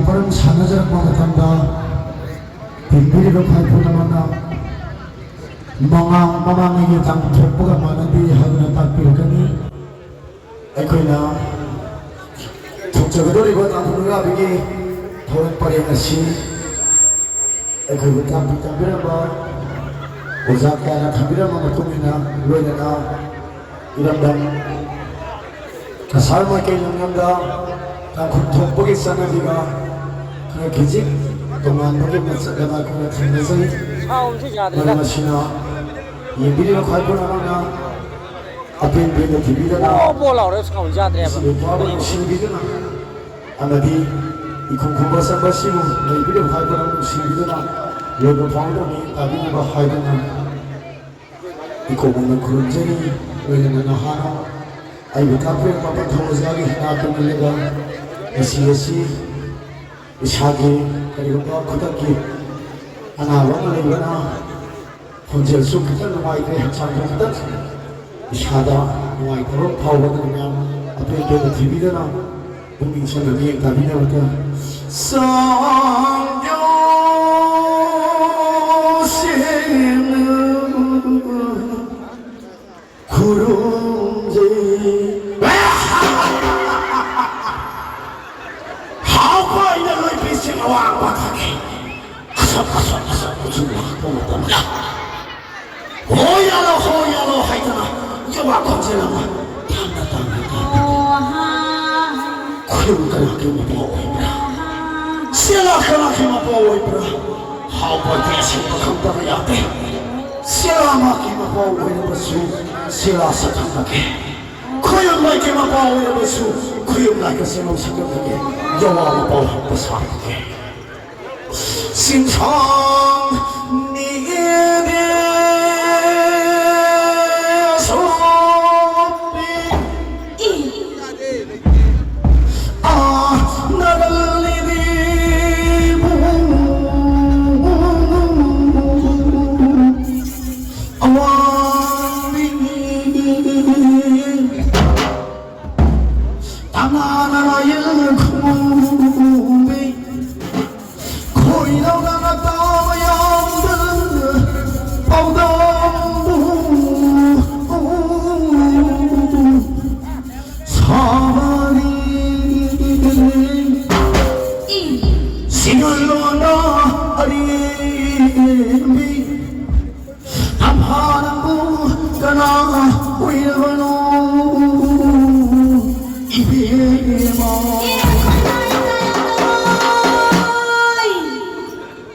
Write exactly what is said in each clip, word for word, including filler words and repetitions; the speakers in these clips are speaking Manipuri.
ꯃꯔꯝ ꯁꯥꯟꯅꯖꯔꯛꯄ ꯃꯇꯝꯗ ꯄꯦꯟꯕꯤꯔꯤꯕ ꯈ꯭ꯋꯥꯏ ꯄꯨꯝꯅꯃꯛꯅ ꯃꯃꯥꯡ ꯃꯃꯥꯡꯉꯩꯒꯤ ꯇꯥꯡ ꯊꯣꯛꯄꯒ ꯃꯥꯟꯅꯗꯦ ꯍꯥꯏꯗꯨꯅ ꯇꯥꯛꯄꯤꯔꯛꯀꯅꯤ꯫ ꯑꯩꯈꯣꯏꯅ ꯊꯣꯛꯆꯒꯗꯧꯔꯤꯕ ꯇꯥꯡꯈꯨꯜ ꯅꯨꯔꯥꯕꯤꯒꯤ ꯊꯧꯔꯝ ꯄꯔꯦꯡ ꯑꯁꯤ ꯑꯩꯈꯣꯏꯕꯨ ꯇꯥꯛꯄꯤ ꯇꯝꯕꯤꯔꯝꯕ ꯑꯣꯖꯥ ꯀꯌꯥꯅ ꯊꯝꯕꯤꯔꯝꯕ ꯃꯇꯨꯡ ꯏꯟꯅ ꯂꯣꯏꯅꯅ ꯏꯔꯝꯗꯝ ꯀꯁꯥꯔ ꯃꯥꯏꯀꯩ ꯂꯝꯗꯝꯗ ꯇꯥꯡꯈꯨꯜ ꯊꯣꯛꯄꯒꯤ ꯆꯠꯅꯕꯤꯒ ꯈꯔ ꯈꯤꯖꯤꯛ ꯇꯣꯉꯥꯟꯕꯒꯤ ꯃꯆꯠ ꯑꯃ ꯑꯩꯈꯣꯏꯅ ꯊꯦꯡꯅꯖꯩ꯫ ꯁꯥꯎꯟꯁꯦ ꯌꯥꯗ꯭ꯔꯦꯗ꯫ ꯃꯔꯝ ꯑꯁꯤꯅ ꯌꯦꯡꯕꯤꯔꯤꯕ ꯈ꯭ꯋꯥꯏ ꯄꯨꯝꯅꯃꯛꯅ ꯑꯄꯦꯟ ꯄꯦꯟꯗ ꯊꯤꯕꯤꯗꯅ ꯕꯣ ꯕꯣ ꯂꯥꯎꯔꯦ, ꯁꯥꯎꯟ ꯌꯥꯗ꯭ꯔꯦꯕ꯫ ꯃꯁꯤꯕꯨ ꯐꯥꯎꯕ ꯅꯨꯡꯁꯤꯕꯤꯗꯨꯅ ꯑꯃꯗꯤ ꯏꯈꯨꯝ ꯈꯨꯝꯕ ꯆꯪꯕ ꯑꯁꯤꯕꯨ ꯂꯩꯕꯤꯔꯤꯕ ꯈ꯭ꯋꯥꯏ ꯄꯨꯝꯅꯃꯛ ꯅꯨꯡꯁꯤꯕꯤꯗꯨꯅ ꯂꯣꯏꯕ ꯐꯥꯎꯕ ꯃꯤꯠꯌꯦꯡ ꯇꯥꯕꯤꯅꯕ ꯍꯥꯏꯗꯨꯅ ꯏꯀꯣꯛ ꯃꯣꯡꯅ ꯈꯨꯔꯨꯝꯖꯔꯤ꯫ ꯂꯣꯏꯅꯅ ꯅꯍꯥꯔꯣꯜ ꯑꯩꯕꯨ ꯇꯥꯛꯄꯤꯔꯛꯄ ꯄꯟꯊꯧ ꯑꯣꯖꯥꯒꯤ ꯏꯅꯥꯛꯇ ꯅꯤꯜꯂꯒ ꯉꯁꯤ ꯑꯁꯤ ꯏꯁꯥꯒꯤ ꯀꯔꯤꯒꯨꯝꯕ ꯈꯨꯗꯛꯀꯤ ꯑꯅꯥꯕ ꯑꯃ ꯂꯩꯕꯅ ꯈꯣꯟꯖꯦꯜꯁꯨ ꯈꯤꯇꯪ ꯅꯨꯡꯉꯥꯏꯇ꯭ꯔꯦ, ꯍꯛꯆꯥꯡꯁꯨ ꯈꯤꯇꯪ ꯏꯁꯥꯗ ꯅꯨꯡꯉꯥꯏꯇꯕ ꯐꯥꯎꯕꯗꯨꯅ ꯃꯌꯥꯝ ꯑꯄꯦꯟ ꯄꯦꯟꯗ ꯊꯤꯕꯤꯗꯅ ꯄꯨꯛꯅꯤꯡ ꯆꯪꯅ ꯃꯤꯠꯌꯦꯡ ꯇꯥꯕꯤꯅꯕꯗ ꯁꯥꯡꯗꯣꯛꯁꯦ ꯈꯨꯔꯨꯝꯖꯩ꯫ ꯍꯥꯎꯕ ꯑꯩꯅ ꯂꯣꯏꯕꯤꯁꯤꯡ ꯑꯋꯥꯡꯕ ꯊꯥꯒꯤ ꯑꯁꯛ ꯑꯁꯛ ꯑꯁꯛ ꯎꯆꯨ ꯂꯥꯛꯄ ꯃꯇꯝꯗ ꯍꯣ ꯌꯥꯂꯣ, ꯍꯣ ꯌꯥꯂꯣ ꯍꯥꯏꯗꯅ ꯌꯋꯥ ꯈꯣꯟꯖꯦꯜ ꯑꯃ ꯇꯞꯅ ꯇꯞꯅ ꯇꯞꯅ ꯈꯨꯔꯨꯝ ꯀꯅꯥꯒꯤ ꯃꯄꯥ ꯑꯣꯏꯕ꯭ꯔꯥ? ꯁꯦꯂꯥ ꯀꯅꯥꯒꯤ ꯃꯄꯥ ꯑꯣꯏꯕ꯭ꯔꯥ? ꯍꯥꯎꯕꯗꯤ ꯑꯁꯦꯡꯕ ꯈꯪꯗꯕ ꯌꯥꯗꯦ꯫ ꯁꯦꯂꯥ ꯃꯥꯒꯤ ꯃꯄꯥ ꯑꯣꯏꯔꯕꯁꯨ ꯁꯦꯂꯥ ꯁꯛꯈꯪꯅꯒꯦ꯫ ꯈꯨꯌꯨꯝ ꯂꯥꯏꯒꯤ ꯃꯄꯥ ꯑꯣꯏꯔꯕꯁꯨ ꯈꯨꯌꯨꯝ ꯂꯥꯏꯒ ꯁꯦꯂꯥ ꯁꯛꯈꯪꯅꯒꯦ꯫ ꯌꯋꯥ ꯃꯄꯥ ꯍꯛꯄ ꯁꯥꯔꯒꯦ꯫ ꯁꯤꯡꯁꯥꯡ ꯅꯤꯗꯦ ꯁꯣꯄꯤ ꯑꯥ ꯅꯔꯜꯂꯤꯗꯤꯕꯨ ꯑꯋꯥꯡꯕꯤ ꯇꯅꯥꯅ ꯌꯦꯜ ꯈꯨꯝꯕꯤ ꯂꯣꯟꯗ ꯑꯔꯤꯕꯤ ꯑꯝꯐꯥ ꯅꯪꯕꯨ ꯀꯅꯥ ꯎꯏꯔꯕꯅꯣ ꯏꯕꯦꯝꯃ?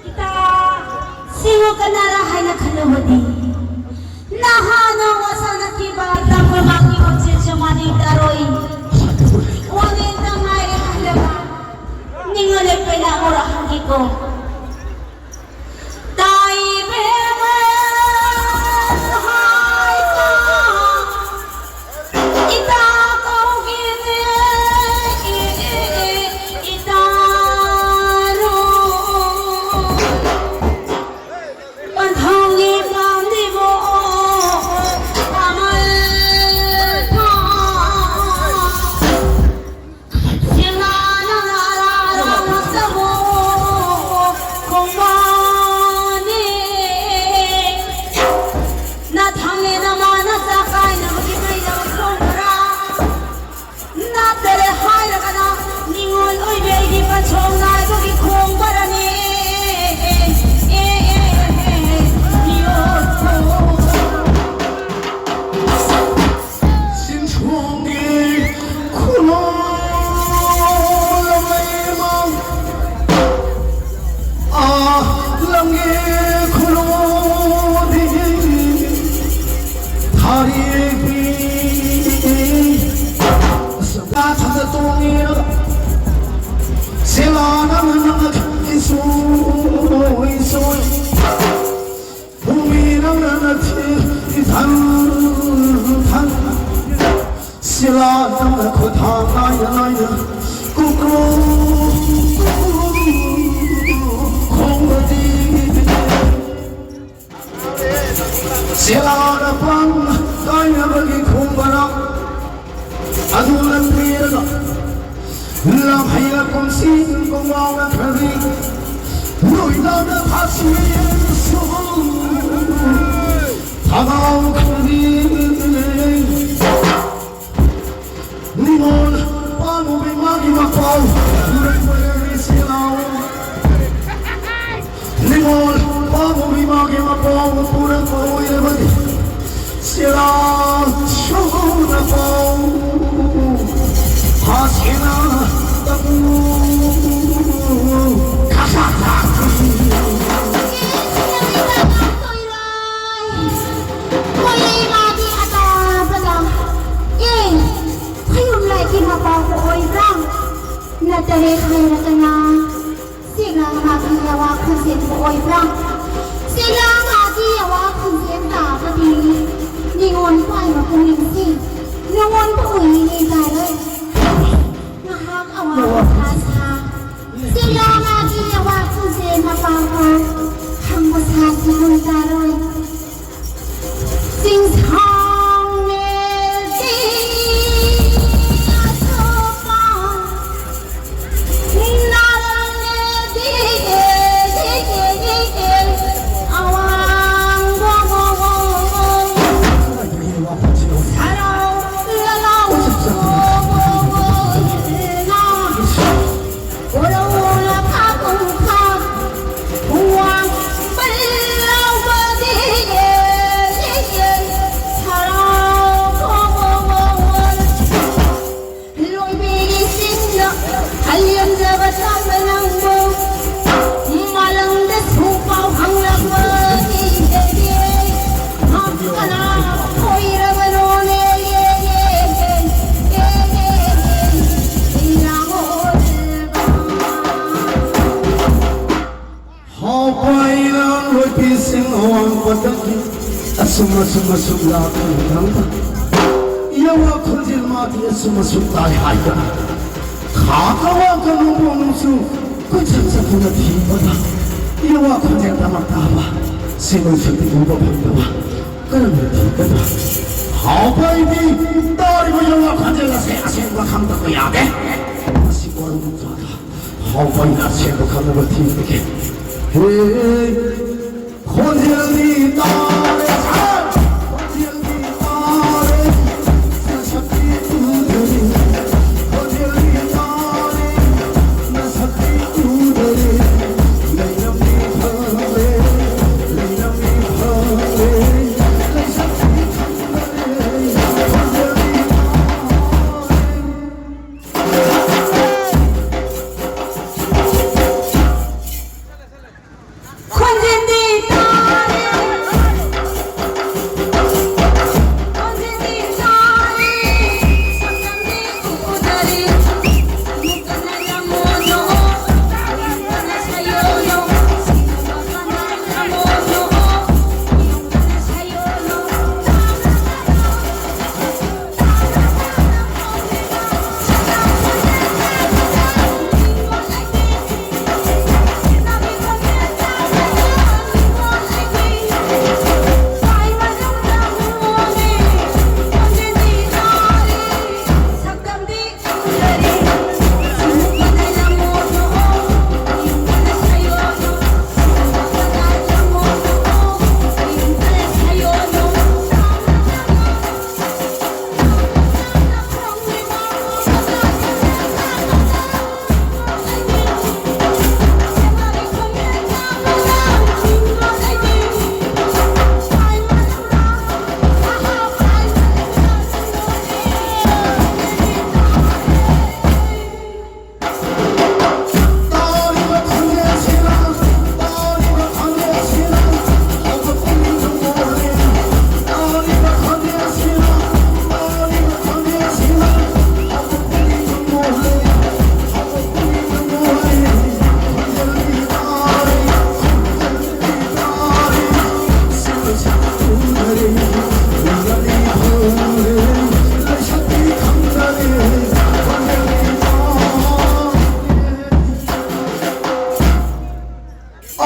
ꯏꯇꯥ, ꯁꯤꯕꯨ ꯀꯅꯥꯔ ꯍꯥꯏꯅ ꯈꯜꯂꯨꯕꯗꯤ ꯅꯍꯥꯟ ꯅꯣꯡꯃ ꯁꯥꯟꯅꯈꯤꯕ ꯇꯥꯡꯈꯨꯜ ꯃꯥꯒꯤ ꯈꯣꯟꯖꯦꯜꯁꯨ ꯃꯥꯅꯤꯡ ꯇꯥꯔꯣꯏ꯫ ꯋꯥꯅꯦꯟꯗ ꯉꯥꯏꯔꯦ ꯍꯥꯏꯔꯒ ꯅꯤꯡꯉꯣꯜ ꯂꯩꯄꯩꯅ ꯑꯃꯨꯔꯛ ꯍꯪꯈꯤꯀꯣ꯫ ꯇꯥꯏꯕꯦꯝꯃ ꯍꯥꯏꯕ ꯏꯇꯥ ꯀꯧꯒꯦꯅꯦ, ꯏꯇꯥꯔꯣ꯫ ꯄꯟꯊꯧꯒꯤ ꯄꯥꯝꯂꯤꯕꯣ ꯀꯃꯜ ꯊꯥ꯫ ꯁꯤꯂꯥꯅ ꯂꯥꯔꯥꯔꯥꯃꯛꯇꯕꯨ ꯈꯣꯡꯕꯥꯅꯤ꯫ ꯅꯊꯪꯂꯦ ꯅꯃꯥꯅ ꯆꯥꯛ ꯀꯥꯏꯅꯕꯒꯤ ꯃꯩꯗ ꯈꯣꯡꯕ꯭ꯔꯥ? ꯅꯠꯇꯔꯦ ꯍꯥꯏꯔꯒꯅ ꯅꯤꯉꯣꯜ ꯑꯣꯏꯕꯤ ꯑꯩꯒꯤ ꯄꯟꯊꯧ ꯅꯥꯏꯕꯒꯤ ꯈꯣꯡꯕꯔꯅꯦ꯫ ꯁꯤꯟꯊꯣꯡꯒꯤ ꯈꯨꯅꯣ ꯂꯃꯩꯃ ꯑꯥ ꯂꯝꯒꯤ ꯈꯨꯅꯨꯗꯤ ꯊꯥꯔꯤꯕꯤ ꯁꯒꯥ ꯊꯥꯗ ꯇꯣꯡꯉꯤꯔꯒ ꯁꯦꯂꯥꯅ ꯅꯪꯅ ꯏꯁꯨ ꯏꯁꯨ ꯊꯣꯡꯕꯤ ꯅꯪꯅ ꯅꯊꯤ ꯏꯊꯟ ꯊꯟ ꯁꯤꯂꯥ ꯅꯪꯅ ꯈꯨꯊꯥꯡ ꯅꯥꯏꯅ ꯅꯥꯏꯅ ꯀꯨꯀ꯭ꯔꯨ ꯀꯨꯀ꯭ꯔꯨ ꯈꯣꯡꯕꯗꯤ ꯁꯤꯂꯥꯅ ꯄꯥꯡ ꯀꯥꯏꯅꯕꯒꯤ ꯈꯣꯡꯕꯔ ꯑꯗꯨ ꯂꯟꯕꯤꯔꯒ ꯂꯝꯍꯩꯔ ꯀꯨꯝꯁꯤ ꯀꯨꯝꯃꯥꯎꯅ ꯈꯔꯤ ꯂꯣꯏꯅꯅ ꯐꯥꯁꯤ ꯁꯨꯍꯧ ꯊꯒꯥꯎ ꯈꯔꯤ ꯅꯤꯉꯣꯜ ꯄꯥꯝꯃꯨꯕꯤ ꯃꯥꯒꯤ ꯃꯄꯥꯎ ꯂꯩꯕ ꯂꯩꯔꯤ ꯁꯤꯂꯥꯎ ꯑꯣꯏꯔꯕꯗꯤ ꯆꯦꯔꯥ ꯁꯨꯅ ꯄꯥꯎ ꯍꯥꯁꯤꯅ ꯇꯝꯃꯨ꯫ ꯈꯥ ꯈꯥ ꯈꯥ꯫ ꯑꯦ, ꯁꯤꯅ ꯃꯤ ꯀꯅꯥ ꯇꯣꯏꯔꯣꯏ? ꯀꯣꯏꯔꯩ ꯃꯥꯗꯤ ꯑꯇꯥꯕꯗ꯫ ꯑꯦ, ꯈꯌꯨꯝ ꯂꯥꯏꯒꯤ ꯃꯄꯥꯎ ꯑꯣꯏꯕ꯭ꯔꯥ? ꯅꯠꯇꯔꯦ ꯍꯥꯏꯔꯒꯅ ꯁꯤꯂꯥ ꯃꯥꯒꯤ ꯌꯥꯋꯥ ꯈꯨꯟꯖꯦꯟꯕ ꯑꯣꯏꯕ꯭ꯔꯥ? ꯁꯤꯂꯥ ꯃꯥꯒꯤ ꯌꯥꯋꯥ ꯈꯨꯟꯖꯦꯟ ꯇꯥꯕꯗꯤ ꯅꯤꯉꯣꯜ ꯄꯥꯏꯕ ꯄꯨꯛꯅꯤꯡꯁꯤ ꯅꯉꯣꯟꯕ ꯑꯣꯏꯅꯤꯡꯉꯦ ꯇꯥꯔꯦ꯫ ꯉꯥꯏꯍꯥꯛ ꯑꯋꯥ ꯄꯣꯊꯥꯁꯥ꯫ ꯁꯤꯂꯥ ꯃꯥꯒꯤ ꯌꯥꯋꯥ ꯈꯨꯟꯖꯦꯟ ꯃꯄꯥꯎ ꯈꯪꯕ ꯁꯥꯁꯤ ꯍꯣꯏ ꯇꯥꯔꯣꯏ꯫ ꯆꯤꯡꯁꯥꯡ ꯃꯦꯜꯗꯤ ꯑꯁꯣꯛꯄ, ꯅꯥꯔꯪ ꯃꯦꯜꯗꯤ ꯑꯋꯥꯡꯕ, ꯁꯔꯥꯎ ꯂꯂꯥꯎ ꯅ ꯍꯥꯎꯄꯥꯏꯅ ꯂꯣꯏꯄꯤꯁꯤꯡ ꯑꯋꯥꯡꯕꯗꯒꯤ ꯑꯁꯨꯝ ꯑꯁꯨꯝ ꯑꯁꯨꯝ ꯂꯥꯛꯄ ꯃꯇꯝꯗ ꯌꯥꯋꯥ ꯈꯣꯟꯖꯦꯜ ꯃꯥꯗꯤ ꯑꯁꯨꯝ ꯑꯁꯨꯝ ꯇꯥꯏ ꯍꯥꯏꯗꯅ ꯈꯥ ꯀꯋꯥ ꯀꯅꯨꯡꯕꯣꯡꯁꯨ ꯀꯣꯏꯆꯠ ꯆꯠꯇꯨꯅ ꯊꯤꯕꯗ ꯌꯥꯋꯥ ꯈꯣꯟꯖꯦꯜ ꯇꯃꯛ ꯇꯥꯕ ꯁꯤꯃꯟꯁꯨꯗꯤ ꯎꯕ ꯐꯪꯗꯕ ꯀꯔꯝꯅ ꯊꯤꯒꯗ꯭ꯔꯥ? ꯍꯥꯎꯄꯥꯏꯗꯤ ꯇꯥꯔꯤꯕ ꯌꯥꯋꯥ ꯈꯣꯟꯖꯦꯜ ꯑꯁꯦ ꯑꯁꯦꯡꯕ ꯈꯪꯗꯕ ꯌꯥꯗꯦ꯫ ꯃꯁꯤ ꯀꯣꯔꯧ ꯅꯨꯡꯖꯥꯗ ꯍꯥꯎꯄꯥꯏꯅ ꯑꯁꯦꯡꯕ ꯈꯪꯅꯕ ꯊꯤꯔꯒꯦ꯫ ꯍꯦ, ꯈꯣꯟꯖꯦꯜꯗꯤ ꯇꯥꯔꯦ, ꯈꯣꯟꯖꯦꯜꯗꯤ ꯇꯥꯔꯦ, ꯅꯁꯛꯇꯤ ꯎꯗꯔꯤ, ꯈꯣꯟꯖꯦꯜꯗꯤ ꯇꯥꯔꯦ, ꯅꯁꯛꯇꯤ ꯎꯗꯔꯤ, ꯂꯩꯔꯝꯃꯤ ꯈꯪꯂꯦ, ꯂꯩꯔꯝꯃꯤ ꯈꯪꯂꯦ꯫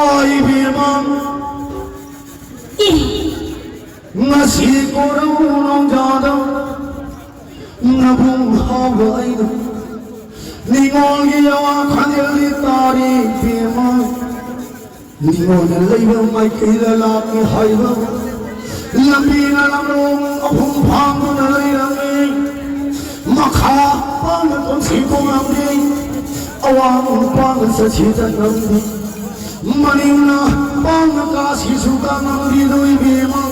ꯑꯥꯏ ꯏꯕꯦꯝꯃ, ꯏ꯫ ꯉꯁꯤ ꯀꯣꯔꯧ ꯅꯣꯡꯖꯥꯗ ꯅꯕꯨꯡ ꯍꯥꯎꯕ ꯑꯩꯅ ꯅꯤꯉꯣꯜꯒꯤ ꯑꯋꯥ ꯈꯥꯗꯦꯜꯗꯤ ꯇꯥꯔꯤ ꯏꯕꯦꯝꯃ꯫ ꯅꯤꯉꯣꯜꯅ ꯂꯩꯕ ꯃꯥꯏꯀꯩꯗ ꯂꯥꯛꯀꯦ ꯍꯥꯏꯕ ꯂꯝꯕꯤꯅ ꯂꯝꯂꯣꯡ ꯑꯍꯨꯝ ꯐꯥꯡꯗꯨꯅ ꯂꯩꯔꯝꯃꯤ꯫ ꯃꯈꯥ ꯄꯥꯡꯅ ꯇꯣꯟꯁꯤ ꯈꯣꯡꯂꯝꯗꯦ, ꯑꯋꯥꯡ ꯄꯥꯡꯅ ꯆꯠꯁꯤ ꯆꯠꯂꯝꯗꯦ, ꯃꯅꯤꯡꯅ ꯄꯥꯡꯅ ꯀꯥꯁꯤꯁꯨ ꯀꯥꯉꯝꯗꯦꯗꯣ ꯏꯕꯦꯝꯃ꯫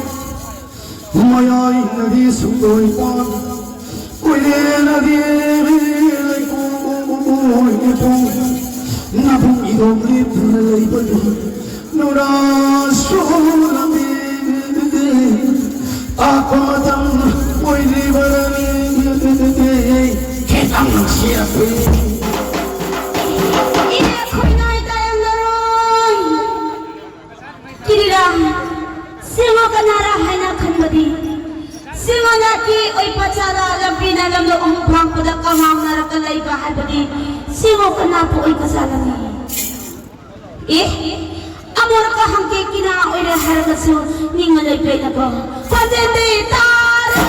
ꯃꯌꯥꯏꯅꯗꯤ ꯁꯨꯡꯗꯣꯏ ꯄꯥꯟ, ꯀꯣꯏꯂꯦꯅꯗꯤ ꯂꯩꯀꯣꯏ ꯂꯩꯀꯣꯏ ꯅꯕꯨꯡ ꯏꯗꯣꯝ ꯂꯦꯞꯇꯨꯅ ꯂꯩꯕꯅꯤ꯫ ꯅꯨꯔꯥꯁꯨ ꯂꯝꯕꯤ ꯇꯥꯛꯄ ꯃꯇꯝ ꯑꯣꯏꯗ꯭ꯔꯤꯕꯅꯤ꯫ ꯈꯤꯇꯪ ꯅꯨꯡꯁꯤꯔꯛꯄꯤ꯫ ꯏꯅꯦ ꯈꯣꯏꯅꯥꯏ ꯇꯥꯌꯥꯡꯅꯔꯣꯏ꯫ ꯀꯤꯔꯤꯔꯥ, ꯁꯤꯃ ꯀꯅꯥꯔꯥ ꯍꯥꯏꯅ ꯈꯟꯕꯗꯤ, ꯁꯤꯃ ꯅꯠꯇꯦ ꯑꯣꯏ ꯄꯆꯥꯔꯥ ꯂꯝꯕꯤꯅ ꯂꯝꯗꯣ ꯑꯃꯨꯛ ꯐꯥꯡꯕꯗ ꯀꯉꯥꯎꯅꯔꯒ ꯂꯩꯕ ꯍꯥꯏꯕꯗꯤ, ꯁꯤꯃ ꯀꯅꯥꯕꯨ ꯑꯣꯏꯕꯖꯥꯠꯂꯅꯤ? ꯑꯦ, ꯑꯃꯨꯔꯛꯀ ꯍꯪꯀꯦ ꯀꯤꯅꯥ ꯑꯣꯏꯔꯦ ꯍꯥꯏꯔꯒꯁꯨ ꯅꯤꯡꯉ ꯂꯩꯕꯩꯅꯀꯣ꯫ ꯈꯣꯟꯖꯦꯜꯗꯤ ꯇꯥꯔꯦ꯫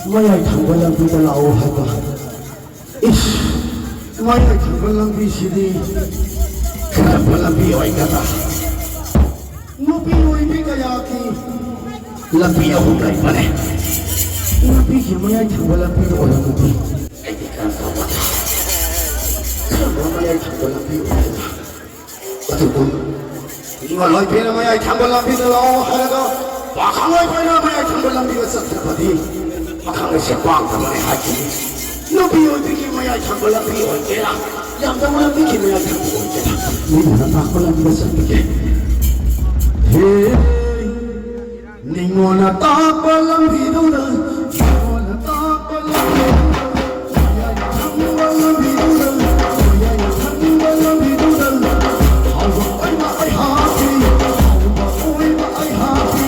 ꯃꯌꯥꯏ ꯊꯪꯕ ꯂꯝꯕꯤꯗ ꯂꯥꯛꯑꯣ ꯍꯥꯏꯕ꯫ ꯏꯁ, ꯃꯌꯥꯏ ꯊꯪꯕ ꯂꯝꯕꯤꯁꯤꯗꯤ ꯀꯔꯝꯕ ꯂꯝꯕꯤ ꯑꯣꯏꯒꯗ꯭ꯔꯥ? ꯅꯨꯄꯤ ꯑꯣꯏꯕꯤ ꯀꯌꯥꯒꯤ ꯂꯝꯕꯤ ꯑꯍꯨꯝ ꯂꯩꯕꯅꯦ꯫ ꯅꯨꯄꯤꯒꯤ ꯃꯌꯥꯏ ꯊꯪꯕ ꯂꯝꯕꯤ ꯑꯣꯏꯔꯝꯃꯗꯤ ꯑꯩꯗꯤ ꯀꯔꯝ ꯇꯧꯒꯗ꯭ꯔꯥ? ꯀꯔꯝꯕ ꯃꯌꯥꯏ ꯊꯪꯕ ꯂꯝꯕꯤ ꯑꯣꯏꯒꯗ꯭ꯔꯥ? ꯑꯗꯨꯕꯨ ꯅꯤꯉꯣꯜ ꯑꯣꯏꯕꯤꯅ ꯃꯌꯥꯏ ꯊꯪꯕ ꯂꯝꯕꯤꯗ ꯂꯥꯛꯑꯣ ꯍꯥꯏꯔꯒ ꯄꯥꯈꯪ ꯑꯣꯏꯕꯤꯅ ꯃꯌꯥꯏ ꯊꯪꯕ ꯂꯝꯕꯤꯗ ꯆꯠꯈ꯭ꯔꯕꯗꯤ ꯄꯥꯈꯪ ꯑꯁꯦ ꯄꯥꯡꯗꯕꯅꯤ ꯍꯥꯏꯈꯤꯅꯤ꯫ ꯅꯨꯄꯤ ꯑꯣꯏꯕꯤꯒꯤ ꯃꯌꯥꯏ ꯊꯪꯕ ꯂꯝꯕꯤ ꯑꯣꯏꯒꯦꯔꯥ, ꯌꯥꯝꯗꯕ ꯂꯝꯕꯤꯒꯤ ꯃꯌꯥꯏ ꯊꯪꯕ ꯑꯣꯏꯒꯦꯔꯥ, ꯃꯤꯅ ꯇꯥꯛꯄ ꯂꯝꯕꯤꯗ ꯆꯠꯄꯤꯒꯦ꯫ ꯍꯦ, ꯅꯤꯉꯣꯜꯅ ꯇꯥꯛꯄ ꯂꯝꯕꯤꯗꯨꯗ, ꯅꯤꯉꯣꯜꯅ ꯇꯥꯛꯄ ꯂꯝꯕꯤꯗꯨꯗ, ꯃꯌꯥꯏ ꯊꯪꯕ ꯂꯝꯕꯤꯗꯨꯗ, ꯃꯌꯥꯏ ꯊꯪꯕ ꯂꯝꯕꯤꯗꯨꯗ, ꯍꯥꯎꯕ ꯑꯣꯏꯕ ꯑꯩꯍꯥꯛꯀꯤ, ꯍꯥꯎꯕ ꯑꯣꯏꯕ ꯑꯩꯍꯥꯛꯀꯤ,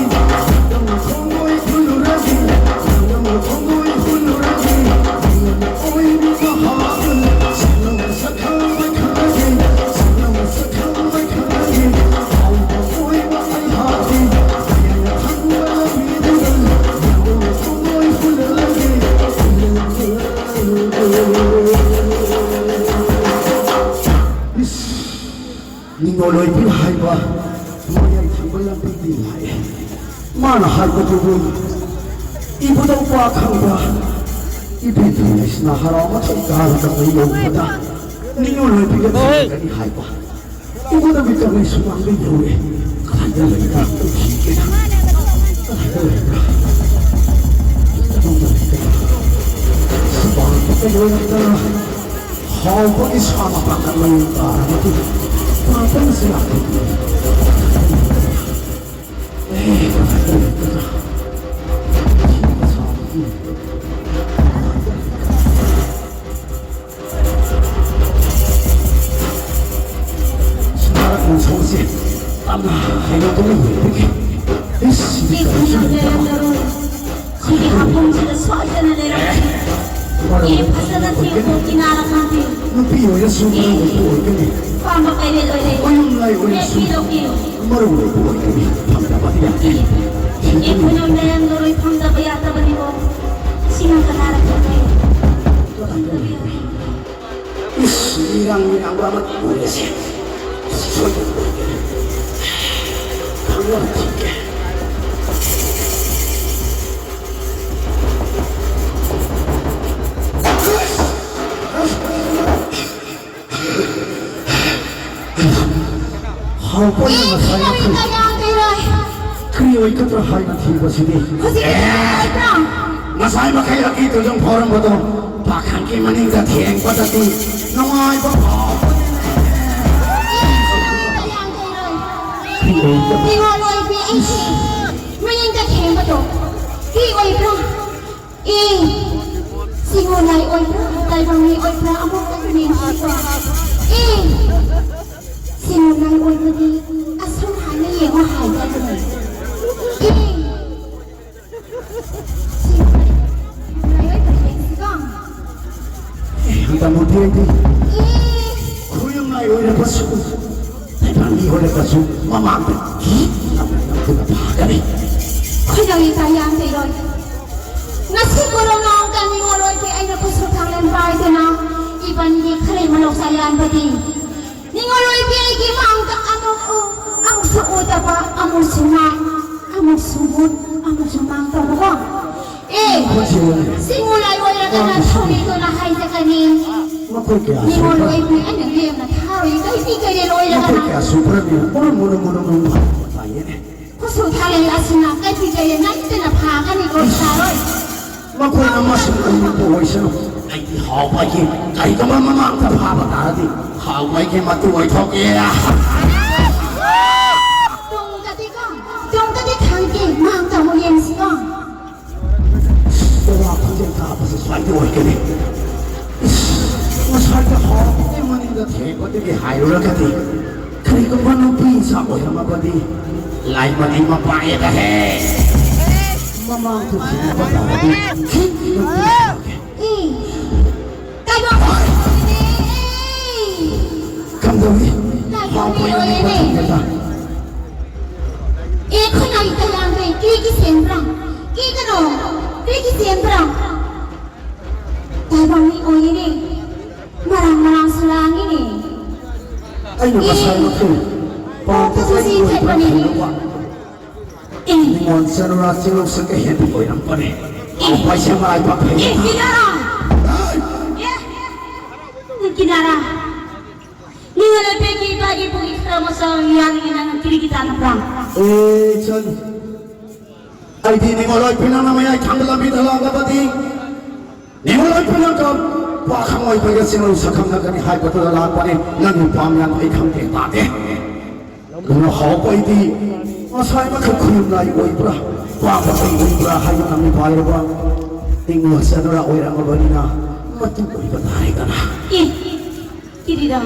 ꯅꯪꯅ ꯊꯣꯡꯗꯣꯏ ꯈꯨꯜꯂꯨꯔꯗꯤ, ꯅꯪꯅ ꯊꯣꯡꯗꯣꯏ ꯈꯨꯜꯂꯨꯔꯗꯤ, ꯅꯤꯉꯣꯜꯅ ꯑꯣꯏꯕꯤ ꯃꯍꯥꯛ, ꯁꯛꯂꯝ ꯁꯛꯈꯪ ꯃꯈꯥꯒꯤ, ꯁꯛꯂꯝ ꯁꯛꯈꯪ ꯃꯈꯥꯒꯤ, ꯍꯥꯎꯕ ꯑꯣꯏꯕ ꯑꯩꯍꯥꯛꯀꯤ, ꯃꯌꯥꯏ ꯊꯪꯕ ꯂꯝꯕꯤꯗꯨꯗ, ꯅꯪꯅ ꯊꯣꯡꯗꯣꯏ ꯈꯨꯜꯂꯨꯔꯗꯤ, ꯏꯁ, ꯅꯤꯡꯉꯣꯜ ꯑꯣꯏꯕꯤ ꯍꯥꯏꯕ ꯃꯌꯥꯏ ꯊꯪꯕ ꯂꯝꯕꯤꯗꯤ ꯂꯥꯛꯑꯦ꯫ ꯃꯥꯅ ꯍꯥꯏꯕꯗꯨꯕꯨ ꯏꯕꯨꯙꯧ ꯄꯥꯈꯪꯕ ꯏꯕꯦꯟ ꯊꯣꯏꯕꯤꯁꯤꯅ ꯍꯔꯥꯎ ꯃꯊꯣꯏ ꯀꯥꯔꯒ ꯃꯩ ꯌꯧꯕꯗ ꯅꯤꯡꯉꯣꯜ ꯑꯣꯏꯕꯤꯒ ꯊꯦꯡꯅꯒꯅꯤ ꯍꯥꯏꯕ꯫ ꯏꯕꯨꯙꯧꯒꯤ ꯀꯃꯩ ꯁꯨꯃꯥꯡꯗ ꯌꯧꯔꯦ꯫ ꯀꯗꯥꯏꯗ ꯂꯩꯕ꯭ꯔꯥ? ꯀꯗꯥꯏꯗ ꯂꯩꯕ꯭ꯔꯥ? ꯀꯗꯣꯝꯗ ꯂꯩꯕ꯭ꯔꯥ? ꯁꯨꯃꯥꯡꯗ ꯌꯧꯔꯛꯇꯅ ꯍꯥꯎꯕꯒꯤ ꯁꯥ ꯃꯄꯥꯡꯒꯜ ꯃꯌꯨꯝ ꯇꯥꯔꯕꯗꯤ ꯄꯥꯡꯒꯜꯁꯤ ꯂꯥꯛꯇꯦ꯫ ꯑꯦ, ꯀꯗꯥꯏꯗ ꯂꯩꯕ꯭ꯔꯥ? ꯁꯨꯃꯥꯡ ꯅꯨꯡꯁꯧꯁꯦ ꯌꯥꯝꯅ ꯍꯩꯅꯗꯕ ꯑꯣꯏꯕꯒꯤ, ꯏꯁ, ꯁꯤꯗꯤ ꯀꯔꯤꯁꯨ ꯂꯩꯇꯕ꯫ ꯁꯤꯒꯤ ꯍꯥꯐꯝꯁꯤꯗ ꯁꯣꯏꯗꯅ ꯂꯩꯔꯝꯒꯅꯤ꯫ ꯏ ꯐꯖꯅ ꯊꯦꯡꯗꯣꯛꯈꯤ ꯅꯥꯔꯀꯥꯟꯗꯤ꯫ ꯅꯨꯄꯤ ꯑꯣꯏꯔꯁꯨ ꯃꯔꯨ ꯑꯣꯏꯕ ꯑꯣꯏꯒꯅꯤ꯫ ꯄꯥꯝꯕ ꯀꯩꯔꯦꯜ ꯑꯣꯏꯔꯦ꯫ ꯃꯌꯨꯝ ꯂꯥꯏ ꯑꯣꯏꯔꯁꯨ ꯂꯦꯞꯄꯤꯔꯣ꯫ ꯃꯔꯨ ꯑꯣꯏꯕ ꯑꯣꯏꯒꯅꯤ꯫ ꯐꯪꯗꯕꯗꯤ ꯌꯥꯗꯦ꯫ ꯏ ꯈꯨꯅꯝ ꯂꯩꯔꯝꯂꯔꯣꯏ ꯐꯪꯗꯕ ꯌꯥꯗꯕꯅꯤꯀꯣ꯫ ꯏꯁ, ꯃꯤꯔꯥꯡ ꯃꯤꯔꯥꯡꯕ ꯑꯃ ꯎꯔꯦꯁꯦ꯫ ꯁꯣꯏꯗꯅ ꯎꯔꯦ꯫ ꯈꯪꯅꯕ ꯊꯤꯒꯦ꯫ ꯍꯥꯎꯕꯅ ꯉꯁꯥꯏ ꯃꯈꯩ ꯀꯔꯤ ꯑꯣꯏꯒꯗ꯭ꯔꯥ ꯍꯥꯏꯅ ꯊꯤꯕꯁꯤꯗꯤ꯫ ꯍꯧꯖꯤꯛ ꯀꯔꯤ ꯑꯣꯏꯕ꯭ꯔꯥ? ꯉꯁꯥꯏ ꯃꯈꯩ ꯑꯀꯤꯕ ꯇꯨꯖꯨꯡ ꯐꯥꯎꯔꯝꯕꯗꯣ ꯄꯥꯈꯪꯒꯤ ꯃꯅꯤꯡꯗ ꯊꯦꯡꯕꯗꯗꯤ ꯅꯨꯡꯉꯥꯏꯕ ꯐꯥꯎꯕꯅꯤꯅꯦ꯫ ꯀꯔꯤ ꯑꯣꯏꯒꯗ꯭ꯔꯥ? ꯅꯤꯉꯣꯜ ꯑꯣꯏꯕꯤ ꯑꯩꯁꯦ ꯃꯅꯤꯡꯗ ꯊꯦꯡꯕꯗꯣ ꯀꯔꯤ ꯑꯣꯏꯕ꯭ꯔꯥ? ꯑꯦ, ꯁꯤꯡꯉꯣ ꯂꯥꯏ ꯑꯣꯏꯕ꯭ꯔꯥ? ꯇꯥꯏꯕꯪ ꯃꯤ ꯑꯣꯏꯕ꯭ꯔꯥ? ꯑꯃꯨꯛꯇꯪ ꯌꯦꯡꯁꯤꯀꯣ꯫ ꯑꯦ, ꯁꯤꯡꯉꯣ ꯂꯥꯏ ꯑꯣꯏꯕꯗꯤ ꯑꯁꯨꯝ ꯍꯥꯏꯅ ꯌꯦꯡꯉꯣ ꯍꯥꯏꯗꯅ꯫ ꯑꯦ, ꯁꯤꯡꯉꯣ ꯂꯥꯏ ꯑꯣꯏꯕ ꯌꯦꯡꯁꯤꯀꯣ꯫ ꯑꯦ, ꯍꯟꯗꯛ ꯃꯨꯊꯤ ꯑꯩꯗꯤ ꯑꯦ, ꯈꯨꯌꯨꯝ ꯂꯥꯏ ꯑꯣꯏꯔꯕꯁꯨ ꯂꯩꯕꯥꯛ ꯃꯤ ꯑꯣꯏꯔꯒꯁꯨ ꯃꯃꯥꯡꯗ ꯀꯤ ꯅꯝꯗꯨꯅ ꯐꯥꯒꯅꯤ꯫ ꯈꯣꯏꯗꯧ ꯏꯀꯥꯏ ꯌꯥꯝ ꯂꯩꯔꯣꯏ꯫ ꯉꯁꯤ ꯀꯣꯔꯣꯅꯥ ꯀꯅꯤ ꯉꯣꯔꯣꯏꯒꯤ ꯑꯩꯅ ꯈꯨꯠꯁꯨ ꯊꯥꯡꯂꯦꯟ ꯄꯥꯏꯗꯨꯅ ꯏꯕꯟꯒꯤ ꯈꯔꯩ ꯃꯅꯧ ꯆꯥꯌꯥꯟꯕꯗꯤ ꯅꯤꯉꯣꯜ ꯑꯣꯏꯕꯤ ꯑꯩꯒꯤ ꯃꯥꯡꯗ ꯑꯃꯨꯛ ꯎ, ꯑꯃꯨꯛꯁꯨ ꯎꯗꯕ, ꯑꯃꯨꯛꯁꯨ ꯃꯥꯡ, ꯑꯃꯨꯛꯁꯨ ꯃꯨꯠ, ꯑꯃꯨꯛꯁꯨ ꯃꯥꯡ ꯇꯧꯕꯀꯣ꯫ ꯑꯦ, ꯁꯤꯡꯉꯨ ꯂꯥꯏ ꯑꯣꯏꯔꯒꯅ ꯊꯧꯔꯤꯗꯨꯅ ꯍꯥꯏꯖꯒꯅꯤ꯫ ꯃꯈꯣꯏ ꯀꯌꯥ ꯅꯤꯉꯣꯜ ꯁꯨꯕ꯭ꯔꯥ? ꯑꯣꯏꯕꯤ ꯑꯩꯅ ꯂꯦꯝꯅ ꯊꯥꯔꯣꯏ ꯀꯩꯗꯤ ꯀꯩꯔꯦꯜ ꯑꯣꯏꯔꯒꯅ꯫ ꯃꯈꯣꯏ ꯀꯌꯥ ꯁꯨꯕ꯭ꯔꯥ? ꯃꯨꯔꯨꯝ ꯃꯨꯔꯨꯝ ꯃꯨꯔꯨꯝ ꯃꯨꯔꯨꯝ ꯇꯥꯏꯌꯦꯅꯦ꯫ ꯈꯨꯠꯁꯨ ꯊꯥꯡꯂꯦꯟ ꯑꯁꯤꯅ ꯀꯩꯗꯤ ꯀꯩꯔꯦꯜ ꯅꯝꯗꯅ ꯐꯥꯒꯅꯤ ꯀꯣ ꯁꯥꯔꯣꯏ꯫ ꯃꯈꯣꯏꯅ ꯃꯁꯤꯡ ꯑꯣꯏꯅ ꯑꯣꯏꯁꯅꯨ꯫ ꯑꯩꯗꯤ ꯍꯥꯎꯕꯒꯤ ꯀꯔꯤꯒꯨꯝꯕ ꯃꯃꯥꯡꯗ ꯐꯥꯕ ꯇꯥꯔꯗꯤ ꯍꯥꯎꯕꯒꯤ ꯃꯇꯨ ꯑꯣꯏꯊꯣꯛꯀꯦ꯫ ꯇꯨꯡꯗꯗꯤꯀꯣ, ꯇꯨꯡꯗꯗꯤ ꯈꯪꯗꯦ, ꯃꯥꯡꯗ ꯑꯃꯨꯛ ꯌꯦꯡꯁꯤꯀꯣ꯫ ꯄꯋꯥ ꯈꯣꯟꯖꯦꯜ ꯇꯥꯕꯁꯦ ꯁ꯭ꯋꯥꯏꯗ ꯑꯣꯏꯒꯅꯤ꯫ ꯏꯁ, ꯉꯁꯥꯏꯗ ꯍꯥꯎꯕꯒꯤ ꯃꯅꯤꯡꯗ ꯊꯦꯡꯕꯗꯒꯤ ꯍꯥꯏꯔꯨꯔꯒꯗꯤ ꯀꯔꯤꯒꯨꯝꯕ ꯅꯨꯄꯤ ꯃꯆꯥ ꯑꯣꯏꯔꯝꯃꯕꯗꯤ ꯂꯥꯏꯃꯅꯤ ꯃꯄꯥ ꯑꯦꯗ ꯍꯦ꯫ ꯃꯃꯥꯡꯗ ꯊꯦꯡꯕ ꯇꯥꯔꯗꯤ ꯈꯤꯠ ꯅꯨꯄꯤ ꯃꯆꯥꯒꯤ ꯏ, ꯀꯩꯅꯣ? ꯀꯝꯗꯧꯏ? ꯂꯥꯏꯕꯛ ꯍꯥꯎꯕ ꯂꯣꯏꯔꯦꯅꯦ꯫ ꯃꯅꯤꯡꯗ ꯊꯦꯡꯕꯗ꯫ ꯑꯦ, ꯈꯨꯟꯅꯥꯏ ꯀꯌꯥꯝ ꯂꯩ? ꯀ꯭ꯔꯤꯒꯤ ꯆꯦꯟꯕ꯭ꯔꯥ? ꯀ꯭ꯔꯤ ꯀꯩꯅꯣ? ꯀ꯭ꯔꯤꯒꯤ ꯆꯦꯟꯕ꯭ꯔꯥ? ꯍꯥꯏꯕ ꯃꯤ ꯑꯣꯏꯔꯤꯅꯦ꯫ ꯃꯔꯥꯡ ꯃꯔꯥꯡꯁꯨ ꯂꯥꯡꯉꯤꯅꯦ꯫ ꯑꯩꯅ ꯉꯁꯥꯏꯃꯛꯇꯨ ꯄꯥꯎ ꯇꯥꯖꯩ ꯑꯣꯏꯕ꯭ꯔꯥ ꯈꯜꯂꯨꯕ꯫ ꯑꯦ꯫ ꯅꯤꯉꯣꯜ ꯆꯅꯨꯔꯥ ꯆꯤꯡꯂꯧꯁꯛ ꯑꯍꯦꯟꯕꯤ ꯑꯣꯏꯔꯝꯕꯅꯤ꯫ ꯑꯦ꯫ ꯎꯄꯥꯏꯁꯦ ꯃꯔꯥꯏꯕꯛ ꯐꯩ꯫ ꯑꯦ, ꯀꯤꯅꯥꯔꯥ꯫ ꯍꯥꯏ꯫ ꯑꯦ꯫ ꯀꯤꯅꯥꯔꯥ꯫ ꯅꯤꯉꯣꯜ ꯂꯩꯄꯦꯛꯀꯤ ꯏꯄꯥꯒꯤ ꯏꯄꯨꯒꯤ ꯈꯔ ꯃꯆꯥ ꯌꯥꯅꯤꯡꯉꯦ ꯅꯪ ꯀꯔꯤꯒꯤ ꯇꯥꯟꯅꯕ꯭ꯔꯥ? ꯑꯦ, ꯆꯟ꯫ ꯑꯩꯗꯤ ꯅꯤꯉꯣꯜ ꯑꯣꯏ ꯐꯤꯅꯥꯅ ꯃꯌꯥꯏ ꯊꯥꯡꯕ ꯂꯝꯕꯤꯗ ꯂꯥꯛꯂꯕꯗꯤ ꯅꯤꯉꯣꯜ ꯑꯣꯏ ꯐꯤꯅꯥꯅ ꯄꯥꯈꯪ ꯑꯣꯏꯕꯒ ꯆꯤꯡꯂꯧ ꯁꯛꯈꯪꯅꯒꯅꯤ ꯍꯥꯏꯕꯗꯨꯗ ꯂꯥꯛꯄꯅꯤ꯫ ꯅꯪꯒꯤ ꯄꯥꯝ ꯌꯥꯝ ꯑꯩ ꯈꯪꯗꯦ ꯇꯥꯗꯦ꯫ ꯑꯗꯨꯅ ꯍꯥꯎꯕ ꯑꯩꯗꯤ ꯉꯁꯥꯏ ꯃꯈꯜ ꯈꯨꯌꯨꯝꯂꯥꯏ ꯑꯣꯏꯕ꯭ꯔꯥ, ꯄꯥꯕ ꯀꯩ ꯑꯣꯏꯕ꯭ꯔꯥ ꯍꯥꯏꯕ ꯉꯝꯃꯤ ꯄꯥꯏꯔꯕ ꯅꯤꯉꯣꯜ ꯆꯅꯨꯔꯥ ꯑꯣꯏꯔꯝꯃꯕꯅꯤꯅ ꯃꯇꯨ ꯑꯣꯏꯕ ꯇꯥꯔꯦꯗꯅ꯫ ꯑꯦ, ꯀꯤꯔꯤꯔꯥ꯫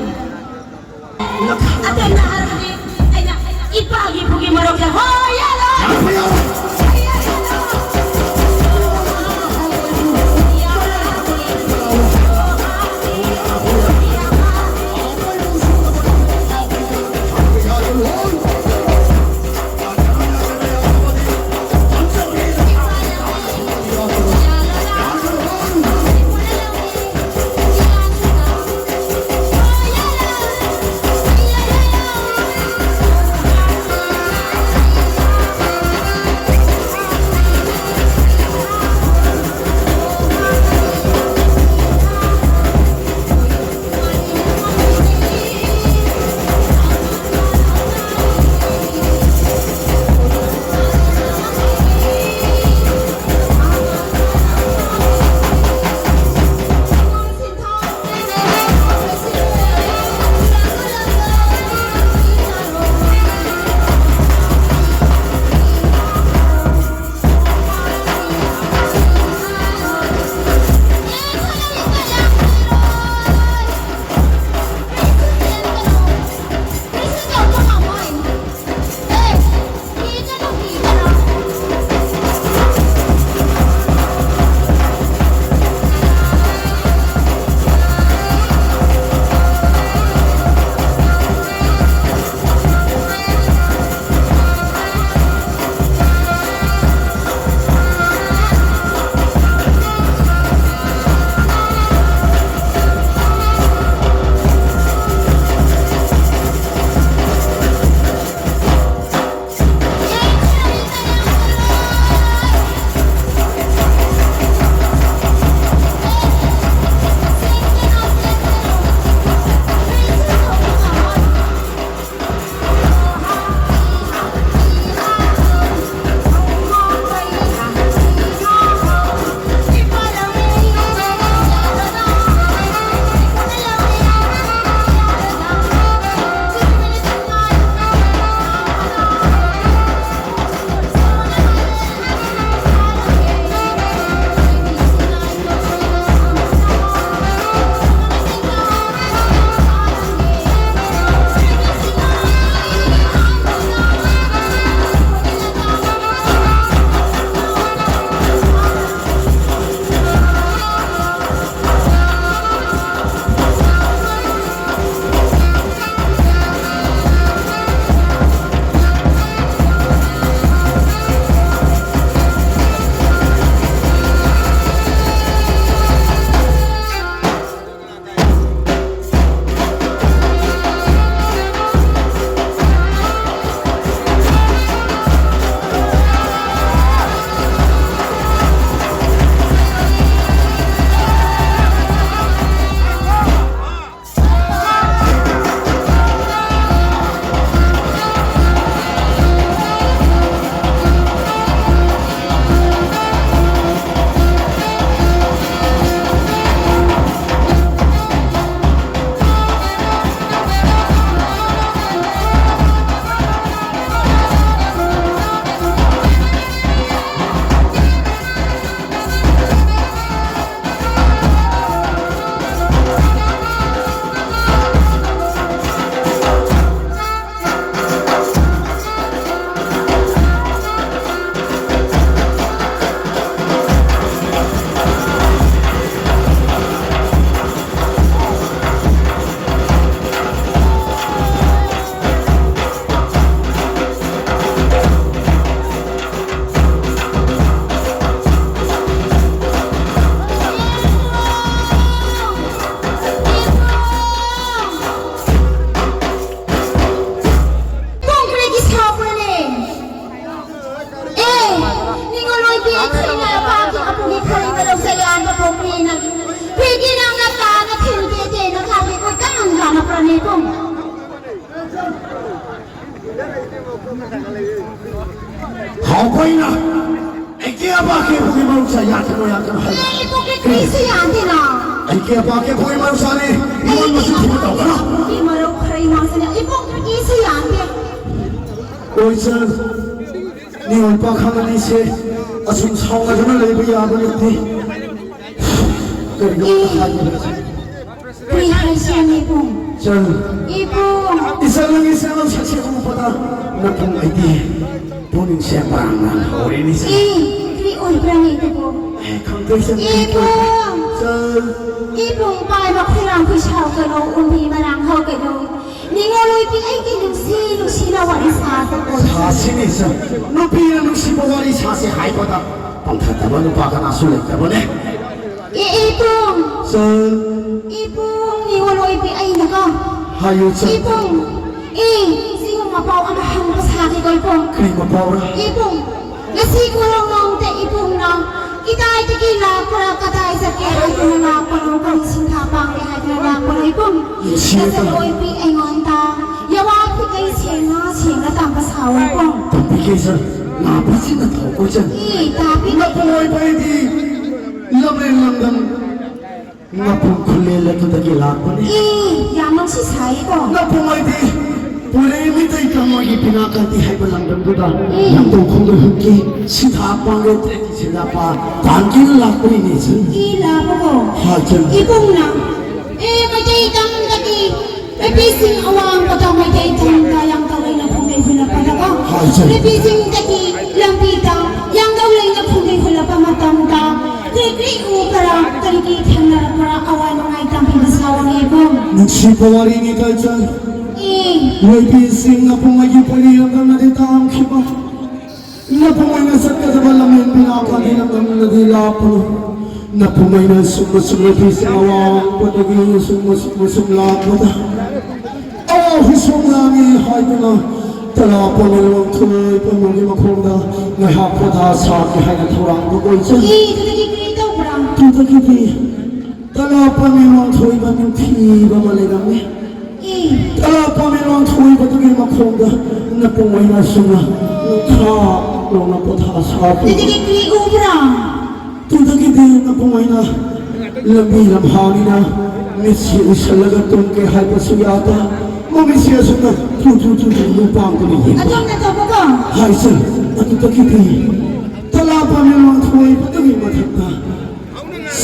ꯑꯇꯩꯅ ꯍꯥꯏꯔꯕꯗꯤ ꯑꯩꯅ ꯏꯄꯥꯒꯤ ꯏꯄꯨꯒꯤ ꯃꯔꯛꯇ ꯍꯣꯏ ꯌꯥꯔꯣꯏ꯫ ꯌꯥꯗꯦ, ꯌꯥꯗꯦ, ꯍꯥꯏ꯫ ꯑꯦ, ꯏꯕꯣꯛ, ꯀꯔꯤꯁꯨ ꯌꯥꯗꯦꯅ꯫ ꯑꯩ ꯀꯦ ꯄꯥ ꯀꯦ ꯄꯣꯏ ꯃꯔꯨꯞ ꯁꯥꯅꯤ꯫ ꯑꯩꯉꯣꯟꯗꯁꯨ ꯊꯤꯕ ꯇꯧꯒꯅꯨ꯫ ꯏ ꯃꯔꯨꯞ ꯈꯔ ꯏꯃꯥꯁꯤꯅ ꯏꯕꯣꯛ ꯀꯔꯤꯁꯨ ꯌꯥꯗꯦ꯫ ꯑꯣꯏ ꯆꯠ꯫ ꯅꯤꯉꯣꯜ ꯄꯥꯈꯪ ꯑꯅꯤꯁꯦ ꯑꯁꯨꯝ ꯁꯥꯎꯅꯗꯨꯅ ꯂꯩꯕ ꯌꯥꯕ ꯅꯠꯇꯦ꯫ ꯀꯔꯤꯅꯣ ꯍꯥꯏꯕꯗ ꯀꯔꯤ ꯍꯥꯏꯁꯤꯔꯅꯦ ꯏꯕꯨꯡ? ꯆꯜ꯫ ꯏꯕꯨꯡ꯫ ꯏꯆꯜ ꯅꯪꯒꯤ ꯁꯛꯁꯦ ꯎꯕꯗ ꯅꯄꯨꯡ ꯑꯩꯗꯤ ꯄꯨꯛꯅꯤꯡꯁꯦ ꯃꯔꯥꯡ ꯃꯔꯥꯡ ꯍꯧꯔꯦꯅꯦ ꯏꯆꯜ꯫ ꯑꯦ, ꯀꯔꯤ ꯑꯣꯏꯕ꯭ꯔꯥꯅꯦ ꯑꯗꯨꯕꯨ? ꯑꯦ, ꯈꯪꯗꯦ ꯏꯆꯜ, ꯀꯔꯤ ꯏꯕꯨꯡ! ꯑꯣꯏꯕ꯭ꯔꯥ? ꯆꯜ꯫ ꯏꯕꯨꯡ ꯄꯥꯏꯕ ꯈꯣꯏꯔꯥꯡ ꯈꯣꯏꯁꯥꯎ ꯀꯩꯅꯣ, ꯎꯃꯤ ꯃꯔꯥꯡ ꯍꯧ ꯀꯩꯅꯣ꯫ ꯅꯤꯉꯣꯜ ꯑꯣꯏꯕꯤ ꯑꯩꯒꯤ ꯅꯨꯡꯁꯤ ꯅꯨꯡꯁꯤꯅ ꯋꯥꯔꯤ ꯁꯥꯁꯦ꯫ ꯁꯥꯁꯤꯅꯦ ꯏꯆꯜ꯫ ꯅꯨꯄꯤꯅ ꯅꯨꯡꯁꯤꯕ ꯋꯥꯔꯤ ꯁꯥꯁꯦ ꯍꯥꯏꯕꯗ ꯄꯥꯡꯊꯠꯇꯕ ꯅꯨꯄꯥ ꯀꯅꯥꯁꯨ ꯂꯩꯇꯕꯅꯦ꯫ ꯏ-, ꯏꯕꯨꯡ! ꯆꯜ꯫ ꯏꯕꯨꯡ, ꯅꯤꯉꯣꯜ ꯑꯣꯏꯕꯤ ꯑꯩꯅꯀꯣ꯫ ꯍꯥꯏꯌꯨ, ꯆꯜ꯫ ꯏꯕꯨꯡ, ꯑꯦ, ꯁꯤꯒꯨꯝꯕ ꯄꯥꯎ ꯑꯃ ꯍꯪꯕ ꯁꯥꯒꯦꯀꯣ, ꯏꯕꯨꯡ꯫ ꯀꯔꯤ ꯃꯄꯥꯎꯔ? ꯏꯕꯨꯡ, ꯉꯁꯤ ꯀꯣꯂꯣꯡꯅꯣꯡꯗ ꯏꯕꯨꯡꯅ ꯀꯗꯥꯏꯗꯒꯤ ꯂꯥꯛꯄ꯭ꯔꯥ, ꯀꯗꯥꯏ ꯆꯠꯀꯦ ꯍꯥꯏꯗꯨꯅ ꯂꯥꯛꯄꯅꯣ, ꯀꯔꯤ ꯁꯤꯟꯊꯥ ꯄꯥꯡꯒꯦ ꯍꯥꯏꯗꯨꯅ ꯂꯥꯛꯄꯅꯣ, ꯏꯕꯨꯡ? ꯅꯨꯡꯁꯤꯌꯦ, ꯅꯆꯟ ꯆꯜ꯫ ꯑꯣꯏꯕꯤ ꯑꯩꯉꯣꯟꯗ ꯌꯥꯋꯥ ꯐꯤꯀꯩ ꯁꯦꯡꯅ ꯁꯦꯡꯅ ꯇꯝꯕ ꯁꯥꯑꯣ, ꯏꯕꯨꯡ꯫ ꯇꯝꯕꯤꯒꯦ, ꯆꯜ꯫ ꯅꯥꯕꯁꯤꯡꯅ ꯊꯧꯕ, ꯆꯜ꯫ ꯏ, ꯇꯥꯕꯤꯒꯦ꯫ ꯅꯄꯨꯡ ꯑꯣꯏꯕ ꯑꯩꯗꯤ ꯂꯝꯂꯦꯟ ꯂꯝꯗꯝ ꯉꯥꯄ꯭ꯔꯨꯝ ꯈꯨꯜꯂꯦꯜ ꯑꯗꯨꯗꯒꯤ ꯂꯥꯛꯄꯅꯤ꯫ ꯑꯦ, ꯌꯥꯝ ꯅꯨꯡꯁꯤ ꯁꯥꯏꯀꯣ꯫ ꯉꯥꯄ꯭ꯔꯨꯝ ꯍꯥꯏꯗꯤ ꯄꯨꯔꯦ ꯃꯤꯇꯩ ꯀꯪꯂꯩꯒꯤ ꯄꯤꯅꯥꯀꯥꯇꯤ ꯍꯥꯏꯕ ꯂꯝꯗꯝꯗꯨꯗ ꯎꯝ꯫ ꯂꯝꯗꯧ ꯈꯣꯡꯗ ꯍꯨꯠꯈꯤ꯫ ꯁꯤꯟꯊꯥ ꯄꯥꯡꯒꯦ ꯇ꯭ꯔꯦꯠꯀꯤ ꯁꯤꯟꯊꯥꯄꯥ ꯇꯥꯟꯒꯦꯅ ꯂꯥꯛꯄꯅꯤꯅꯦ, ꯏꯆꯟ꯫ ꯏ ꯂꯥꯛꯄꯀꯣ꯫ ꯍꯥ, ꯏꯆꯟ꯫ ꯏꯕꯨꯡꯅ, ꯑꯦ, ꯃꯩꯇꯩ ꯇꯝꯗꯒꯤ ꯅꯨꯄꯤꯁꯤꯡ ꯑꯋꯥꯡꯕꯗ ꯃꯩꯇꯩ ꯊꯣꯡꯗ ꯌꯥꯝ ꯇꯧꯔꯩꯅ ꯈꯣꯡꯒꯩ ꯍꯨꯜꯂꯛꯄꯗꯀꯣ꯫ ꯍꯣꯏ, ꯏꯆꯦ꯫ ꯅꯨꯄꯤꯁꯤꯡꯗꯒꯤ ꯂꯝꯕꯤꯗ ꯌꯥꯝ ꯇꯧꯔꯩꯅ ꯈꯣꯡꯒꯩ ꯍꯨꯜꯂꯛꯄ ꯃꯇꯝꯗ ꯀꯔꯤ ꯀꯔꯤ ꯎꯕ꯭ꯔꯥ, ꯀꯔꯤ ꯀꯔꯤ ꯊꯦꯡꯅꯔꯛꯄ꯭ꯔꯥ, ꯑꯋꯥ ꯅꯨꯡꯉꯥꯏ ꯇꯝꯕꯤꯕ ꯁꯥꯑꯣꯅꯦꯕꯣ꯫ ꯅꯨꯡꯁꯤꯕ ꯋꯥꯔꯤꯅꯤ ꯀꯥꯏꯆꯟ꯫ ꯑꯦ꯫ ꯅꯨꯄꯤꯁꯤꯡꯅ ꯄꯨꯡ ꯑꯩꯒꯤ ꯄꯣꯏꯔꯤ ꯂꯝꯗꯝꯅꯗꯤ ꯇꯥꯡꯈꯤꯕ꯫ ꯅꯄꯨꯡ ꯑꯣꯏꯅ ꯆꯠꯀꯗꯕ ꯂꯝꯕꯦꯟ ꯄꯤꯅꯥ ꯀꯥꯟꯗꯤ ꯂꯝꯗꯝꯅꯗꯤ ꯂꯥꯞꯄꯅꯨ꯫ ꯅꯄꯨꯡ ꯑꯣꯏꯅ ꯁꯨꯝ ꯑꯁꯨꯝ ꯅꯨꯄꯤꯁꯤꯡ ꯑꯋꯥꯡꯕꯗꯒꯤ ꯁꯨꯝ ꯑꯁꯨꯝ ꯑꯁꯨꯝ ꯂꯥꯛꯄꯗ ꯑꯋꯥ ꯍꯨꯏꯁꯣꯡ ꯂꯥꯡꯉꯤ ꯍꯥꯏꯗꯨꯅ ꯇꯔꯥ ꯄꯣꯂꯣ ꯋꯥꯡꯊꯣꯏ ꯄꯣꯂꯣꯒꯤ ꯃꯈꯣꯡꯗ ꯉꯥꯏꯍꯥꯛ ꯄꯣꯊꯥ ꯁꯥꯒꯦ ꯍꯥꯏꯅ ꯊꯧꯔꯥꯡꯗꯨ ꯑꯣꯏꯖꯩ꯫ ꯑꯦ, ꯑꯗꯨꯗꯒꯤ ꯀꯔꯤ ꯇꯧꯕ꯭ꯔꯥ? ꯑꯗꯨꯗꯒꯤꯗꯤ ꯇꯔꯥ ꯄꯥꯝꯃꯤ ꯋꯥꯡꯊꯣꯏꯕ ꯅꯤꯡꯊꯤꯕ ꯑꯃ ꯂꯩꯔꯝꯃꯤ꯫ ꯑꯦ꯫ ꯇꯔꯥ ꯄꯥꯝꯃꯤ ꯋꯥꯡꯊꯣꯏꯕꯗꯨꯒꯤ ꯃꯈꯣꯡꯗ ꯅꯄꯨꯡ ꯑꯣꯏꯅ ꯁꯨꯝꯅ ꯅꯨꯡꯈꯥ ꯂꯣꯡꯅ ꯄꯣꯊꯥ ꯁꯥꯕꯤ꯫ ꯑꯗꯨꯗꯒꯤ ꯀꯔꯤ ꯎꯕ꯭ꯔꯥ? ꯇꯨꯗꯒꯤꯗꯤ ꯅꯄꯨꯡ ꯑꯣꯏꯅ ꯂꯝꯕꯤ ꯂꯝꯍꯥꯡꯅꯤꯅ ꯃꯤꯠꯁꯤ ꯎꯏꯁꯜꯂꯒ ꯇꯨꯝꯒꯦ ꯍꯥꯏꯕꯁꯨ ꯌꯥꯗ, ꯃꯃꯤꯠꯁꯤ ꯑꯁꯨꯝꯅ ꯊꯨ ꯊꯨ ꯊꯨ ꯊꯨ ꯅꯨꯡ ꯄꯥꯡꯗꯨꯅ ꯌꯦꯡꯕ꯫ ꯑꯗꯣꯝꯅ ꯇꯧꯕꯀꯣ꯫ ꯍꯥꯏꯁꯦ, ꯑꯗꯨꯗꯒꯤꯗꯤ ꯇꯂꯥ ꯄꯥꯝꯕꯤ ꯂꯣꯟꯊꯣꯏꯕꯗꯨꯒꯤ ꯃꯊꯛꯇ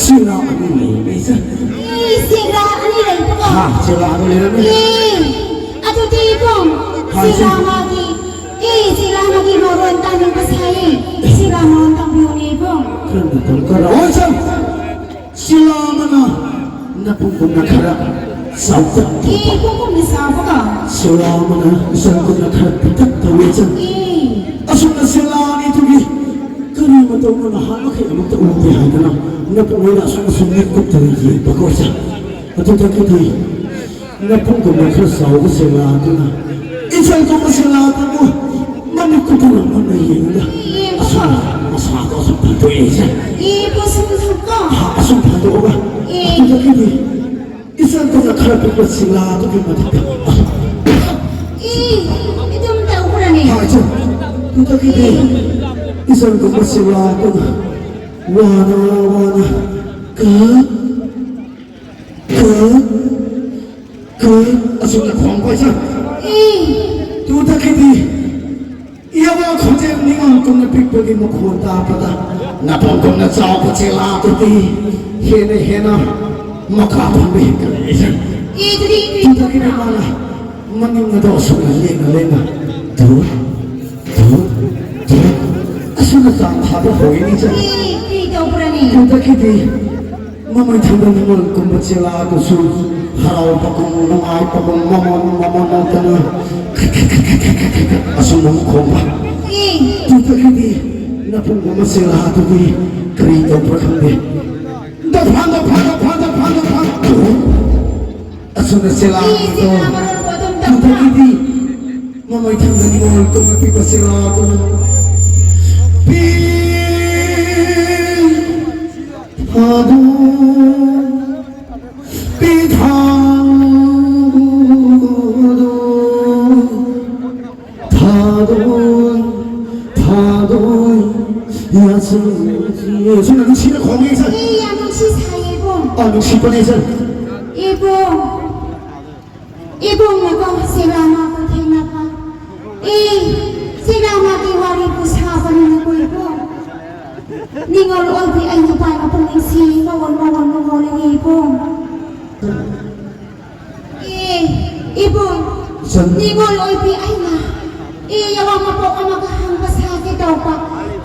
ꯁꯤꯂꯥ ꯑꯅꯤ ꯂꯩꯔꯝꯃꯤ ꯏꯆꯟ꯫ ꯏ, ꯁꯤꯂꯥ ꯑꯅꯤ ꯂꯩꯕꯀꯣ? ꯍꯥ, ꯁꯤꯂꯥ ꯑꯅꯤ ꯂꯩꯔꯝꯃꯤ꯫ ꯏ, ꯑꯗꯨꯗꯤ ꯏꯕꯨꯡ, ꯍꯥꯏꯁꯦ꯫ ꯁꯤꯂꯥ ꯃꯥꯒꯤ, ꯏ, ꯁꯤꯂꯥ ꯃꯥꯒꯤ ꯃꯔꯣꯟ ꯇꯥꯅꯤꯡꯕ ꯁꯥꯏ꯫ ꯁꯤꯂꯥ ꯃꯔꯣꯟ ꯇꯝꯕꯤꯌꯨꯅꯦ ꯏꯕꯨꯡ꯫ ꯈꯔ ꯃꯇꯝ ꯈꯔ ꯑꯣꯏ ꯏꯆꯟ꯫ ꯁꯤꯂꯥ ꯑꯃꯅ ꯅꯄꯨꯡꯒꯨꯝꯅ ꯈꯔ ꯆꯥꯎꯇꯛ ꯇꯧꯕ꯫ ꯏ, ꯄꯨꯡꯒꯨꯝꯅ ꯆꯥꯎꯕꯒ? ꯁꯤꯂꯥ ꯑꯃꯅ ꯏꯆꯟꯒꯨꯝꯅ ꯈꯔ ꯄꯤꯛꯇꯛ ꯇꯧꯏ ꯏꯆꯟ꯫ ꯏ꯫ ꯑꯁꯨꯝꯅ ꯁꯤꯂꯥ ꯑꯅꯤꯗꯨꯒꯤ ꯀꯔꯤ ꯃꯇꯧꯅꯣ ꯅꯍꯥꯟ ꯃꯈꯩ ꯑꯃꯨꯛꯇ ꯎꯗꯦ ꯍꯥꯏꯗꯅ ꯅꯄꯨꯡ ꯑꯣꯏꯅ ꯑꯁꯨꯝ ꯑꯁꯨꯝ ꯃꯤꯠ ꯀꯨꯞꯇꯅ ꯌꯦꯡꯕꯀꯣ ꯏꯆꯟ꯫ ꯑꯗꯨꯗꯒꯤꯗꯤ ꯅꯄꯨꯡꯒꯨꯝꯅ ꯈꯔ ꯆꯥꯎꯕ ꯁꯤꯂꯥ ꯑꯗꯨꯅ ꯏꯆꯟꯒꯨꯝꯕ ꯁꯤꯂꯥ ꯑꯗꯨꯕꯨ ꯃꯃꯤꯠ ꯀꯨꯞꯇꯅ ꯃꯨꯟꯅ ꯌꯦꯡꯉꯒ ꯌꯦꯡꯕꯀꯣ? ꯑꯁꯨꯝ ꯃꯁꯥꯗꯣ ꯑꯁꯨꯝ ꯐꯟꯗꯣꯛꯑꯦ ꯏꯆꯟ꯫ ꯏ, ꯄꯣꯁꯨꯝ ꯊꯣꯛꯄ? ꯑꯁꯨꯝ ꯐꯟꯗꯣꯛꯑꯒ ꯏ꯫ ꯑꯗꯨꯗꯒꯤꯗꯤ ꯏꯆꯟꯗꯨꯅ ꯈꯔ ꯄꯤꯛꯄ ꯁꯤꯂꯥ ꯑꯗꯨꯒꯤ ꯃꯊꯛꯇ꯫ ꯏ, ꯑꯗꯨꯝ ꯇꯧꯈ꯭ꯔꯅꯤ꯫ ꯍꯥꯏ ꯏꯆꯟ, ꯑꯗꯨꯗꯒꯤꯗꯤ ꯏꯆꯟꯒꯨꯝꯕ ꯁꯤꯂꯥ ꯑꯗꯨꯅ ꯋꯥꯅ ꯋꯥꯅ ꯀ, ꯀ, ꯀ ꯑꯁꯨꯝꯅ ꯈꯣꯡꯕ ꯏꯆꯟ꯫ ꯏ꯫ ꯑꯗꯨꯗꯒꯤꯗꯤ ꯏꯌꯥꯕ ꯈꯣꯟꯖꯦꯜ ꯅꯤꯉꯣꯜ ꯀꯨꯝꯅ ꯄꯤꯛꯄꯒꯤ ꯃꯈꯣꯟ ꯇꯥꯕꯗ ꯅꯥꯄꯣꯝꯒꯨꯝꯅ ꯆꯥꯎꯕ ꯁꯤꯂꯥ ꯑꯗꯨꯗꯤ ꯍꯦꯟꯅ ꯍꯦꯟꯅ ꯃꯀꯥ ꯐꯟꯕ ꯍꯦꯟꯒꯠꯂꯛꯏ ꯏꯆꯟ꯫ ꯏ, ꯑꯗꯨꯗꯤ, ꯑꯗꯨꯗꯤ꯫ ꯑꯗꯨꯗꯒꯤꯗꯤ ꯃꯥꯅ ꯃꯅꯤꯡ ꯑꯗꯣ ꯑꯁꯨꯝꯅ ꯂꯦꯡꯅ ꯂꯦꯡꯅ ꯙꯨꯠ, ꯙꯨꯠ, ꯙꯨꯠ ꯑꯁꯨꯝꯅ ꯆꯥꯡ ꯊꯥꯕ ꯍꯧꯔꯛꯏ ꯏꯆꯟ꯫ ꯏ, ꯀꯔꯤ ꯇꯧꯕ꯭ꯔꯅꯦ? ꯑꯗꯨꯗꯒꯤꯗꯤ ꯃꯃꯩ ꯊꯪꯕ ꯅꯤꯉꯣꯜ ꯀꯨꯝꯕ ꯁꯤꯂꯥ ꯑꯗꯨꯁꯨ ꯍꯔꯥꯎꯕꯒꯨꯝ ꯅꯨꯡꯉꯥꯏꯕꯒꯨꯝ ꯃꯃꯣꯟ ꯃꯃꯣꯟ ꯅꯣꯛꯇꯅ ꯑꯁꯨꯝ ꯑꯃꯨꯛ ꯈꯣꯡꯕ꯫ ꯏ꯫ ꯑꯗꯨꯗꯒꯤꯗꯤ ꯅꯥꯄꯣꯝꯒꯨꯝꯕ ꯁꯤꯂꯥ ꯑꯗꯨꯗꯤ ꯀꯔꯤ ꯇꯧꯕ꯭ꯔꯥ ꯈꯪꯗꯦ꯫ ꯗꯐꯥ, ꯗꯐꯥ, ꯗꯐꯥ, ꯗꯐꯥ, ꯗꯐꯥ꯫ ꯑꯁꯨꯝꯅ ꯁꯤꯂꯥ ꯏ, ꯑꯗꯣ ꯁꯤꯂꯥ ꯃꯔꯣꯟꯕꯨ ꯑꯗꯨꯝ ꯇꯞꯅ꯫ ꯑꯗꯨꯗꯒꯤꯗꯤ ꯃꯃꯩ ꯊꯪꯕ ꯅꯤꯉꯣꯜ ꯀꯨꯝꯅ ꯄꯤꯛꯄ ꯁꯤꯂꯥ ꯑꯗꯨꯅ ꯄꯤ ꯊꯥꯗꯣ, ꯄꯤ ꯊꯥꯗꯣ, ꯊꯥꯗꯣꯏ, ꯊꯥꯗꯣꯏ, ꯌꯥꯁꯪ ꯁꯨꯝꯅ ꯅꯨꯡꯁꯤꯅ ꯈꯣꯡꯉꯦ, ꯏꯆꯟ꯫ ꯑꯦ, ꯌꯥꯝ ꯅꯨꯡꯁꯤ ꯁꯥꯏꯌꯦ, ꯏꯕꯨꯡ꯫ ꯑꯥ, ꯅꯨꯡꯁꯤꯕꯅꯦ, ꯏꯆꯟ꯫ ꯏꯕꯨꯡ, ꯏꯕꯨꯡꯅꯀꯣ ꯁꯦꯂꯥ ꯃꯥꯕꯨ ꯊꯦꯡꯅꯕ꯫ ꯑꯦ, ꯁꯦꯂꯥ ꯃꯥꯒꯤ ꯋꯥꯔꯤꯕꯨ ꯁꯥꯕꯅꯤꯅꯀꯣ, ꯏꯕꯨꯡ꯫ ꯅꯤꯉꯣꯜ ꯑꯣꯏꯕꯤ ꯑꯩ ꯅꯨꯄꯥꯒ ꯄꯨꯛꯅꯤꯡꯁꯤ ꯃꯋꯣꯟ ꯃꯋꯣꯟ ꯃꯋꯣꯟ ꯏꯕꯨꯡ꯫ ꯑꯦ, ꯏꯕꯨꯡ, ꯏꯆꯟ꯫ ꯅꯤꯉꯣꯜ ꯑꯣꯏꯕꯤ ꯑꯩꯅ, ꯑꯦ, ꯌꯥꯋꯥ ꯃꯄꯣꯛ ꯑꯃꯒ ꯍꯪꯕ ꯁꯥꯒꯦ ꯇꯧꯕ꯫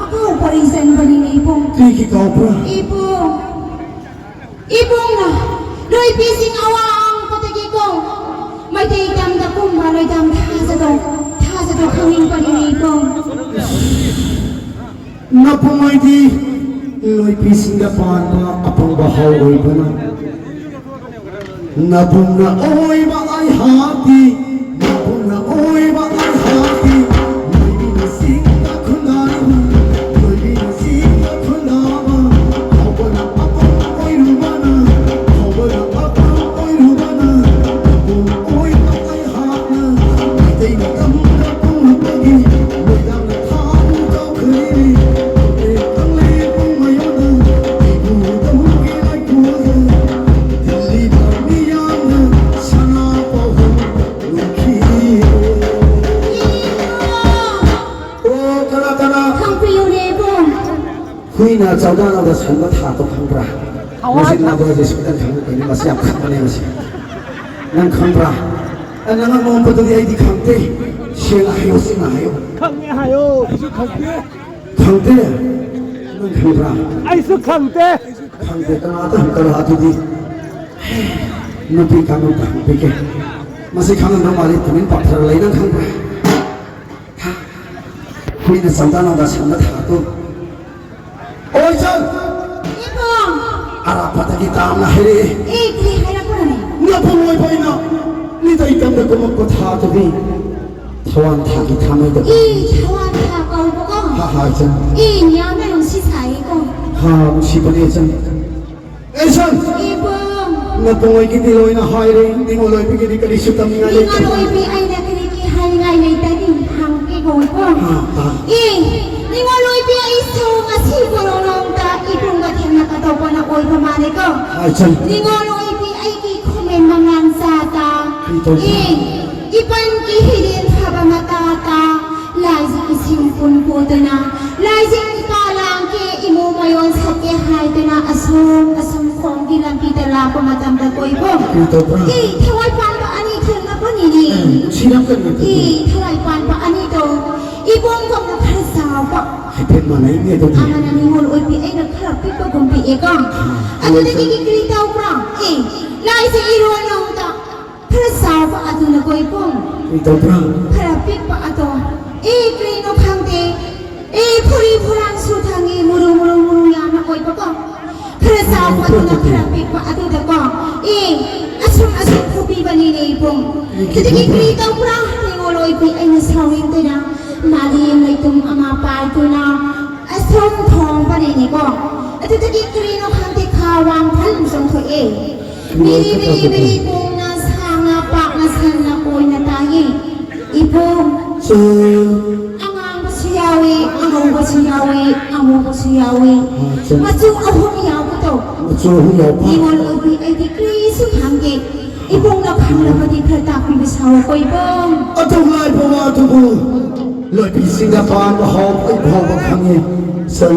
ꯑꯀꯥꯎꯕ ꯔꯤꯖꯟꯕꯅꯤꯅꯦ, ꯏꯕꯨꯡ꯫ ꯀꯔꯤꯒꯤ ꯀꯥꯎꯕ꯭ꯔꯥ? ꯏꯕꯨꯡ, ꯏꯕꯨꯡꯅ ꯂꯣꯏꯕꯤꯁꯤꯡ ꯑꯋꯥꯡꯕꯗꯒꯤꯀꯣ, ꯃꯩꯇꯩ ꯇꯝꯗ ꯀꯨꯝꯕ ꯂꯣꯏꯗꯝ ꯊꯥꯖꯗꯧ, ꯊꯥꯖꯗꯧ ꯈꯪꯅꯤꯡꯕꯅꯤꯅꯦ, ꯏꯕꯨꯡ꯫ ꯅꯄꯨꯡ ꯑꯣꯏꯗꯤ ꯂꯣꯏꯄꯤꯁꯤꯡꯗ ꯄꯥꯟꯕ ꯑꯄꯪꯕ ꯍꯧ ꯑꯣꯏꯕꯅ꯫ ꯅꯄꯨꯡꯅ ꯑꯣꯏꯕ ꯑꯩꯍꯥꯛꯇꯤ, ꯅꯄꯨꯡꯅ ꯑꯣꯏꯕ ꯑꯩꯍꯥꯛꯇꯤ, ꯂꯣꯏꯕꯤꯅ ꯆꯤꯡꯗ ꯈꯨꯟꯗꯥꯔꯤꯕ, ꯂꯣꯏꯕꯤꯅ ꯆꯤꯡꯗ ꯈꯨꯟꯗꯥꯕ, ꯍꯧꯕꯅ ꯑꯄꯪ ꯑꯣꯏꯔꯨꯕꯅ, ꯍꯧꯕꯅ ꯑꯄꯪ ꯑꯣꯏꯔꯨꯕꯅ, ꯅꯄꯨꯡ ꯑꯣꯏꯕ ꯑꯩꯍꯥꯛꯅ, ꯃꯩꯇꯩ ꯃꯇꯝꯗ ꯄꯨꯡꯂꯨꯞꯇꯒꯤ ꯂꯣꯏꯗꯥꯡꯅ ꯊꯥꯕꯨ ꯀꯥꯎꯈ꯭ꯔꯦ꯫ ꯇꯧꯔꯦ ꯈꯪꯂꯦ ꯄꯨꯡ ꯃꯌꯣꯟꯗ, ꯏꯄꯨ ꯇꯧꯒꯦ ꯂꯥꯏꯄꯨꯗ, ꯗꯤꯜꯂꯤꯗ ꯃꯤꯌꯥꯝꯅ ꯁꯅꯥ ꯄꯥꯎꯍꯧ ꯂꯨꯈꯤ꯫ ꯑꯣ, ꯀꯅꯥ, ꯀꯅꯥ? ꯈꯪꯕꯤꯌꯨꯅꯦ, ꯏꯕꯨꯡ꯫ ꯍꯨꯏꯅ ꯆꯧꯗꯥꯅꯧꯗ ꯁꯟꯕ ꯊꯥꯗꯣ ꯈꯪꯕ꯭ꯔꯥ? ꯍꯋꯥꯏ ꯃꯁꯤ ꯊꯥ- ꯅꯕꯣꯏꯁꯦ ꯁꯨꯡꯈꯪ ꯈꯪꯗꯦ, ꯃꯁꯤ ꯌꯥꯝ ꯈꯪꯕꯅꯦ ꯃꯁꯤ꯫ ꯅꯪ ꯈꯪꯕ꯭ꯔꯥ? ꯑ, ꯅꯪ ꯑꯉꯣꯝꯕꯗꯨꯗꯤ ꯑꯩꯗꯤ ꯈꯪꯗꯦ꯫ ꯁꯦꯡꯅ ꯍꯥꯏꯌꯣ, ꯁꯦꯡꯅ ꯍꯥꯏꯌꯣ꯫ ꯈꯪꯉꯦ ꯍꯥꯏꯌꯣ꯫ ꯑꯩꯁꯨ ꯈꯪꯗꯦ꯫ ꯈꯪꯗꯦ? ꯅꯪ ꯈꯪꯕ꯭ꯔꯥ? ꯑꯩꯁꯨ ꯈꯪꯗꯦ꯫ ꯈꯪꯗꯦ, ꯀꯅꯥꯗ ꯍꯪꯒꯅꯣ ꯑꯗꯨꯗꯤ? ꯅꯨꯄꯤ ꯀꯥꯡꯂꯨꯞꯇ ꯍꯪꯕꯤꯒꯦ꯫ ꯃꯁꯤ ꯈꯪꯉꯝꯗꯧ ꯃꯥꯜꯂꯤ, ꯇꯨꯃꯤꯟ ꯄꯥꯊꯔ ꯂꯩ, ꯅꯪ ꯈꯪꯕ꯭ꯔꯥ? ꯍꯥ? ꯍꯨꯏꯅ ꯆꯧꯗꯥꯅꯧꯗ ꯁꯟꯕ ꯊꯥꯗꯣ꯫ ꯑꯣꯏ ꯆꯟ! ꯏꯕꯨꯡ! ꯑꯔꯥꯞꯄꯗꯒꯤ ꯇꯥꯝꯅ ꯍꯥꯏꯔꯛꯑꯦ꯫ ꯑꯦ, ꯀꯔꯤ ꯍꯥꯏꯔꯛꯄ꯭ꯔꯅꯦ? ꯅꯄꯨꯡ ꯑꯣꯏꯕ ꯑꯩꯅ ꯃꯤꯇꯩ ꯇꯝꯗ ꯀꯨꯝꯃꯛꯄ ꯊꯥꯗꯨꯗꯤ ꯊꯋꯥꯟ ꯊꯥꯒꯤ ꯊꯥꯃꯩꯗ꯫ ꯑꯦ, ꯊꯋꯥꯟ ꯊꯥ ꯀꯧꯕꯀꯣ? ꯍꯥ, ꯍꯥ, ꯏꯆꯟ꯫ ꯑꯦ, ꯌꯥꯝꯅ ꯅꯨꯡꯁꯤ ꯁꯥꯏꯌꯦꯀꯣ? ꯍꯥ, ꯅꯨꯡꯁꯤꯕꯅꯦ, ꯏꯆꯟ꯫ ꯑꯦ, ꯏꯆꯟ! ꯏꯕꯨꯡ! ꯅꯄꯨꯡ ꯑꯣꯏꯒꯤꯗꯤ ꯂꯣꯏꯅ ꯍꯥꯏꯔꯦ, ꯅꯤꯉꯣꯜ ꯑꯣꯏꯕꯒꯤꯗꯤ ꯀꯔꯤꯁꯨ ꯇꯝꯅꯤꯡꯉꯥꯏ ꯂꯩꯇꯦ꯫ ꯅꯤꯉꯣꯜ ꯑꯣꯏꯕꯤ ꯑꯩꯅ ꯀꯔꯤꯒꯤ ꯍꯥꯏꯅꯤꯡꯉꯥꯏ ꯂꯩꯇꯒꯦ ꯍꯪꯒꯦ ꯀꯧꯕꯀꯣ? ꯍꯥ, ꯍꯥ꯫ ꯑꯦ, ꯅꯤꯉꯣꯜ ꯑꯣꯏꯕꯤ ꯑꯩꯁꯨ ꯉꯁꯤ ꯀꯣꯔꯣꯅꯥ ꯑꯇꯧꯕꯅ ꯑꯣꯏꯕ ꯃꯥꯜꯂꯦꯀꯣ꯫ ꯍꯣꯏ, ꯆꯨꯝ꯫ ꯅꯤꯉꯣꯜ ꯑꯣꯏꯕꯤ ꯑꯩꯒꯤ ꯈꯨꯃꯦꯟ ꯃꯉꯥꯟ ꯆꯥꯇ꯫ ꯀꯔꯤ ꯇꯧꯕ? ꯑꯦ, ꯏꯄꯟꯒꯤ ꯍꯤꯔꯦꯟ ꯐꯕ ꯃꯇꯥꯇ꯫ ꯂꯥꯏꯖꯤꯡ ꯏꯁꯤꯡ ꯄꯨꯟ ꯄꯨꯗꯨꯅ, ꯂꯥꯏꯖꯤꯡ ꯏꯄꯥ ꯂꯥꯡꯒꯦ, ꯏꯃꯨ ꯃꯌꯣꯟ ꯁꯛꯀꯦ ꯍꯥꯏꯗꯨꯅ ꯑꯁꯨꯝ ꯑꯁꯨꯝ ꯈꯣꯡꯒꯤ ꯂꯝꯕꯤꯗ ꯂꯥꯛꯄ ꯃꯇꯝꯗ ꯀꯣꯏꯕꯨꯡ꯫ ꯀꯔꯤ ꯇꯧꯕ꯭ꯔꯥ? ꯑꯦ, ꯊꯋꯥꯏ ꯄꯥꯟꯕ ꯑꯅꯤ ꯊꯦꯡꯅꯕꯅꯤꯅꯦ꯫ ꯎꯝ, ꯅꯨꯡꯁꯤꯔꯝꯒꯅꯤ ꯑꯗꯨꯗꯤ꯫ ꯑꯦ, ꯊꯋꯥꯏ ꯄꯥꯟꯕ ꯑꯅꯤꯗꯣ ꯏꯕꯨꯡꯒꯨꯝꯅ ꯈꯔ ꯆꯥꯎꯕ꯫ ꯍꯥꯏꯐꯦꯠ ꯃꯥꯟꯅꯩꯅꯦ ꯑꯗꯨꯗꯤ꯫ ꯑꯃꯅ ꯅꯤꯉꯣꯜ ꯑꯣꯏꯕꯤ ꯑꯩꯅ ꯈꯔ ꯄꯤꯛꯄꯒꯨꯝ ꯄꯤꯛꯑꯦꯀꯣ꯫ ꯑꯥ, ꯑꯗꯨꯗꯒꯤ ꯀꯔꯤ ꯇꯧꯕ꯭ꯔꯥ? ꯑꯦ, ꯂꯥꯏꯁꯦ ꯏꯔꯣꯟ ꯂꯧꯗ ꯈꯔ ꯆꯥꯎꯕ ꯑꯗꯨꯅ ꯀꯣꯏꯕꯨꯡ꯫ ꯀꯔꯤ ꯇꯧꯕ꯭ꯔꯥ? ꯈꯔ ꯄꯤꯛꯄ ꯑꯗꯣ꯫ ꯑꯦ, ꯀꯔꯤꯅꯣ ꯈꯪꯗꯦ꯫ ꯑꯦ, ꯐꯨꯔꯤ ꯐꯨꯔꯥꯡꯁꯨ ꯊꯪꯉꯤ, ꯃꯨꯔꯨ ꯃꯨꯔꯨ ꯃꯨꯔꯨ ꯌꯥꯝꯅ ꯑꯣꯏꯕꯀꯣ꯫ ꯈꯔ ꯆꯥꯎꯕ ꯑꯗꯨꯅ ꯈꯔ ꯄꯤꯛꯄ ꯑꯗꯨꯗꯀꯣ꯫ ꯑꯦ, ꯑꯁꯨꯝ ꯑꯁꯨꯝ ꯐꯨꯕꯤꯕꯅꯤꯅꯦ ꯏꯕꯨꯡ꯫ ꯑꯗꯨꯗꯒꯤ ꯀꯔꯤ ꯇꯧꯕ꯭ꯔꯥ? ꯅꯤꯉꯣꯜ ꯑꯣꯏꯕꯤ ꯑꯩꯅ ꯁꯥꯎꯅꯤꯡꯗꯅ ꯃꯥꯂꯦꯝ ꯂꯩꯇꯨꯝ ꯑꯃ ꯄꯥꯏꯗꯨꯅ ꯑꯁꯨꯝ ꯊꯣꯡꯕꯅꯤꯅꯦꯀꯣ꯫ ꯑꯗꯨꯗꯒꯤ ꯀꯔꯤꯅꯣ ꯈꯪꯗꯦ ꯈꯥ ꯋꯥꯡ ꯐꯜ ꯆꯣꯡꯊꯣꯛꯑꯦ꯫ ꯃꯤꯔꯤ ꯃꯤꯔꯤ ꯃꯤꯔꯤ ꯀꯣꯡꯅ ꯁꯥꯡꯅ ꯄꯥꯛꯅ ꯁꯟꯅ ꯑꯣꯏꯅ ꯇꯥꯏꯌꯦ꯫ ꯏꯕꯨꯡ꯫ ꯆꯦ꯫ ꯑꯉꯥꯡꯕꯁꯨ ꯌꯥꯎꯏ, ꯑꯉꯧꯕꯁꯨ ꯌꯥꯎꯏ, ꯑꯃꯨꯕꯁꯨ ꯌꯥꯎꯏ꯫ ꯑꯥ, ꯆꯦ꯫ ꯃꯆꯨ ꯑꯍꯨꯝ ꯌꯥꯎꯕꯗꯣ꯫ ꯃꯆꯨ ꯑꯍꯨꯝ ꯌꯥꯎꯕ꯫ ꯅꯤꯉꯣꯜ ꯑꯣꯏꯕꯤ ꯑꯩꯗꯤ ꯀꯔꯤꯁꯨ ꯈꯪꯗꯦ꯫ ꯏꯕꯨꯡꯅ ꯈꯪꯂꯕꯗꯤ ꯈꯔ ꯇꯥꯛꯄꯤꯕ ꯁꯥꯎ ꯀꯣꯏꯕꯨꯡ꯫ ꯑꯗꯨ ꯂꯥꯏꯕ ꯋꯥ ꯑꯗꯨꯕꯨ ꯂꯣꯏꯕꯤꯁꯤꯡꯗ ꯄꯥꯟꯕ ꯍꯥꯎꯕ ꯐꯥꯎꯕ ꯈꯪꯉꯤ꯫ ꯆꯦ꯫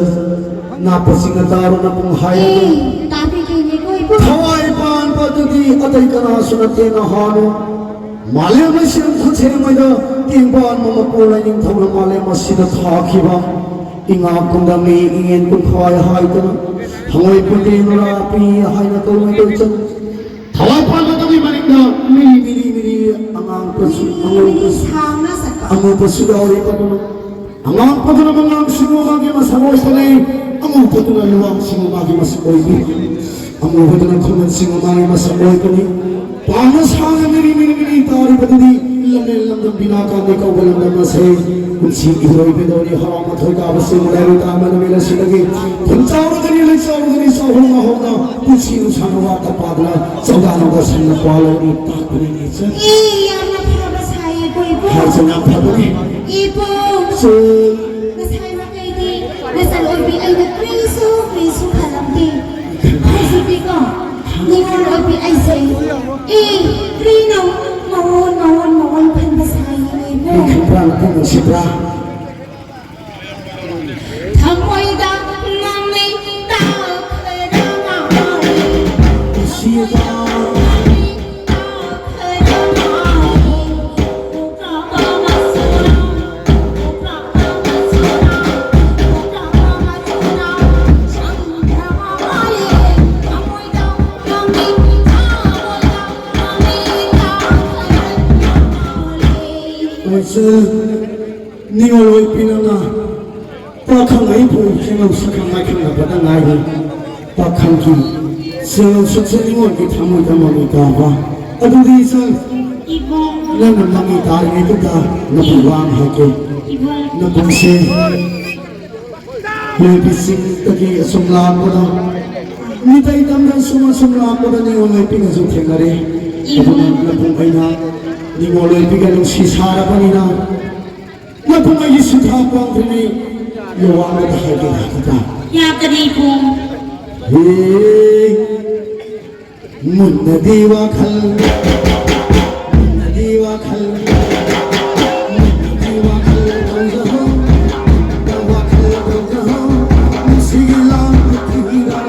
ꯅꯥꯄꯁꯤꯡꯅ ꯇꯥꯔꯨꯅ ꯄꯨꯡ ꯍꯥꯏꯔꯗꯨ꯫ ꯑꯦ, ꯇꯥꯕꯤꯒꯦꯅꯦ ꯀꯣꯏꯕꯨꯡ꯫ ꯊꯋꯥꯏ ꯄꯥꯟꯕ ꯑꯗꯨꯗꯤ ꯑꯇꯩ ꯀꯅꯥꯁꯨ ꯅꯠꯇꯦ ꯅꯍꯥꯅꯨ꯫ ꯃꯥꯂꯦꯝ ꯑꯁꯤꯕꯨ ꯈꯨꯠꯊꯦꯝ ꯑꯣꯏꯅ ꯇꯦꯡꯕꯥꯟ ꯃꯄꯨ ꯂꯥꯏꯅꯤꯡꯊꯧꯅ ꯃꯥꯂꯦꯝ ꯑꯁꯤꯗ ꯊꯥꯈꯤꯕ ꯏꯉꯥ ꯀꯨꯝꯗ ꯃꯤ ꯏꯉꯦꯟ ꯀꯨꯝꯈꯥꯏ ꯍꯥꯏꯗꯅ ꯍꯪꯉꯣꯏ ꯄꯨꯟꯗꯦ ꯅꯨꯔꯥ ꯄꯤ ꯍꯥꯏꯅ ꯀꯧꯅꯗꯣꯏ ꯆꯠ ꯊꯋꯥꯏ ꯄꯥꯟꯕꯗꯨꯒꯤ ꯃꯅꯤꯡꯗ ꯃꯤꯔꯤ ꯃꯤꯔꯤ ꯃꯤꯔꯤ ꯑꯉꯥꯡꯕꯁꯨ ꯃꯤꯔꯤ ꯃꯤꯔꯤ ꯑꯉꯧꯕꯁꯨ ꯁꯥꯡꯅ ꯆꯠꯄ꯫ ꯑꯉꯧꯕꯁꯨ ꯌꯥꯎꯔꯤ ꯑꯗꯨꯅ ꯑꯉꯥꯡꯕꯗꯨꯅ ꯃꯉꯥꯡꯁꯤꯡ ꯃꯥꯒꯤ ꯃꯁꯛ ꯑꯣꯏꯁꯤꯜꯂꯤ꯫ ꯑꯉꯧꯕꯗꯨꯅ ꯂꯨꯋꯥꯡꯁꯤꯡ ꯃꯥꯒꯤ ꯃꯁꯛ ꯑꯣꯏꯕꯤ꯫ ꯑꯉꯧꯕꯗꯨꯅ ꯈꯨꯃꯟꯁꯤꯡ ꯃꯥꯒꯤ ꯃꯁꯛ ꯑꯣꯏꯕꯅꯤ꯫ ꯄꯥꯡꯅ ꯁꯥꯡꯅ ꯃꯤꯔꯤ ꯃꯤꯔꯤ ꯃꯤꯔꯤ ꯇꯥꯔꯤꯕꯗꯨꯗꯤ ꯂꯝꯂꯦꯟ ꯂꯝꯗꯝ ꯕꯤꯅꯥ ꯀꯥꯟꯗ ꯀꯧꯕ ꯂꯝꯗꯝ ꯑꯁꯦ ꯀꯨꯝꯁꯤ ꯏꯔꯣꯏꯕꯗꯧꯔꯤ ꯍꯔꯥꯎ ꯃꯊꯣꯏ ꯀꯥꯕꯁꯤꯡ ꯂꯩꯔꯣꯏ ꯇꯥꯃꯅ ꯃꯤꯂꯁꯤꯗꯒꯤ ꯈꯨꯟ ꯆꯥꯎꯔꯒꯅꯤ ꯂꯩ ꯆꯥꯎꯔꯒꯅꯤ ꯆꯥꯎꯍꯧ ꯉꯥꯍꯧꯅ ꯄꯨꯟꯁꯤ ꯅꯨꯡꯁꯥꯅ ꯋꯥꯠꯇ ꯄꯥꯗꯅ ꯆꯧꯗꯥꯅꯧꯕ ꯁꯟꯅ ꯄꯥꯜꯂꯧꯔꯤ ꯇꯥꯛꯄꯅꯤꯅꯦ ꯆꯠ꯫ ꯑꯦ, ꯌꯥꯝꯅ ꯐꯕ ꯁꯥꯏꯌꯦ ꯀꯣꯏꯕꯨꯡ꯫ ꯍꯥꯏꯁꯦ ꯌꯥꯝ ꯐꯕꯅꯤ꯫ ꯏꯕꯨꯡ꯫ ꯆꯦ꯫ ꯉꯁꯥꯏ ꯃꯈꯩꯗꯤ ꯅꯆꯟ ꯑꯣꯏꯕꯤ ꯑꯩꯅ ꯀꯔꯤꯁꯨ ꯀꯔꯤꯁꯨ ꯈꯜꯂꯝꯗꯦ꯫ ꯑꯩꯁꯦ꯫ ꯑꯦ, ꯀꯔꯤꯅꯣ? ꯃꯑꯣꯟ, ꯃꯑꯣꯟ, ꯃꯑꯣꯟ ꯈꯟꯕ ꯁꯥꯏꯅꯦ꯫ ꯅꯪ ꯈꯪꯕ꯭ꯔꯥ, ꯅꯄꯨꯛ ꯅꯨꯡꯁꯤꯕ꯭ꯔꯥ? ꯊꯃꯣꯏꯗ ꯅꯪ ꯂꯩꯇꯥ ꯈꯔ ꯃꯥꯜꯂꯦ꯫ ꯅꯨꯡꯁꯤꯕ꯫ ꯑꯣꯏꯖ ꯅꯤꯉꯣꯜ ꯑꯣꯏꯕꯤ ꯅꯪꯅ ꯄꯥꯈꯪ ꯑꯩꯕꯨ ꯆꯦꯡꯂꯧ ꯁꯛꯈꯪ ꯃꯥꯏꯈꯪꯅꯕꯗ ꯉꯥꯏꯔꯤ꯫ ꯄꯥꯈꯪꯒꯤ ꯆꯦꯡꯂꯧ ꯁꯛꯁꯦ ꯅꯤꯉꯣꯜꯒꯤ ꯊꯃꯣꯏꯗ ꯃꯃꯤ ꯇꯥꯕ ꯑꯗꯨꯗꯤ ꯏꯆꯜ, ꯅꯪꯅ ꯃꯃꯤ ꯇꯥꯔꯤꯉꯩꯗꯨꯗ ꯅꯕꯨꯡ ꯋꯥ ꯑꯃ ꯍꯥꯏꯒꯦ꯫ ꯅꯕꯨꯡꯁꯦ ꯂꯣꯏꯕꯤꯁꯤꯡꯗꯒꯤ ꯑꯁꯨꯝ ꯂꯥꯛꯄꯗ, ꯃꯤꯇꯩ ꯇꯝꯗ ꯑꯁꯨꯝ ꯑꯁꯨꯝ ꯂꯥꯛꯄꯗ ꯅꯤꯉꯣꯜ ꯑꯣꯏꯕꯤꯒꯁꯨ ꯊꯦꯡꯅꯔꯦ꯫ ꯑꯗꯨꯅ ꯅꯕꯨꯡ ꯑꯩꯅ ꯅꯤꯉꯣꯜ ꯑꯣꯏꯕꯤꯒ ꯅꯨꯡꯁꯤ ꯁꯥꯔꯕꯅꯤꯅ ꯅꯕꯨꯡ ꯑꯩꯒꯤ ꯁꯤꯟꯊꯥ ꯄꯥꯡꯗ꯭ꯔꯤꯉꯩ ꯌꯣꯋꯥ ꯑꯃꯗ ꯍꯥꯏꯒꯦ ꯂꯥꯛꯀꯗ꯭ꯔꯥ? ꯌꯥꯀꯅꯤ ꯏꯕꯨꯡ꯫ ꯍꯦ, ꯃꯨꯟꯅꯗꯤ ꯋꯥꯈꯜ, ꯃꯨꯟꯅꯗꯤ ꯋꯥꯈꯜ, ꯃꯨꯟꯅꯗꯤ ꯋꯥꯈꯜ ꯇꯧꯖꯍꯧ, ꯋꯥꯈꯜ ꯇꯧꯖꯍꯧ, ꯅꯨꯡꯁꯤꯒꯤ ꯂꯥꯡꯕ ꯊꯤꯔ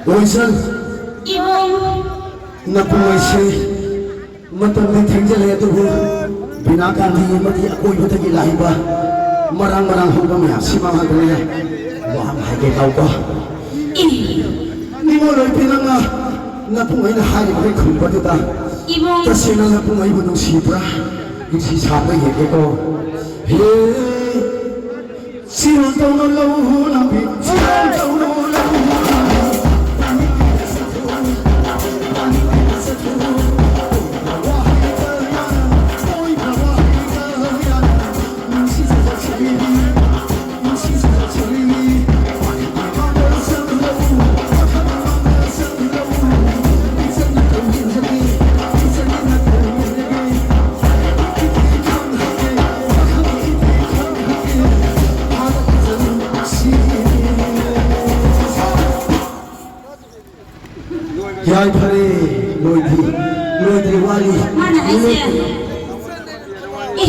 ꯂꯣꯏꯁꯪ, ꯏꯕꯨꯡ꯫ ꯅꯄꯨꯡ ꯑꯩꯁꯦ ꯃꯇꯝꯗꯤ ꯊꯦꯡꯖꯤꯜꯂꯦ, ꯑꯗꯨꯕꯨ ꯕꯤꯅꯥ ꯒꯥꯟꯙꯤ ꯑꯃꯗꯤ ꯑꯀꯣꯏꯕꯗꯒꯤ ꯂꯥꯛꯏꯕ ꯃꯔꯥꯡ ꯃꯔꯥꯡ ꯍꯧꯕ ꯃꯌꯥꯝꯁꯤ ꯃꯃꯥꯡꯗꯅꯦ ꯋꯥ ꯑꯃ ꯍꯥꯏꯒꯦ ꯇꯧꯕ꯫ ꯏ꯫ ꯅꯤꯉꯣꯜ ꯑꯣꯏꯕꯤ, ꯅꯪꯅ ꯅꯄꯨꯡ ꯑꯩꯅ ꯍꯥꯏꯔꯤꯕꯗꯩ ꯈꯨꯝꯕꯗꯨꯗ ꯏꯕꯨꯡ꯫ ꯇꯁꯦꯡꯅ ꯅꯄꯨꯡ ꯑꯩꯕꯨ ꯅꯨꯡꯁꯤꯕ꯭ꯔꯥ? ꯅꯨꯡꯁꯤ ꯁꯥꯕ꯭ꯔꯥ ꯌꯦꯡꯒꯦꯀꯣ꯫ ꯍꯦ꯫ ꯆꯤꯔꯣꯜ ꯇꯧꯅ ꯂꯧ ꯂꯝꯕꯤ, ꯆꯤꯔꯣꯜ ꯇꯧꯅ ꯂꯧ ꯂꯝꯕꯤ꯫ ꯌꯥꯏꯐꯔꯦ, ꯂꯣꯏꯗ꯭ꯔꯤ, ꯂꯣꯏꯗ꯭ꯔꯤ, ꯋꯥꯠꯂꯤ꯫ ꯃꯥꯅ ꯍꯥꯏꯁꯦ, ꯑꯦ,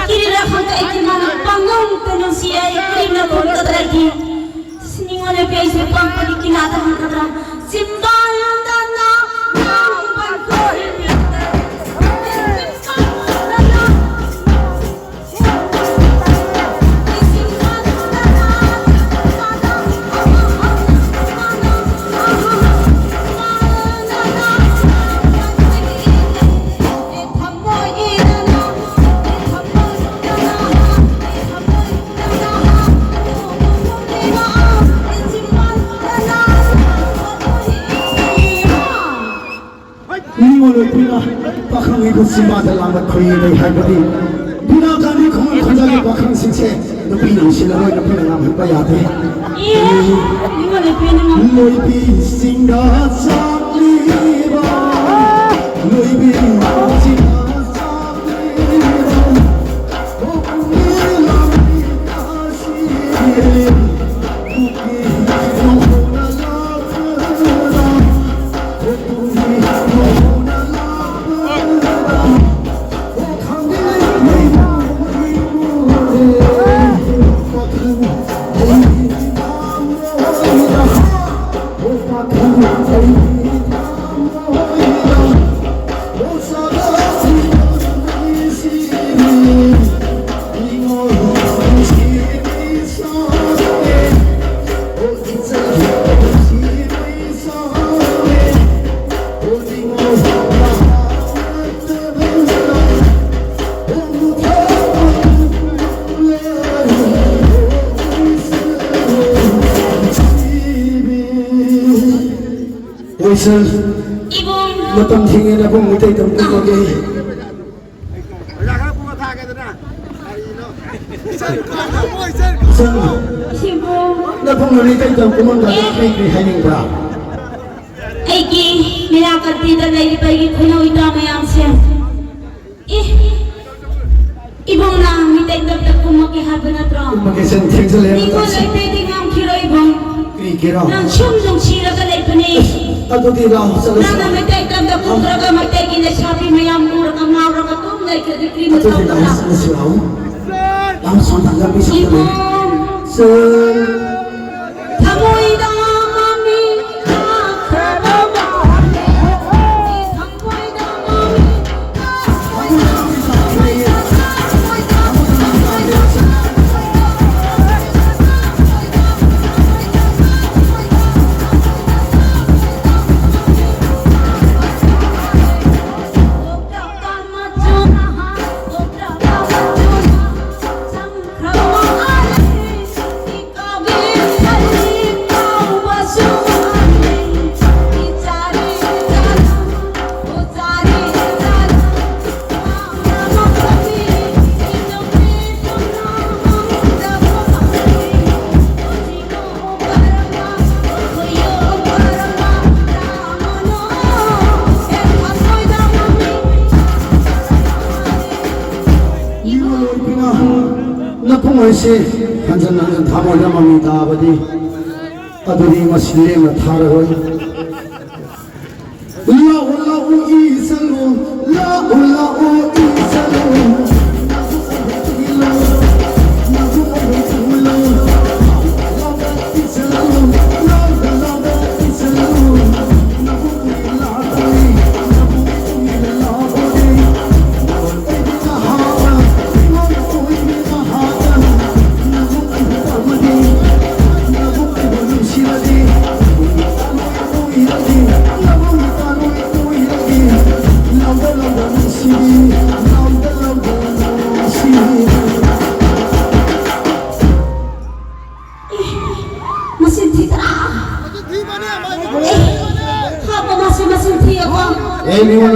ꯀꯤꯔꯤꯔꯥ ꯈꯪꯗꯦ, ꯑꯩꯗꯤ ꯃꯥꯅ ꯄꯪꯅꯨꯡꯗ ꯅꯨꯡꯁꯤ, ꯑꯩ ꯀꯔꯤꯝꯅ ꯈꯨꯝꯒꯗ꯭ꯔꯥ ꯑꯩꯗꯤ꯫ ꯁꯤ ꯅꯤꯡꯉꯣꯜ ꯅꯨꯄꯤ ꯑꯩꯁꯦ ꯄꯪꯕꯗꯤ ꯀꯤꯅꯥꯗ ꯍꯪꯒꯗ꯭ꯔꯥ? ꯆꯤꯝꯕꯥꯜꯗꯅ ꯅꯪ ꯄꯟꯊꯣꯛꯏ꯫ ꯅꯤꯡꯉꯣꯜ ꯑꯣꯏꯕꯤꯅ ꯄꯥꯈꯪ ꯑꯩꯕꯨ ꯆꯤꯝꯕꯥꯗ ꯂꯥꯡꯕ ꯈꯣꯏꯔꯤ ꯂꯩ ꯍꯥꯏꯕꯗꯤ ꯕꯤꯅꯥ ꯒꯥꯟꯙꯤ ꯈꯨꯃꯟ ꯈꯨꯟꯖꯒꯤ ꯄꯥꯈꯪꯁꯤꯡꯁꯦ ꯅꯨꯄꯤꯅ ꯎꯁꯤꯜꯂꯔꯣꯏ, ꯅꯨꯄꯤꯅ ꯉꯥꯡꯍꯟꯕ ꯌꯥꯗꯦ꯫ ꯑꯦ, ꯅꯤꯡꯉꯣꯜ ꯑꯣꯏꯕꯤꯅ ꯉꯥꯡ- ꯂꯣꯏꯕꯤꯁꯤꯡꯗ ꯆꯥꯛꯂꯤꯕ, ꯂꯣꯏꯕꯤꯁꯤꯡꯗ ꯆꯥꯛꯂꯤꯕ꯫ ꯏꯕꯨꯡ꯫ ꯃꯇꯝ ꯊꯦꯡꯉꯦ, ꯅꯕꯨꯡ ꯃꯩꯇꯩ ꯇꯝ ꯀꯨꯝꯃꯒꯦ꯫ ꯏꯕꯨꯡ꯫ ꯅꯕꯨꯡ ꯃꯩꯇꯩ ꯇꯝ ꯀꯨꯝꯃꯝꯗꯥꯏꯗ ꯀꯔꯤ ꯀꯔꯤ ꯍꯥꯏꯅꯤꯡꯕ꯭ꯔꯥ? ꯑꯩꯒꯤ ꯃꯤꯔꯥꯀꯥꯇꯤꯗ ꯂꯩꯔꯤꯕ ꯑꯩꯒꯤ ꯈꯨꯅꯧ ꯏꯇꯥ ꯃꯌꯥꯝꯁꯦ, ꯑꯦ, ꯏꯕꯨꯡ, ꯅꯪ ꯃꯤꯇꯩ ꯇꯝꯗ ꯀꯨꯝꯃꯛꯀꯦ ꯍꯥꯏꯕ ꯅꯠꯇ꯭ꯔꯣ? ꯀꯨꯝꯃꯛꯀꯦ, ꯁꯦ, ꯊꯦꯡꯖꯤꯜꯂꯦ, ꯃꯤꯉꯣꯟ ꯃꯇꯝꯁꯦ꯫ ꯂꯩꯇꯩꯗꯤ ꯉꯥꯡꯈꯤꯔꯣꯏ, ꯏꯕꯨꯡ꯫ ꯀꯔꯤꯒꯤꯔꯣ? ꯅꯪ ꯁꯨꯝ ꯅꯨꯡꯁꯤꯔꯒ ꯂꯩꯕꯅꯦ꯫ ꯑꯗꯨꯗꯤ ꯂꯥꯛꯑꯣ, ꯆꯠꯂꯁꯤ꯫ ꯅꯪꯅ ꯃꯩꯇꯩ ꯇꯝꯗ ꯀꯨꯝꯈ꯭ꯔꯒ ꯃꯩꯇꯩꯒꯤ ꯂꯩꯁꯥꯕꯤ ꯃꯌꯥꯝ ꯎꯔꯒ ꯉꯥꯎꯔꯒ ꯑꯗꯨꯝ ꯂꯩꯈ꯭ꯔꯗꯤ ꯀꯔꯤ ꯑꯗꯨꯗꯤ ꯃꯇꯧ ꯂꯥꯛꯑꯣ, ꯇꯧꯕ? ꯆꯠꯂꯁꯤ, ꯂꯥꯛꯑꯣ꯫ ꯂꯥꯛꯑꯣ, ꯁꯣꯝꯗ ꯂꯝꯕꯤ ꯁꯣꯝꯗ ꯂꯩ꯫ ꯏꯕꯨꯡ꯫ ꯆꯠ꯫ ꯊꯃꯣꯏꯗ ꯃꯃꯤ ꯂꯥꯛꯈ꯭ꯔꯕ ꯃꯥꯜꯂꯦ꯫ ꯊꯃꯣꯏꯗ ꯃꯃꯤ ꯅꯄꯨꯡ ꯑꯣꯏꯁꯤ ꯍꯟꯖꯟ ꯍꯟꯖꯟ ꯊꯃꯣꯏꯗ ꯃꯃꯤ ꯇꯥꯕꯗꯤ, ꯑꯗꯨꯗꯤ ꯃꯁꯤ ꯂꯦꯝꯅ ꯊꯥꯔꯔꯣꯏ꯫ ꯂꯥꯛꯑꯣ, ꯂꯥꯛꯑꯣ, ꯏ ꯆꯠꯂꯨ, ꯂꯥꯛꯑꯣ, ꯂꯥꯛꯑꯣ, ꯏ ꯆꯠꯂꯨ꯫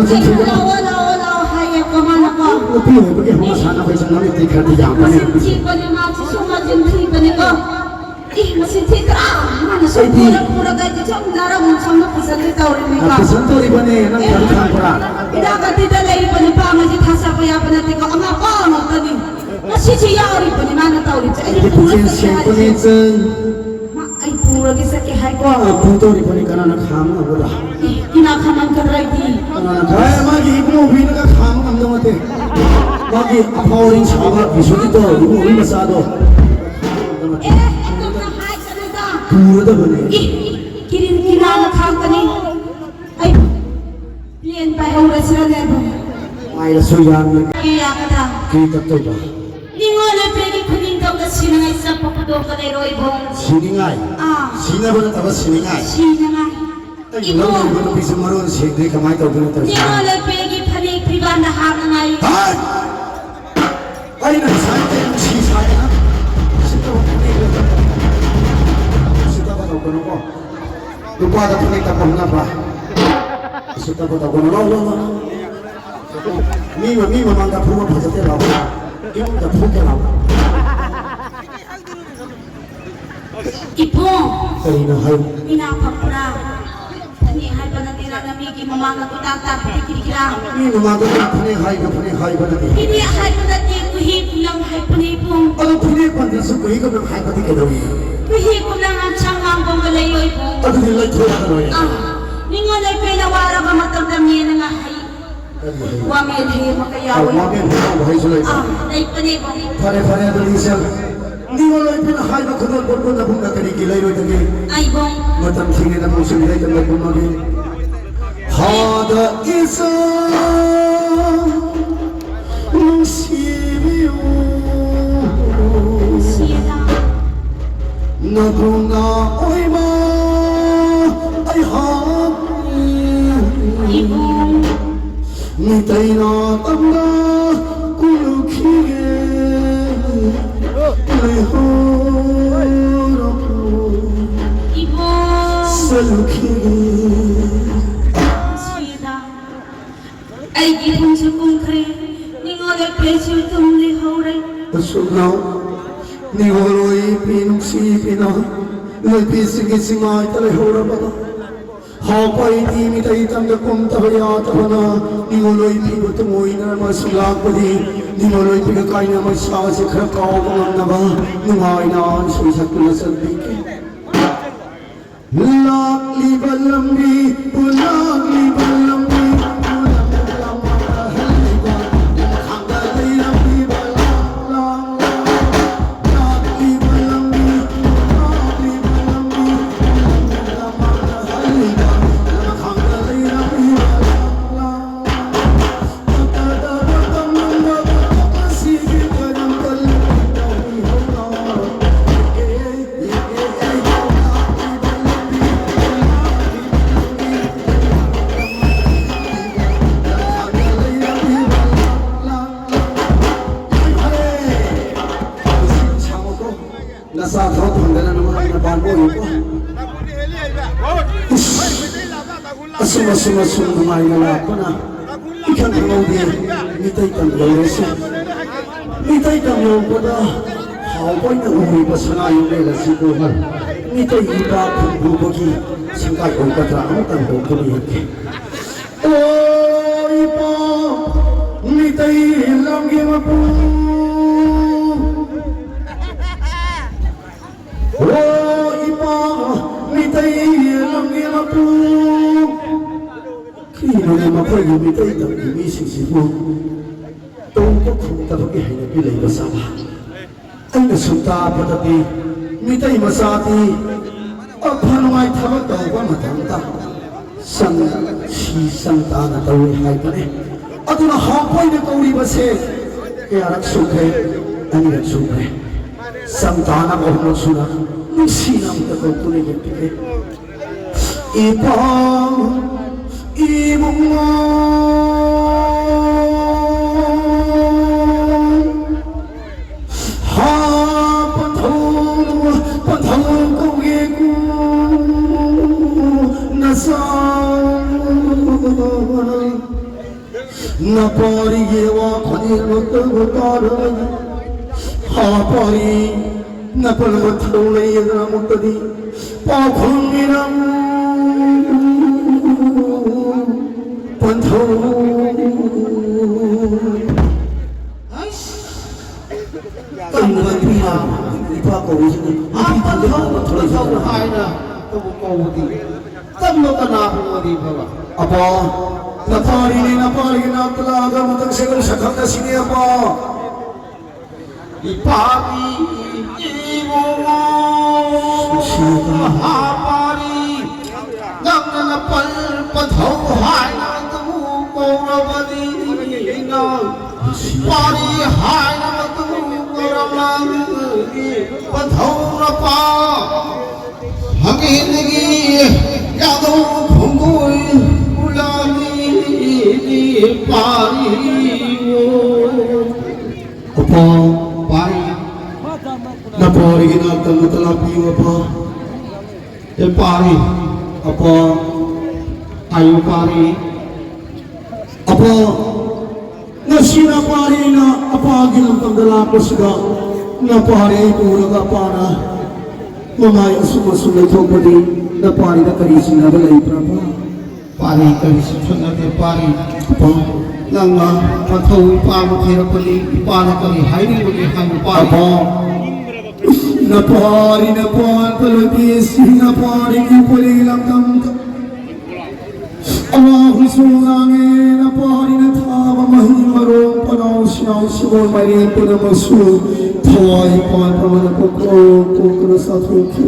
ꯂꯥꯛꯑꯣ, ꯂꯥꯛꯑꯣ, ꯂꯥꯛꯑꯣ ꯍꯥꯏꯌꯦ ꯀꯃꯥꯏꯅꯀꯣ? ꯅꯨꯄꯤ ꯑꯣꯏꯕꯒꯤ ꯍꯧꯅ ꯁꯥꯟꯅꯕ ꯏꯆꯟ ꯅꯨꯄꯤꯗꯤ ꯈꯔꯗꯤ ꯌꯥꯝꯕꯅꯦ꯫ ꯃꯆꯤꯟ ꯊꯤꯕꯅꯦ, ꯃꯥꯁꯤꯁꯨ ꯃꯆꯤꯟ ꯊꯤꯕꯅꯦꯀꯣ꯫ ꯏ, ꯃꯆꯤꯟ ꯊꯤꯗ꯭ꯔꯥ? ꯃꯥꯅ ꯁꯨꯝ ꯑꯩꯗꯤ ꯄꯨꯔ ꯄꯨꯔꯒ ꯑꯩꯗꯤ ꯁꯨꯝ ꯅꯔꯛ ꯁꯣꯝꯗ ꯄꯨꯁꯟꯒꯦ ꯇꯧꯔꯤꯅꯤꯀꯣ꯫ ꯑ, ꯄꯨꯁꯟꯗꯧꯔꯤꯕꯅꯦ, ꯅꯪ ꯑꯦ, ꯈꯪ ꯈꯪꯕ꯭ꯔꯥ? ꯏꯅꯥꯛ ꯑꯇꯤꯗ ꯂꯩꯔꯤꯕ ꯅꯨꯄꯥ ꯑꯃꯁꯤ ꯊꯥꯖꯕ ꯌꯥꯕ ꯅꯠꯇꯦꯀꯣ, ꯑꯉꯥꯎꯕ ꯉꯥꯛꯇꯅꯤ꯫ ꯉꯁꯤꯁꯨ ꯌꯥꯎꯔꯤꯕꯅꯤ ꯃꯥꯅ ꯇꯧꯔꯤꯕꯁꯦ꯫ ꯑꯩꯗꯤ ꯑꯩꯗꯤ ꯄꯨꯛꯆꯦꯜ ꯄꯨꯔ ꯆꯠꯀꯦ ꯁꯦꯡꯕꯅꯤ, ꯍꯥꯏꯔꯤꯕꯅꯤ꯫ ꯏꯆꯟ꯫ ꯃꯥ, ꯑꯩ ꯄꯨꯔꯒꯦ ꯆꯠꯀꯦ ꯍꯥꯏꯀꯣ꯫ ꯑ, ꯄꯨꯗꯧꯔꯤꯕꯅꯤ, ꯀꯅꯥꯅ ꯈꯥꯝ ꯉꯝꯒꯗ꯭ꯔꯥ? ꯑꯦ, ꯀꯅꯥ ꯈꯥꯝꯃꯝꯒꯗ꯭ꯔꯥ ꯑꯩꯗꯤ? ꯀꯅꯥꯅ ꯈꯥꯝ-, ꯑꯦ, ꯃꯥꯒꯤ ꯏꯕꯨꯡꯉꯣꯕꯤꯅꯒ ꯈꯥꯝꯕ ꯉꯝꯗꯧ ꯅꯠꯇꯦ꯫ ꯃꯥꯒꯤ ꯑꯐꯥꯎ ꯑꯔꯤꯡ ꯁꯥꯕ ꯕꯤꯁꯨꯖꯤꯠꯇꯣ, ꯏꯕꯨꯡꯉꯣꯕꯤ ꯃꯆꯥꯗꯣ꯫ ꯑꯦ, ꯑꯗꯨꯝꯅ ꯍꯥꯏꯒꯅꯨꯗ꯫ ꯄꯨꯔꯗꯕꯅꯤ꯫ ꯑꯦ, ꯀꯤꯔꯤꯟ ꯀꯤꯔꯥꯅ ꯈꯥꯝꯒꯅꯤ꯫ ꯑꯩ ꯄ꯭ꯂꯦꯟ ꯄꯥꯏꯍꯧꯔꯁꯤꯔꯅꯦ ꯑꯗꯨꯝ? ꯄꯥꯏꯔꯁꯨ ꯌꯥꯅꯤ꯫ ꯀꯔꯤ ꯌꯥꯒꯗ꯭ꯔꯥ? ꯀꯔꯤ ꯇꯞꯇꯣꯏꯕ? ꯅꯤꯡꯉꯣꯜ ꯂꯩꯄ꯭ꯔꯦꯒꯤ ꯈꯨꯅꯤꯡꯊꯧꯗ ꯁꯤꯅꯉꯥꯏ ꯆꯠꯄ ꯈꯨꯗꯣꯡꯒ ꯂꯩꯔꯣꯏ ꯏꯕꯨꯡ꯫ ꯁꯤꯅꯤꯡꯉꯥꯏ? ꯑꯥ꯫ ꯁꯤꯅꯕ ꯅꯠꯇꯕ ꯁꯤꯅꯤꯡꯉꯥꯏ? ꯁꯤꯅꯉꯥꯏ꯫ ꯑꯩ ꯏꯕꯨꯡ꯫ ꯂꯧꯔꯤꯕ ꯅꯨꯄꯤꯁꯦ ꯃꯔꯣꯟ ꯁꯦꯡꯗ꯭ꯔꯤ, ꯀꯃꯥꯏꯅ ꯇꯧꯗꯣꯏꯅꯣ ꯇꯧꯔꯤꯁꯦ? ꯅꯤꯡꯉꯣꯜ ꯂꯩꯄ꯭ꯔꯦꯒꯤ ꯐꯅꯦꯛ ꯐꯤꯕꯥꯟꯗ ꯍꯥꯞꯅꯉꯥꯏ꯫ ꯍꯥꯏ! ꯑꯩꯅ ꯉꯁꯥꯏ ꯅꯨꯡꯁꯤ ꯁꯥꯏꯅ ꯁꯤꯠꯇꯕ ꯐꯅꯦꯛ ꯂꯩꯇꯕ꯫ ꯁꯤꯠꯇꯕ ꯇꯧꯒꯅꯨꯀꯣ꯫ ꯅꯨꯄꯥꯗ ꯐꯅꯦꯛ ꯇꯞꯄ ꯍꯧꯅꯕ꯭ꯔꯥ? ꯁꯤꯠꯇꯕ ꯇꯧꯒꯅꯨ꯫ ꯂꯥꯎ, ꯂꯥꯎ, ꯂꯥꯎ꯫ ꯃꯤ ꯃ-, ꯃꯤ ꯃꯃꯥꯡꯗ ꯐꯨꯕ ꯐꯖꯗꯦ, ꯂꯥꯎ꯫ ꯏꯃꯨꯡꯗ ꯐꯨꯒꯦ, ꯂꯥꯎ꯫ ꯏꯕꯨꯡ꯫ ꯀꯔꯤꯅꯣ ꯍꯥꯏ? ꯏꯅꯥ ꯐꯪꯕ꯭ꯔꯥ? ꯐꯅꯦꯛ ꯍꯥꯏꯕ ꯅꯠꯇꯦ, ꯅꯪꯅ ꯃꯤꯒꯤ ꯃꯃꯥꯡꯗ ꯀꯣꯏꯇꯥꯟ ꯇꯥꯟꯕꯗꯤ ꯀꯔꯤꯒꯤꯔꯥ? ꯃꯤ ꯃꯃꯥꯡꯗ ꯅꯪ ꯐꯅꯦꯛ ꯍꯥꯏꯕ, ꯐꯅꯦꯛ ꯍꯥꯏꯕ ꯅꯠꯇꯦ꯫ ꯐꯅꯦꯛ ꯍꯥꯏꯕ ꯅꯠꯇꯦ, ꯀꯨꯍꯤ ꯀꯨꯂꯪ ꯍꯥꯏꯕꯅꯦ ꯏꯕꯨꯡ꯫ ꯑꯗꯣ ꯐꯅꯦꯛ ꯄꯟꯗ꯭ꯔꯁꯨ ꯀꯨꯍꯤ ꯀꯨꯂꯪ ꯍꯥꯏꯕꯗꯤ ꯀꯩꯗꯧꯏ? ꯀꯨꯍꯤ ꯀꯨꯂꯪ ꯍꯛꯆꯥꯡ ꯃꯥꯡꯕ ꯑꯃ ꯂꯩꯌꯣ ꯏꯕꯨꯡ꯫ ꯑꯗꯨꯗꯤ ꯂꯩꯊꯣꯛꯑꯒ ꯂꯣꯏꯔꯦ꯫ ꯑꯥ, ꯅꯤꯡꯉꯣꯜ ꯂꯩꯄ꯭ꯔꯦꯅ ꯋꯥꯔꯕ ꯃꯇꯝꯗ ꯃꯦꯟꯅꯉꯥꯏ ꯍꯩ꯫ ꯀꯔꯤ ꯍꯩ? ꯋꯥꯃꯦꯟ ꯍꯩ ꯑꯃ ꯀꯌꯥ ꯑꯥ, ꯑꯣꯏ? ꯋꯥꯃꯦꯟ ꯍꯩ ꯍꯥꯏꯁꯨ ꯂꯩꯕ꯫ ꯑꯥ, ꯂꯩꯄꯅꯦ ꯏꯕꯨꯡ꯫ ꯐꯔꯦ, ꯐꯔꯦ, ꯑꯗꯨꯗꯤ ꯏꯆꯜ, ꯅꯤꯡꯉꯣꯜ ꯂꯩꯄ꯭ꯔꯦꯅ ꯍꯥꯏꯕ ꯈꯨꯗꯣꯜꯄꯣꯠ ꯄꯨꯝꯅꯃꯛꯅ ꯀꯔꯤꯒꯤ ꯂꯩꯔꯣꯏꯗꯒꯦ? ꯑꯥ, ꯏꯕꯨꯡ꯫ ꯃꯇꯝ ꯊꯤꯡꯉꯦ, ꯅꯪ ꯁꯨꯝ ꯂꯩꯇꯅ ꯀꯨꯝꯃꯒꯦ꯫ ꯍꯥꯗ ꯏꯆꯥ ꯅꯨꯡꯁꯤꯕꯤꯌꯨ꯫ ꯅꯨꯡꯁꯤꯌꯦꯗ꯫ ꯅꯕꯨꯡꯅ ꯑꯣꯏꯕ ꯑꯩꯍꯥꯛ ꯏꯕꯨꯡ꯫ ꯃꯤꯇꯩꯅ ꯇꯝꯅ ꯀꯨꯂꯨꯈꯤꯒꯦ꯫ ꯂꯩꯍꯧꯔꯕꯨ ꯏꯕꯨꯡ꯫ ꯆꯠꯂꯨꯈꯤꯒꯦ꯫ ꯅꯨꯡꯁꯤꯌꯦꯗ꯫ ꯑꯁꯨꯝꯅ ꯅꯤꯉꯣꯜ ꯑꯣꯏꯕꯤ ꯅꯨꯡꯁꯤꯕꯤꯅ ꯅꯨꯄꯤꯁꯤꯡꯒꯤ ꯆꯤꯡꯃꯥꯏꯗ ꯂꯩꯍꯧꯔꯕ ꯍꯥꯎꯄꯩꯗꯤ ꯃꯤꯇꯩ ꯇꯝꯗ ꯀꯨꯝꯗꯕ ꯌꯥꯗꯕꯅ ꯅꯤꯉꯣꯜ ꯑꯣꯏꯕꯤꯕꯨ ꯇꯨꯡꯑꯣꯏꯅꯔꯝꯕꯁꯨ ꯂꯥꯛꯄꯗꯤ ꯅꯤꯉꯣꯜ ꯑꯣꯏꯕꯤꯒ ꯀꯥꯏꯅꯕ ꯁꯥꯁꯦ ꯈꯔ ꯀꯥꯎꯕ ꯉꯝꯅꯕ ꯅꯨꯡꯉꯥꯏꯅ ꯏꯁꯩ ꯁꯛꯇꯨꯅ ꯆꯠꯄꯤꯒꯦ꯫ ꯂꯥꯛꯂꯤꯕ ꯂꯝꯕꯤ, ꯂꯥꯛꯂꯤꯕ ꯂꯝꯕꯤ, ꯂꯥꯛꯂꯤꯕ ꯂꯝꯕꯤ, ꯂꯥꯛꯂꯤꯕ ꯂꯝꯕꯤ, ꯅꯆꯥ ꯊꯕꯛ ꯐꯪꯗꯅ ꯅꯨꯡꯉꯥꯏꯅ ꯄꯥꯟꯕ ꯑꯣꯏꯌꯨꯀꯣ꯫ ꯏꯁ! ꯑꯁꯨꯝ, ꯑꯁꯨꯝ, ꯑꯁꯨꯝ ꯅꯨꯡꯉꯥꯏꯅ ꯂꯥꯛꯄꯅ ꯏꯈꯪ ꯈꯪꯍꯧꯗꯦ꯫ ꯃꯤꯇꯩ ꯇꯝ ꯌꯧꯔꯦꯁꯦ꯫ ꯃꯤꯇꯩ ꯇꯝ ꯌꯧꯔꯛꯄꯗ ꯍꯥꯎꯕ ꯑꯣꯏꯅ ꯎꯔꯤꯕ ꯁꯅꯥ ꯌꯨꯝꯂꯦꯟ ꯑꯁꯤꯕꯨ ꯃꯤꯇꯩ ꯏꯄꯥ ꯈꯨꯝꯕꯨꯕꯒꯤ ꯁꯪꯒꯥꯏ ꯑꯣꯏꯒꯗ꯭ꯔꯥ? ꯑꯃꯨꯛꯇꯪ ꯍꯣꯡꯗꯨꯅ ꯌꯦꯡꯒꯦ꯫ ꯑꯣ ꯏꯄꯥ ꯃꯤꯇꯩ ꯂꯝꯒꯤ ꯃꯄꯨ, ꯑꯣ ꯏꯄꯥ ꯃꯤꯇꯩ ꯂꯝꯒꯤ ꯃꯄꯨ, ꯀꯔꯤꯅꯣꯅꯦ ꯃꯈꯣꯏꯒꯤ ꯃꯤꯇꯩ ꯂꯝꯒꯤ ꯃꯤꯁꯤꯡꯁꯤꯕꯨ ꯇꯧꯕ ꯈꯨꯝꯗꯕꯒꯤ ꯍꯩꯅꯕꯤ ꯂꯩꯕ ꯖꯥꯠꯂꯥ? ꯑꯩꯅ ꯁꯨꯝ ꯇꯥꯕꯗꯗꯤ ꯃꯤꯇꯩ ꯃꯆꯥꯗꯤ ꯑꯐ ꯅꯨꯡꯉꯥꯏ ꯊꯕꯛ ꯇꯧꯕ ꯃꯇꯝꯗ ꯆꯪ ꯁꯤ ꯆꯪ ꯇꯥꯅ ꯇꯧꯏ ꯍꯥꯏꯕꯅꯤ꯫ ꯑꯗꯨꯅ ꯍꯥꯎꯕ ꯑꯣꯏꯅ ꯀꯧꯔꯤꯕꯁꯦ ꯀꯌꯥꯔꯛ ꯁꯨꯈ꯭ꯔꯦ? ꯑꯅꯤꯔꯛ ꯁꯨꯈ꯭ꯔꯦ꯫ ꯆꯪ ꯇꯥꯅꯕ ꯑꯍꯨꯝꯂꯛ ꯁꯨꯅ ꯅꯨꯡꯁꯤꯅ ꯑꯃꯨꯛꯇ ꯀꯧꯗꯨꯅ ꯌꯦꯡꯕꯤꯒꯦ꯫ ꯏꯄꯥ ꯏꯕꯨꯡꯉꯣ ꯍꯥ ꯄꯟꯊꯧ, ꯄꯟꯊꯧ ꯀꯧꯒꯦꯀꯣ ꯅꯆꯥ꯫ ꯅꯄꯥꯔꯤꯒꯤ ꯋꯥ ꯈꯣꯟꯖꯦꯜ ꯇꯧꯕ ꯇꯥꯔꯕꯅꯤ꯫ ꯍꯥ ꯄꯥꯔꯤ, ꯅꯄꯜ ꯃꯊꯧ ꯂꯩꯌꯦꯗꯅ ꯑꯃꯨꯛꯇꯗꯤ ꯄꯥꯎꯈꯨꯝ ꯄꯤꯔꯝꯃꯨ꯫ ꯄꯟꯊꯧ꯫ ꯑꯁ! ꯀꯔꯤꯅꯣ ꯅꯨꯄꯤ ꯍꯥꯏꯕ? ꯅꯨꯄꯥ ꯀꯧꯔꯤꯁꯤꯅ ꯅꯨꯄꯤ ꯊꯤꯗꯅ ꯄꯟꯊꯧ, ꯄꯟꯊꯧ ꯍꯥꯏꯅ ꯇꯧꯕ ꯀꯧꯕꯗꯤ ꯀꯔꯝꯕ ꯀꯅꯥꯕꯨ ꯑꯣꯏꯔꯤꯕꯕ? ꯑꯄꯥ, ꯅꯄꯥꯔꯤꯅꯦ, ꯅꯄꯥꯔꯤꯒꯤ ꯅꯥꯛꯇ ꯂꯥꯛꯑꯒ ꯑꯃꯇꯪ ꯁꯦꯒꯜ ꯁꯈꯛꯅꯁꯤꯅꯦ, ꯑꯄꯥ꯫ ꯏꯄꯥꯒꯤ ꯏꯕꯨꯡꯉꯣ, ꯅꯨꯡꯁꯤꯕ꯫ ꯃꯍꯥꯄꯥꯔꯤ, ꯅꯪꯅ ꯅꯄꯜ ꯄꯟꯊꯧ ꯍꯥꯏꯅ ꯑꯗꯨ ꯀꯧꯔꯕꯅꯤꯅ, ꯄꯥꯔꯤ ꯍꯥꯏꯅ ꯑꯗꯨ ꯀꯧꯔꯝꯂꯒꯗꯤ ꯄꯟꯊꯧꯔꯄꯥ꯫ ꯍꯪꯉꯤꯅꯒꯤ ꯌꯥꯗꯧ ꯈꯣꯡꯒꯣꯏ ꯄꯨꯂꯥꯅꯤ ꯄꯥꯔꯤꯌꯣ꯫ ꯑꯄꯥ, ꯄꯥꯔꯤ꯫ ꯅꯄꯥꯔꯤꯒꯤ ꯅꯥꯛꯇ ꯑꯃꯠꯇ ꯂꯥꯛꯄꯤꯌꯨ, ꯑꯄꯥ꯫ ꯑꯦ ꯄꯥꯔꯤ꯫ ꯑꯄꯥ꯫ ꯑꯌꯨ ꯄꯥꯔꯤ꯫ ꯑꯄꯥ꯫ ꯉꯁꯤ ꯅꯄꯥꯔꯤꯅ ꯑꯄꯥꯒꯤ ꯂꯝꯗꯝꯗ ꯂꯥꯛꯄꯁꯤꯗ ꯅꯄꯥꯔꯤ ꯄꯨꯔꯒ ꯑꯄꯥꯅ ꯃꯃꯥꯏ ꯑꯁꯨꯝ ꯑꯁꯨꯝ ꯂꯩꯊꯣꯛꯄꯗꯤ ꯅꯄꯥꯔꯤꯗ ꯀꯔꯤ ꯆꯤꯡꯅꯕ ꯂꯩꯕ꯭ꯔꯕ? ꯄꯥꯔꯤ ꯀꯔꯤꯁꯨ ꯊꯣꯛꯅꯗꯦ ꯄꯥꯔꯤ꯫ ꯑꯄꯥ꯫ ꯅꯪꯅ ꯃꯊꯧ ꯏꯄꯥꯕꯨ ꯊꯤꯔꯛꯄꯅꯤ, ꯏꯄꯥꯅ ꯀꯔꯤ ꯍꯥꯏꯅꯤꯡꯕꯒꯦ ꯍꯥꯏꯌꯨ ꯄꯥꯔꯤ꯫ ꯑꯄꯥ꯫ ꯅꯄꯥꯔꯤ ꯅꯄꯥꯟ ꯄꯂꯕꯤꯁꯤ ꯅꯄꯥꯔꯤꯒꯤ ꯄꯣꯂꯤ ꯂꯝꯗꯝꯗ ꯑꯋꯥꯡ ꯍꯨꯏꯁꯨ ꯉꯥꯡꯉꯦ, ꯅꯄꯥꯔꯤꯅ ꯊꯥꯕ ꯃꯍꯩ ꯃꯔꯣꯡ, ꯄꯅꯥꯎ ꯁꯤꯅꯥꯎ ꯁꯤꯕꯣꯟ ꯃꯥꯏꯔꯦꯟ ꯄꯨꯝꯅꯃꯛꯁꯨ ꯊꯋꯥꯏ ꯄꯥꯟꯕ ꯑꯃꯅ ꯀꯣꯛꯀ꯭ꯔꯣꯛ ꯀꯣꯛꯇꯨꯅ ꯆꯥꯊꯣꯛꯈꯤ꯫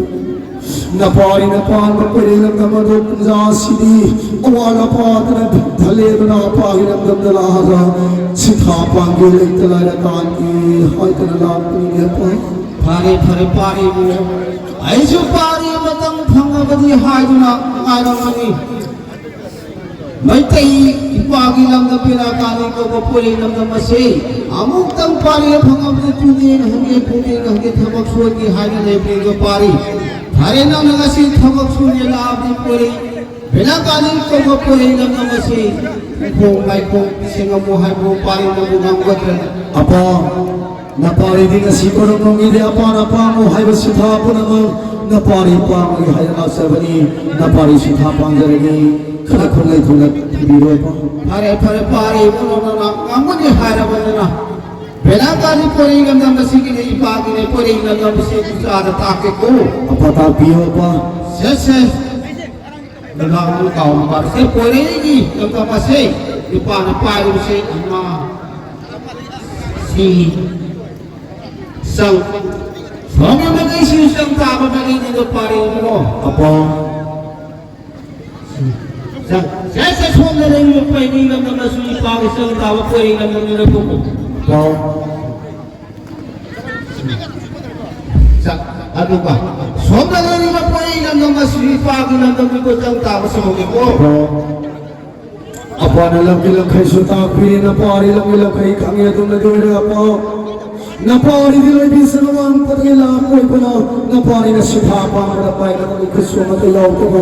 ꯅꯄꯥꯔꯤꯅ ꯄꯥꯟꯕ ꯄꯔꯦꯡ ꯂꯝꯗꯝ ꯑꯗꯨ ꯀꯨꯝꯖꯥꯁꯤꯗꯤ ꯑꯋꯥ ꯅꯄꯥꯗꯅ ꯊꯜꯂꯦꯗꯅ ꯑꯄꯥꯒꯤ ꯂꯝꯗꯝꯗ ꯂꯥꯛꯑꯒ ꯁꯤꯊꯥ ꯄꯥꯟꯒꯦ ꯂꯩꯇ ꯂꯥꯏꯔ ꯇꯥꯟꯒꯦ ꯍꯥꯏꯗꯅ ꯂꯥꯛꯄꯅꯤꯅꯦ ꯑꯄꯥ꯫ ꯐꯔꯦ, ꯐꯔꯦ, ꯄꯥꯔꯤꯕꯨ ꯑꯩꯁꯨ ꯄꯥꯔꯤ ꯑꯃꯇꯪ ꯐꯪꯉꯕꯗꯤ ꯍꯥꯏꯗꯨꯅ ꯉꯥꯏꯔꯝꯃꯅꯤ꯫ ꯃꯩꯇꯩ ꯏꯄꯥꯒꯤ ꯂꯝꯗ ꯄꯦꯔꯥ ꯀꯥꯅꯤ ꯀꯧꯕ ꯄꯣꯏꯔꯩ ꯂꯝꯗꯝ ꯑꯁꯤ ꯑꯃꯨꯛꯇꯪ ꯄꯥꯔꯤ ꯐꯪꯉꯕꯗꯤ ꯄꯨꯡꯅꯦꯅ ꯍꯪꯒꯦ, ꯄꯨꯡꯅꯦꯅ ꯍꯪꯒꯦ, ꯊꯕꯛ ꯁꯨꯍꯟꯒꯦ ꯍꯥꯏꯅ ꯂꯩꯕꯅꯤꯗꯣ ꯄꯥꯔꯤ꯫ ꯐꯔꯦ, ꯅꯪꯅ ꯉꯁꯤ ꯊꯕꯛ ꯁꯨꯅꯦ ꯂꯥꯛꯑꯕꯗꯤ ꯄꯣꯏꯔꯩ ꯕꯦꯂꯥꯀꯥꯅꯤ ꯀꯧꯕ ꯄꯣꯏꯔꯩ ꯂꯝꯗꯝ ꯑꯁꯤ ꯏꯪꯈꯣꯜ ꯃꯥꯏꯈꯣꯜ ꯁꯦꯡꯉꯝꯃꯨ ꯍꯥꯏꯕ ꯄꯥꯔꯤ ꯅꯪꯕꯨ ꯉꯝꯒꯗ꯭ꯔꯅꯦ? ꯑꯄꯥ, ꯅꯄꯥꯔꯤꯗꯤ ꯉꯁꯤ ꯀꯣꯔꯝ ꯅꯨꯃꯤꯠꯇ ꯑꯄꯥꯅ ꯑꯄꯥꯝꯕ ꯍꯥꯏꯕ ꯁꯤꯟꯊꯥ ꯄꯨꯝꯅꯃꯛ ꯅꯄꯥꯔꯤ ꯄꯥꯝꯕꯒꯤ ꯍꯥꯏꯔ ꯂꯥꯛꯆꯕꯅꯤ꯫ ꯅꯄꯥꯔꯤ ꯁꯤꯟꯊꯥ ꯄꯥꯝꯖꯔꯒꯦ꯫ ꯈꯔ ꯈꯨꯠꯂꯩ ꯊꯨꯅ ꯊꯤꯕꯤꯔꯣ ꯑꯄꯥ꯫ ꯐꯔꯦ, ꯐꯔꯦ, ꯄꯥꯔꯤ ꯏꯕꯨꯡꯉꯣ, ꯅꯪꯅ ꯉꯝꯒꯅꯤ ꯍꯥꯏꯔꯕꯅꯤꯅ, ꯕꯦꯂꯥꯀꯥꯅꯤ ꯄꯣꯏꯔꯩ ꯂꯝꯗꯝ ꯑꯁꯤꯒꯤꯅꯦ, ꯏꯄꯥꯒꯤꯅꯦ, ꯄꯣꯏꯔꯩ ꯂꯝꯗꯝ ꯑꯁꯤ ꯏꯆꯥꯗ ꯇꯥꯛꯀꯦꯀꯣ꯫ ꯑꯄꯥ ꯇꯥꯛꯄꯤꯌꯣ ꯑꯄꯥ꯫ ꯁꯦ, ꯁꯦ꯫ ꯅꯅꯥꯎ ꯀꯥꯎꯕ ꯄꯥꯔꯁꯦ ꯄꯣꯏꯔꯩꯒꯤ ꯂꯝꯗꯝ ꯑꯁꯦ ꯅꯨꯄꯥꯅ ꯄꯥꯏꯔꯤꯕꯁꯦ ꯑꯃ ꯁꯤ ꯆꯪ ꯁꯣꯝꯒꯤ ꯃꯥꯏꯀꯩꯁꯤ ꯆꯪ ꯇꯥꯕ ꯃꯥꯏꯀꯩꯅꯤꯗꯣ ꯄꯥꯔꯤꯕꯅꯣ? ꯑꯄꯥ꯫ ꯆꯪ ꯁꯦ ꯁꯦ ꯁꯣꯝꯗ ꯂꯩꯔꯤꯕ ꯄꯣꯏꯔꯩ ꯂꯝꯗꯝ ꯑꯁꯤ ꯅꯨꯄꯥꯒꯤ ꯆꯪ ꯇꯥꯕ ꯄꯣꯏꯔꯩ ꯂꯝꯗꯝꯅꯤꯅꯀꯣ꯫ ꯑꯄꯥ꯫ ꯆꯥ-, ꯑꯗꯨꯒ ꯁꯣꯝꯗ ꯂꯩꯔꯤꯕ ꯄꯣꯏꯔꯩ ꯂꯝꯗꯝ ꯑꯁꯤ ꯏꯄꯥꯒꯤ ꯂꯝꯗꯝꯅꯤꯀꯣ, ꯆꯪ ꯇꯥꯕ ꯁꯣꯝꯒꯤꯀꯣ꯫ ꯑꯄꯥꯅ ꯂꯝꯒꯤ ꯂꯝꯈꯩꯁꯨ ꯇꯥꯛꯄꯤꯔꯤ, ꯅꯄꯥꯔꯤ ꯂꯝꯒꯤ ꯂꯝꯈꯩ ꯈꯪꯉꯤ, ꯑꯗꯨꯝꯅ ꯂꯣꯏꯔꯦ ꯑꯄꯥ꯫ ꯅꯄꯥꯔꯤꯗꯤ ꯂꯣꯏꯕꯤꯁꯅꯨ, ꯋꯥꯡꯄꯗꯒꯤ ꯂꯥꯛꯄ ꯑꯣꯏꯕꯅ, ꯅꯄꯥꯔꯤꯅ ꯁꯤꯊꯥ ꯄꯥꯡꯕꯗ ꯄꯥꯏꯒꯗꯕ ꯈꯨꯠꯁꯨ ꯑꯃꯠꯇ ꯌꯥꯎꯗꯕ,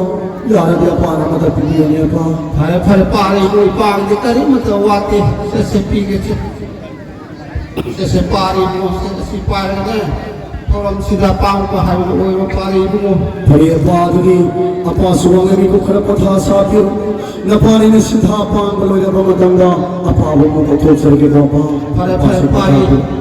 ꯌꯥꯔꯗꯤ ꯑꯄꯥꯅ ꯑꯃꯠꯇ ꯄꯤꯕꯤꯌꯨꯅꯦ ꯑꯄꯥ꯫ ꯐꯔꯦ, ꯐꯔꯦ, ꯄꯥꯔꯤ ꯏꯕꯨꯡ, ꯏꯄꯥꯒꯤꯗꯤ ꯀꯔꯤꯃꯠꯇ ꯋꯥꯠꯇꯦ, ꯁꯦ ꯁꯦ ꯄꯤꯒꯦ ꯁꯦ꯫ ꯁꯦ, ꯁꯦ, ꯄꯥꯔꯤ ꯏꯕꯨꯡꯉꯣ, ꯁꯦ, ꯁꯤ ꯄꯥꯔꯒꯅꯦ, ꯊꯧꯔꯝꯁꯤꯗ ꯑꯄꯥꯝꯕ ꯍꯥꯏꯕꯗꯨ ꯑꯣꯏꯔꯣ, ꯄꯥꯔꯤ ꯏꯕꯨꯡꯉꯣ꯫ ꯐꯔꯦ, ꯑꯄꯥ, ꯑꯗꯨꯗꯤ ꯑꯄꯥꯁꯨ ꯋꯥꯡꯂꯦꯟꯒꯤ ꯈꯔ ꯄꯣꯊꯥ ꯁꯥꯕꯤꯔꯣ꯫ ꯅꯄꯥꯅꯤꯅ ꯁꯤꯟꯊꯥ ꯄꯥꯡꯕ ꯂꯣꯏꯔꯕ ꯃꯇꯝꯗ ꯑꯄꯥꯕꯨ ꯑꯃꯨꯛ ꯀꯧꯊꯣꯛꯆꯔꯒꯦꯀꯣ, ꯑꯄꯥ꯫ ꯐꯔꯦ, ꯐꯔꯦ, ꯑꯄꯥꯁꯨ ꯄꯥꯔꯤ꯫ ꯄꯣꯊꯥꯕꯤꯔꯣ꯫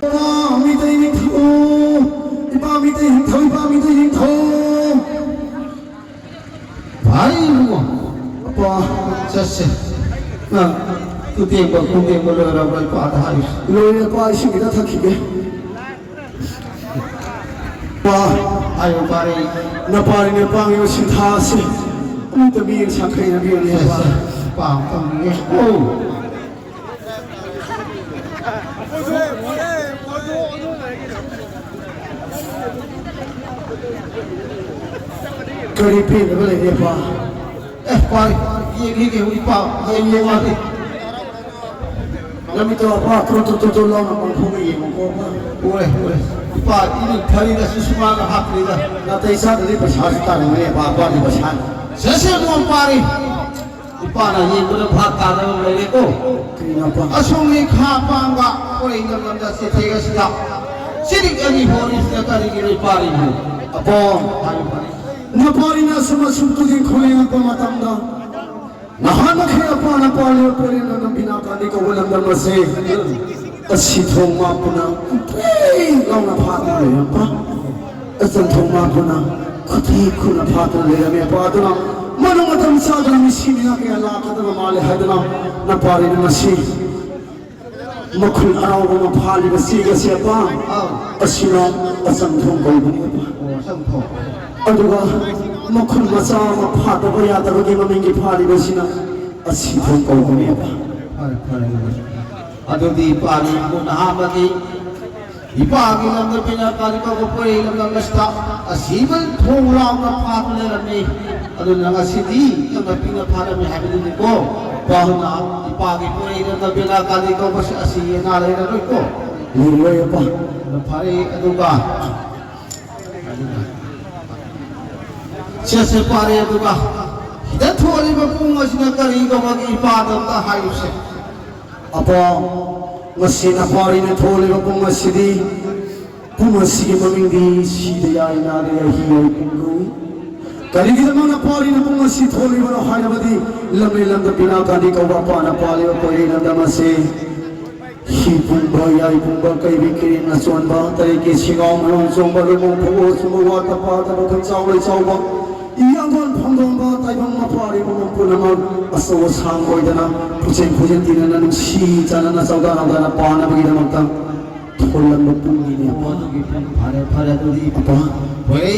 ꯏꯄꯥ ꯃꯤꯇꯩ ꯅꯤꯡꯊꯧ, ꯏꯄꯥ ꯃꯤꯇꯩ ꯅꯤꯡꯊꯧ, ꯏꯄꯥ ꯃꯤꯇꯩ ꯅꯤꯡꯊꯧ꯫ ꯐꯔꯦ ꯏꯕꯨꯡꯉꯣ, ꯑꯄꯥ, ꯆꯠꯁꯦ꯫ ꯑ, ꯈꯨꯇꯦꯡꯕ, ꯈꯨꯇꯦꯡꯕ ꯂꯣꯏꯔꯕ꯭ꯔꯥ ꯏꯄꯥꯗ ꯍꯥꯏꯌꯨ꯫ ꯂꯣꯏꯔꯦ ꯑꯄꯥ, ꯏꯁꯤꯡ ꯈꯤꯇ ꯊꯛꯈꯤꯒꯦ꯫ ꯑꯄꯥ, ꯍꯥꯏꯌꯨ ꯐꯔꯦ꯫ ꯅꯄꯥꯔꯤꯅ ꯄꯥꯡꯉꯤꯕ ꯁꯤꯟꯊꯥ ꯑꯁꯤ ꯑꯃꯨꯛꯇ ꯃꯤꯠꯌꯦꯡ ꯁꯥꯡꯈꯩꯅ ꯃꯤꯠꯌꯦꯡ ꯁꯦ, ꯌꯦꯡꯕ꯫ ꯁꯦ, ꯄꯥꯡ ꯇꯧꯅꯤꯡꯉꯦ꯫ ꯑꯣ꯫ ꯀꯔꯤ ꯄꯦꯟꯗꯕ ꯂꯩꯒꯦ, ꯄꯥ? ꯑꯦ, ꯄꯥ, ꯌꯦꯡꯒꯦ, ꯌꯦꯡꯒꯦ, ꯏꯄꯥ, ꯍꯌꯦꯡ ꯌꯦꯡꯉꯛꯑꯒꯦ꯫ ꯅꯃꯤꯠꯇꯣ, ꯄꯥ, ꯇꯨ, ꯇꯨ, ꯇꯨ, ꯇꯨ ꯂꯥꯎꯅ ꯄꯥꯡꯊꯣꯛꯑꯒ ꯌꯦꯡꯉꯨꯀꯣ, ꯄꯥ꯫ ꯎꯔꯦ, ꯎꯔꯦ꯫ ꯏꯄꯥ, ꯏꯅꯤ ꯐꯔꯤꯗꯁꯨ ꯁꯨꯃꯥꯡꯗ ꯍꯥꯞꯇ꯭ꯔꯤꯗ꯫ ꯅꯥꯇꯩ ꯆꯥꯗ꯭ꯔꯗꯤ ꯄꯩꯁꯥꯁꯨ ꯇꯥꯔꯝꯒꯅꯤ, ꯄꯥ, ꯄꯥꯗꯤ ꯄꯩꯁꯥ꯫ ꯁꯦ, ꯁꯦ, ꯃꯣꯟ ꯄꯥꯔꯤ꯫ ꯏꯄꯥꯅ ꯌꯦꯡꯕꯗ ꯚꯥꯞ ꯇꯥꯗꯕ ꯑꯃ ꯂꯩꯔꯦꯀꯣ꯫ ꯀꯔꯤꯅꯣ ꯑꯄꯥ? ꯑꯁꯣꯝꯒꯤ ꯈꯥ ꯄꯥꯡꯒ ꯄꯣꯔꯩ ꯂꯝꯗꯝꯗ ꯆꯤꯊꯦꯛ ꯑꯁꯤꯗ ꯆꯤꯔꯤꯛ ꯑꯅꯤ ꯍꯣꯔꯤꯁꯤꯗ ꯀꯔꯤꯒꯤꯅꯣ ꯏꯄꯥꯔꯤꯕꯨ? ꯑꯄꯥ, ꯍꯥꯏꯌꯨ ꯐꯔꯦ꯫ ꯅꯄꯥꯔꯤꯅ ꯑꯁꯨꯝ ꯑꯁꯨꯝ ꯇꯨꯗꯤ ꯈꯣꯡꯂꯦꯡꯂꯛꯄ ꯃꯇꯝꯗ ꯅꯍꯥꯟꯃꯈꯩ ꯑꯄꯥꯅ ꯄꯥꯜꯂꯤꯕ ꯄꯣꯔꯩ ꯂꯝꯗꯝ ꯕꯤꯅꯥ ꯀꯥꯟꯗꯤ ꯀꯧꯕ ꯂꯝꯗꯝ ꯑꯁꯤ ꯑꯁꯤ ꯊꯣꯡ ꯃꯥꯄꯨꯅ ꯀꯨꯝꯊꯩ ꯂꯥꯎꯅ ꯐꯥꯗꯨꯅ ꯂꯩꯔꯝꯕ꯫ ꯑꯆꯟ ꯊꯣꯡ ꯃꯥꯄꯨꯅ ꯈꯨꯠꯇꯤ ꯈꯨꯠꯅ ꯐꯥꯗꯨꯅ ꯂꯩꯔꯝꯃꯤ꯫ ꯑꯄꯥ ꯑꯗꯨꯅ ꯃꯅꯨꯡ ꯃꯇꯝ ꯆꯥꯗꯅ ꯃꯤꯁꯤ ꯃꯤꯅꯥ ꯀꯌꯥ ꯂꯥꯛꯀꯗꯕ ꯃꯥꯜꯂꯦ ꯍꯥꯏꯗꯨꯅ ꯅꯄꯥꯔꯤꯅ ꯉꯁꯤ ꯃꯈꯨꯜ ꯑꯔꯥꯎꯕ ꯑꯃ ꯐꯥꯜꯂꯤꯕ ꯆꯦꯛ ꯑꯁꯤ ꯑꯄꯥ ꯑꯥ꯫ ꯑꯁꯤꯅ ꯑꯆꯟ ꯊꯣꯡ ꯀꯧꯕꯅꯤ ꯑꯄꯥ꯫ ꯑꯣ, ꯑꯆꯟ ꯊꯣꯡ꯫ ꯑꯗꯨꯒ ꯃꯈꯨꯜ ꯃꯆꯥ ꯑꯃ ꯐꯥꯗꯕ ꯌꯥꯗꯕꯒꯤ ꯃꯃꯤꯡꯒꯤ ꯐꯥꯜꯂꯤꯕꯁꯤꯅ ꯑꯁꯤ ꯊꯣꯡ ꯀꯧꯕꯅꯤ ꯑꯄꯥ꯫ ꯐꯔꯦ, ꯐꯔꯦ, ꯐꯔꯦ꯫ ꯑꯗꯨꯗꯤ ꯏꯄꯥꯅꯤ ꯏꯕꯨꯡ ꯅꯍꯥ ꯑꯃꯗꯤ ꯏꯄꯥꯒꯤ ꯂꯝꯗ ꯕꯤꯅꯥ ꯀꯥꯂꯤ ꯀꯧꯕ ꯄꯣꯔꯩ ꯂꯝꯗꯝ ꯑꯁꯤꯗ ꯑꯁꯤꯕ ꯊꯣꯡ ꯂꯥꯎꯅ ꯐꯥꯗꯨꯅ ꯂꯩꯔꯝꯃꯤ꯫ ꯑꯗꯨꯅ ꯉꯁꯤꯗꯤ ꯌꯥꯝꯅ ꯄꯤꯛꯅ ꯐꯥꯔꯝꯃꯤ ꯍꯥꯏꯕꯗꯨꯅꯤꯀꯣ꯫ ꯄꯥꯎꯅ ꯏꯄꯥꯒꯤ ꯄꯣꯔꯩ ꯂꯝꯗ ꯕꯤꯅꯥ ꯀꯥꯂꯤ ꯀꯧꯕꯁꯤ ꯑꯁꯤ ꯑꯅꯥ ꯂꯩꯔꯔꯣꯏꯀꯣ꯫ ꯂꯩꯔꯣꯏ ꯑꯄꯥ꯫ ꯑꯗꯨꯅ ꯐꯔꯦ ꯑꯗꯨꯒ ꯁꯦꯁꯦ ꯐꯔꯦ ꯑꯗꯨꯒ ꯁꯤꯗ ꯊꯣꯛꯂꯤꯕ ꯄꯨꯡ ꯑꯁꯤꯅ ꯀꯔꯤ ꯀꯧꯕꯒꯤ ꯏꯄꯥꯗ ꯑꯝꯇ ꯍꯥꯏꯌꯨꯁꯦ꯫ ꯑꯄꯥ, ꯉꯁꯤ ꯅꯄꯥꯔꯤꯅ ꯊꯣꯛꯂꯤꯕ ꯄꯨꯡ ꯑꯁꯤꯗꯤ, ꯄꯨꯡ ꯑꯁꯤꯒꯤ ꯃꯃꯤꯡꯗꯤ ꯁꯤꯗ ꯌꯥꯏ ꯅꯥꯗ ꯌꯥꯏ ꯍꯤ ꯌꯥꯏ ꯄꯨꯡ ꯀꯧꯏ꯫ ꯀꯔꯤꯒꯤꯗꯃꯛꯅ ꯄꯥꯔꯤꯅ ꯄꯨꯡ ꯑꯁꯤ ꯊꯣꯜꯂꯤꯕꯅꯣ ꯍꯥꯏꯔꯕꯗꯤ, ꯂꯝꯂꯩ ꯂꯝꯗ ꯄꯤꯅꯥ ꯀꯥꯟꯗꯤ ꯀꯧꯕ ꯑꯄꯥꯅ ꯄꯥꯜꯂꯤꯕ ꯀꯣꯏꯔꯤ ꯂꯝꯗꯝ ꯑꯁꯤ ꯍꯤ ꯄꯨꯝꯕ, ꯌꯥꯏ ꯄꯨꯝꯕ, ꯀꯩꯕꯤ ꯀꯤꯔꯤꯟ ꯑꯆꯣꯟꯕ, ꯇꯔꯦꯠꯀꯤ ꯁꯤꯒꯥꯎ ꯃꯌꯣꯟ ꯆꯣꯡꯕ, ꯂꯣꯏꯃꯣꯡ ꯐꯧꯑꯣ ꯆꯨꯝꯕ, ꯋꯥ ꯇꯞꯄ ꯇꯞꯄ ꯈꯪꯆꯥꯎ ꯂꯩꯆꯥꯎꯕ, ꯏꯌꯥꯡꯒꯣꯟ ꯐꯣꯡꯗꯣꯟꯕ, ꯇꯥꯏꯕꯪ ꯃꯄꯥꯔꯤ ꯃꯃꯣꯟ ꯄꯨꯝꯅꯃꯛ ꯑꯆꯧ ꯑꯁꯥꯡ ꯑꯣꯏꯗꯅ, ꯄꯨꯛꯆꯦꯟ ꯄꯨꯛꯆꯦꯟ ꯇꯤꯟꯅꯅ, ꯅꯨꯡꯁꯤ ꯆꯥꯟꯅꯅ, ꯆꯥꯎꯗꯥ ꯅꯧꯗꯥꯅ ꯄꯥꯅꯕꯒꯤꯗꯃꯛꯇ ꯊꯣꯜꯂꯝꯕ ꯄꯨꯡꯅꯤꯅꯦ꯫ ꯑꯣ, ꯑꯗꯨꯒꯤ ꯄꯨꯡ ꯐꯔꯦ, ꯐꯔꯦ, ꯑꯗꯨꯗꯤ ꯑꯄꯥ꯫ ꯍꯣꯏ꯫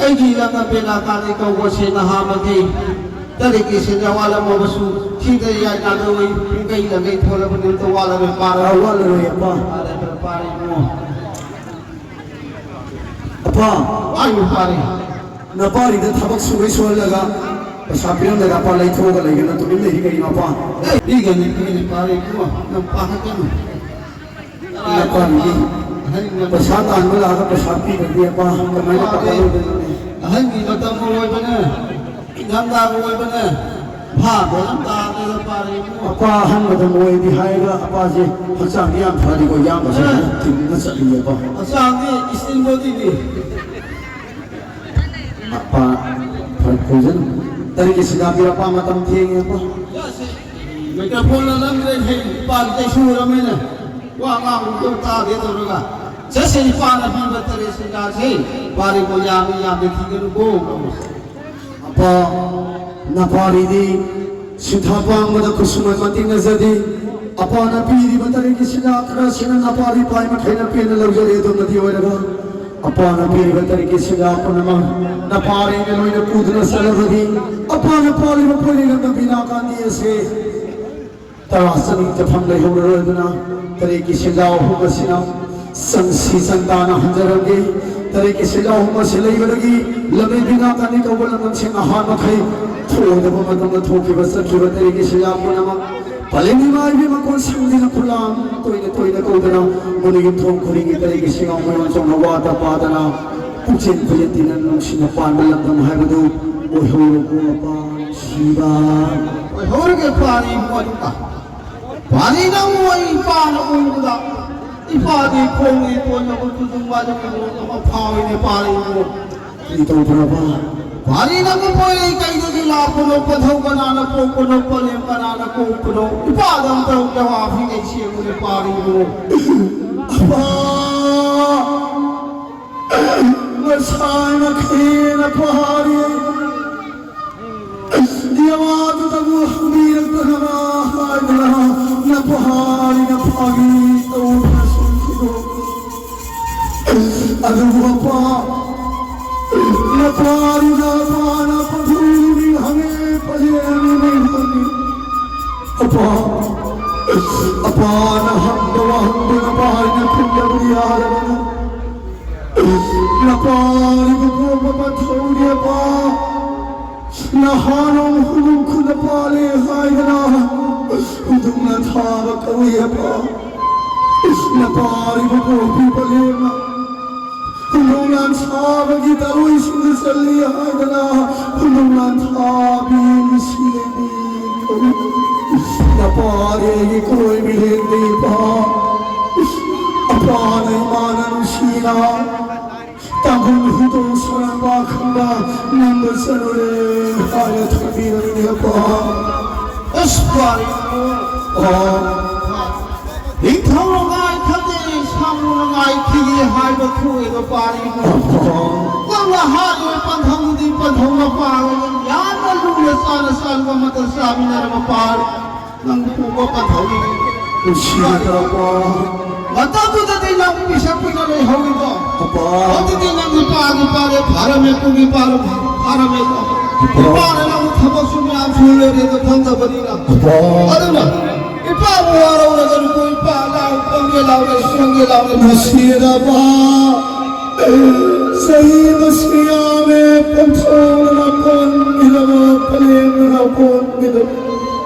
ꯑꯩꯒꯤ ꯂꯝꯗꯝ ꯄꯦꯅꯥ ꯀꯥꯟꯅꯩ ꯀꯧꯕꯁꯦ ꯅꯍꯥ ꯃꯈꯩ ꯇꯔꯦꯠꯀꯤ ꯁꯦꯟꯖꯥ ꯋꯥꯠꯂꯝꯃꯕꯁꯨ ꯁꯤꯗ ꯌꯥꯏ ꯀꯥꯟꯅꯔꯣꯏ꯫ ꯄꯨꯡ ꯀꯩ ꯂꯝꯒꯩ ꯊꯣꯛꯂꯕ ꯅꯨꯃꯤꯠꯇ ꯋꯥꯠꯂꯔꯣꯏ ꯄꯥꯔꯣꯏ꯫ ꯑꯥ, ꯋꯥꯠꯂꯔꯣꯏ ꯑꯄꯥ꯫ ꯐꯔꯦ, ꯐꯔꯦ, ꯄꯥꯔꯦ ꯏꯕꯨꯡꯉꯣ꯫ ꯑꯄꯥ꯫ ꯄꯥꯔꯤꯕꯨ ꯄꯥꯔꯦ꯫ ꯅꯄꯥꯔꯤꯗ ꯊꯕꯛ ꯁꯨꯒꯩ ꯁꯨꯍꯜꯂꯒ ꯄꯩꯁꯥ ꯄꯤꯔꯝꯗꯅ ꯑꯄꯥ ꯂꯩꯊꯣꯛꯑꯒ ꯂꯩꯒꯅ ꯇꯨꯃꯤꯟ ꯂꯩꯔꯤ ꯀꯩꯒꯤꯅꯣ ꯑꯄꯥ? ꯑꯦ, ꯄꯤꯒꯅꯤ, ꯄꯤꯒꯅꯤ, ꯄꯥꯔꯦ ꯏꯕꯨꯡꯉꯣ꯫ ꯅꯪ ꯄꯥꯈꯠꯀꯅꯨ꯫ ꯅꯄꯥꯅꯤ꯫ ꯄꯩꯁꯥ ꯇꯥꯟꯕ ꯂꯥꯛꯑꯒ ꯄꯩꯁꯥ ꯄꯤꯗ꯭ꯔꯗꯤ ꯑꯄꯥ ꯀꯃꯥꯏꯅ ꯄꯥꯜꯂꯣꯏꯗꯣꯏꯅꯣꯅꯦ? ꯑꯍꯟꯒꯤ ꯃꯇꯝ ꯑꯣꯏꯕꯅꯦ, ꯏꯪꯊꯝꯊꯥꯒ ꯑꯣꯏꯕꯅꯦ, ꯐꯥꯕ ꯌꯥꯝ ꯇꯥꯗꯅ ꯄꯥꯜꯂꯤ ꯏꯕꯨꯡꯉꯣ꯫ ꯑꯄꯥ ꯑꯍꯟ ꯃꯇꯝ ꯑꯣꯏꯗꯤ ꯍꯥꯏꯔꯒ ꯑꯄꯥꯁꯦ ꯍꯛꯆꯥꯡꯗꯤ ꯌꯥꯝ ꯐꯔꯤꯀꯣ, ꯏꯌꯥꯝꯕꯁꯦ ꯑꯦ꯫ ꯇꯤꯡꯅ ꯆꯠꯂꯤꯌꯦ ꯑꯄꯥ꯫ ꯍꯛꯆꯥꯡꯗꯤ ꯏꯁꯇꯤꯜ ꯕꯣꯗꯤꯅꯤ꯫ ꯑꯄꯥ ꯐꯔꯦ ꯈꯣꯡꯖꯟ ꯇꯔꯤꯛꯀꯤ ꯁꯤꯗꯥ ꯄꯤꯔꯛꯄ ꯃꯇꯝ ꯊꯦꯡꯉꯦ ꯑꯄꯥ꯫ ꯃꯥꯏꯀ꯭ꯔꯣꯐꯣꯟ ꯂꯧꯔꯝꯗ꯭ꯔꯦ, ꯍꯦ, ꯏꯄꯥꯗꯤ ꯀꯩꯁꯨ ꯎꯔꯝꯃꯦꯅꯦ꯫ ꯋꯥ ꯉꯥꯡꯕꯗꯣ ꯇꯥꯗꯦ ꯇꯧꯔꯒ꯫ ꯆꯠꯁꯦ, ꯏꯄꯥꯅ ꯄꯤꯕ ꯇꯔꯦꯠ ꯁꯦꯟꯖꯥꯁꯦ꯫ ꯄꯥꯔꯤꯕꯣ ꯌꯥꯝꯃꯤ, ꯌꯥꯝꯗꯦ ꯊꯤꯒꯅꯨꯀꯣ꯫ ꯑꯄꯥ, ꯅꯄꯥꯔꯤꯗꯤ ꯁꯤꯟꯊꯥ ꯄꯥꯡꯕꯗ ꯈꯨꯠꯁꯨꯃꯟ ꯃꯇꯤꯛ ꯅꯖꯗꯦ꯫ ꯑꯄꯥꯅ ꯄꯤꯔꯤꯕ ꯇꯔꯦꯠꯀꯤ ꯁꯦꯟꯖꯥ ꯈꯔꯁꯤꯅ ꯅꯄꯥꯔꯤ ꯄꯥꯏ ꯃꯈꯩꯅ ꯄꯦꯟꯅ ꯂꯧꯖꯔꯦ꯫ ꯑꯗꯨꯃꯗꯤ ꯑꯣꯏꯔꯒ ꯑꯄꯥꯅ ꯄꯤꯔꯤꯕ ꯇꯔꯦꯠꯀꯤ ꯁꯦꯟꯖꯥ ꯄꯨꯝꯅꯃꯛ ꯅꯄꯥꯔꯤꯅ ꯂꯣꯏꯅ ꯄꯨꯗꯨꯅ ꯆꯠꯂꯕꯗꯤ ꯑꯄꯥꯅ ꯄꯥꯜꯂꯤꯕ ꯄꯣꯏꯔꯩ ꯂꯝꯗꯝ ꯕꯤꯅꯥ ꯀꯥꯟꯗꯤ ꯑꯁꯦ ꯇꯔꯥ ꯆꯅꯤ ꯆꯠꯐꯝ ꯂꯩꯍꯧꯔꯔꯣꯏ꯫ ꯑꯗꯨꯅ ꯇꯔꯦꯠꯀꯤ ꯁꯦꯟꯖꯥꯎ ꯑꯍꯨꯝ ꯑꯁꯤꯅ ꯆꯪꯁꯤ ꯆꯪ ꯇꯥꯅ ꯍꯟꯖꯔꯝꯒꯦ꯫ ꯇꯔꯦꯠꯀꯤ ꯁꯦꯟꯖꯥꯎ ꯑꯍꯨꯝ ꯑꯁꯤ ꯂꯩꯕꯗꯒꯤ ꯂꯝꯕꯤ ꯕꯤꯅꯥ ꯀꯥꯟꯗꯤ ꯀꯧꯕ ꯂꯝꯗꯝꯁꯤꯡ ꯑꯍꯥꯟꯕ ꯃꯈꯩ ꯊꯣꯛꯑꯣꯏꯗꯕ ꯃꯇꯝꯗ ꯊꯣꯛꯈꯤꯕ ꯆꯠꯈꯤꯕ ꯇꯔꯦꯠꯀꯤ ꯁꯦꯟꯖꯥꯎ ꯄꯨꯝꯅꯃꯛ ꯄꯂꯦꯝ ꯏꯃꯥ ꯏꯕꯦꯝꯃ ꯀꯣꯟ ꯁꯤꯡꯗꯨꯅ ꯈꯨꯂꯥꯡ ꯇꯣꯏꯅ ꯇꯣꯏꯅ ꯀꯧꯗꯅ ꯃꯗꯨ ꯌꯨꯝꯊꯣꯡ ꯈꯨꯗꯤꯡꯒꯤ ꯇꯔꯦꯠꯀꯤ ꯁꯦꯟꯖꯥꯎ ꯃꯌꯣꯟ ꯆꯣꯡꯅ ꯋꯥ ꯇꯞꯄꯥꯗꯅ ꯄꯨꯛꯆꯦꯟ ꯈꯨꯌꯦꯟ ꯇꯤꯟꯅ ꯅꯨꯡꯁꯤꯅ ꯄꯥꯟꯕ ꯂꯝꯗꯝ ꯍꯥꯏꯕꯗꯨ ꯑꯣꯏꯍꯧꯔꯕꯣ ꯃꯄꯥ ꯅꯨꯡꯁꯤꯕ? ꯑꯣꯏꯍꯧꯔꯒꯦ ꯄꯥꯔꯤ ꯏꯕꯨꯡꯉꯣ꯫ ꯑꯗꯨꯒ ꯄꯥꯔꯤ ꯅꯪꯕꯨ ꯑꯩ ꯏꯄꯥꯅ ꯎꯕꯗ ꯏꯄꯥꯗꯤ ꯈꯣꯡꯒꯤ ꯀꯣꯟꯅ ꯎꯠꯄꯗꯨ ꯃꯥꯗꯤ ꯀꯩꯅꯣ ꯑꯃ ꯐꯥꯎꯏꯅꯦ ꯄꯥꯔꯤ ꯏꯕꯨꯡꯉꯣ꯫ ꯀꯔꯤ ꯇꯧꯕ꯭ꯔꯕ? ꯄꯥꯔꯤ ꯅꯪꯕꯨ ꯄꯣꯏꯔꯩ ꯀꯩꯗꯒꯤ ꯂꯥꯛꯄꯅꯣ? ꯄꯟꯊꯧ ꯀꯅꯥꯅ ꯄꯣꯛꯄꯅꯣ? ꯄꯂꯦꯝ ꯀꯅꯥꯅ ꯀꯣꯛꯄꯅꯣ? ꯏꯄꯥꯗ ꯑꯝꯇ ꯖꯋꯥꯕ ꯍꯦꯛ ꯁꯦꯡꯉꯨꯅꯦ ꯄꯥꯔꯤꯕꯨ꯫ ꯑꯄꯥ! ꯉꯁꯥꯏ ꯃꯈꯩꯅ ꯄꯥꯔꯤ꯫ ꯌꯥꯋꯥꯗꯨꯗꯕꯨ ꯍꯪꯕꯤꯔꯛꯇꯅꯕ ꯍꯥꯏꯗꯅ ꯅꯄꯥꯔꯤꯅ ꯐꯥꯒꯤ ꯇꯧꯗꯅ ꯁꯨꯝ ꯊꯤꯗꯣꯛꯏ꯫ ꯑꯗꯨꯕꯨ ꯑꯄꯥ, ꯅꯄꯥꯔꯤꯅ ꯑꯄꯥꯅ ꯄꯟꯊꯧꯒꯤ ꯃꯤꯡ ꯍꯪꯉꯦ, ꯄꯂꯦꯝꯒꯤ ꯃꯤꯡ ꯍꯪꯉꯦ꯫ ꯑꯄꯥ, ꯑꯄꯥꯅ ꯍꯪꯕ ꯋꯥꯍꯪꯗꯨ ꯅꯄꯥꯔꯤꯅ ꯈꯨꯝꯗꯕꯗꯤ ꯌꯥꯗꯕꯅ꯫ ꯅꯄꯥꯔꯤꯕꯨ ꯄꯣꯛꯄ ꯄꯟꯊꯧꯅꯤ ꯑꯄꯥ꯫ ꯅꯍꯥꯔꯣꯜ ꯍꯨꯗꯨꯡ ꯈꯨꯟꯗ ꯄꯥꯜꯂꯦ ꯍꯥꯏꯗꯅ ꯍꯨꯗꯨꯡꯅ ꯊꯥꯕ ꯀꯧꯏ ꯑꯄꯥ꯫ ꯅꯄꯥꯔꯤꯕꯨ ꯄꯣꯛꯄꯤ ꯄꯂꯦꯝꯅ ꯍꯨꯗꯨꯡ ꯂꯥꯟ ꯁꯥꯕꯒꯤ ꯇꯔꯣꯏꯁꯤꯡꯗ ꯆꯠꯂꯤ ꯍꯥꯏꯗꯅ ꯍꯨꯗꯨꯡ ꯂꯥꯟ ꯊꯥꯕꯤ ꯅꯨꯡꯁꯤꯕꯤ ꯀꯧꯏ꯫ ꯅꯄꯥꯔꯤꯒꯤ ꯀꯣꯏ ꯃꯤꯔꯦꯟꯗꯤ ꯏꯄꯥ꯫ ꯑꯄꯥꯅ ꯏꯃꯥꯅ ꯅꯨꯡꯁꯤꯅ ꯇꯥꯡꯈꯨꯜ ꯍꯨꯗꯣꯡ ꯁꯣꯔꯥꯡꯕ ꯈꯪꯕ ꯉꯝꯕ ꯆꯠꯂꯨꯔꯦ ꯍꯥꯏꯅ ꯊꯝꯕꯤꯔꯝꯃꯤ ꯑꯄꯥ꯫ ꯑꯁ ꯄꯥꯔꯤꯕꯨ꯫ ꯑꯣ꯫ ꯅꯤꯡꯊꯧꯅ ꯉꯥꯏ ꯈꯪꯗꯦ, ꯁꯥꯃꯨꯅ ꯉꯥꯏ ꯊꯤꯒꯦ ꯍꯥꯏꯕ ꯊꯣꯛꯑꯦꯗꯣ ꯄꯥꯔꯤꯕꯨ꯫ ꯑꯣ꯫ ꯅꯪꯅ ꯍꯥꯏꯔꯤꯕ ꯄꯟꯊꯧꯗꯨꯗꯤ ꯄꯟꯊꯧ ꯃꯄꯥꯡꯒꯅꯤ꯫ ꯌꯥꯝꯅ ꯂꯨꯅ ꯆꯥꯅ ꯆꯥꯅꯕ ꯃꯇꯝ ꯆꯥꯃꯤꯟꯅꯔꯕ ꯄꯥꯔꯤ꯫ ꯅꯪ ꯄꯨꯕ ꯄꯟꯊꯧꯅꯤ꯫ ꯅꯨꯡꯁꯤꯔꯕ꯫ ꯃꯇꯝꯗꯨꯗꯗꯤ ꯅꯪ ꯄꯤꯁꯛ ꯄꯤꯛꯅ ꯂꯩꯍꯧꯔꯤꯗꯣ꯫ ꯑꯄꯥ꯫ ꯍꯧꯖꯤꯛꯇꯤ ꯅꯪ ꯅꯨꯄꯥꯒꯤ ꯄꯥꯜꯂꯦ ꯐꯥꯔꯝꯃꯦ, ꯄꯨꯒꯤ ꯄꯥꯜꯂꯦ ꯐꯥꯔꯝꯃꯦꯀꯣ꯫ ꯑꯄꯥ꯫ ꯅꯨꯄꯥꯅ ꯅꯪ ꯊꯕꯛꯁꯨ ꯃꯌꯥꯝ ꯁꯨꯔꯦ ꯑꯗꯨ ꯈꯪꯗꯕꯅꯤꯅ꯫ ꯑꯄꯥ꯫ ꯑꯗꯨꯅ ꯏꯄꯥꯕꯨ ꯋꯥꯔꯧꯔꯒꯅꯨꯀꯣ, ꯏꯄꯥ ꯂꯥꯎ, ꯄꯪꯒꯦ ꯂꯥꯎꯅ, ꯁꯣꯟꯒꯦ ꯂꯥꯎꯅ꯫ ꯅꯨꯡꯁꯤꯔꯕ꯫ ꯆꯍꯤ ꯃꯁꯤꯡ ꯌꯥꯝꯃꯦ, ꯄꯟꯊꯧꯅ ꯀꯣꯟꯕꯤꯔꯕ, ꯄꯂꯦꯝꯅ ꯀꯣꯟꯕꯤꯔꯕ꯫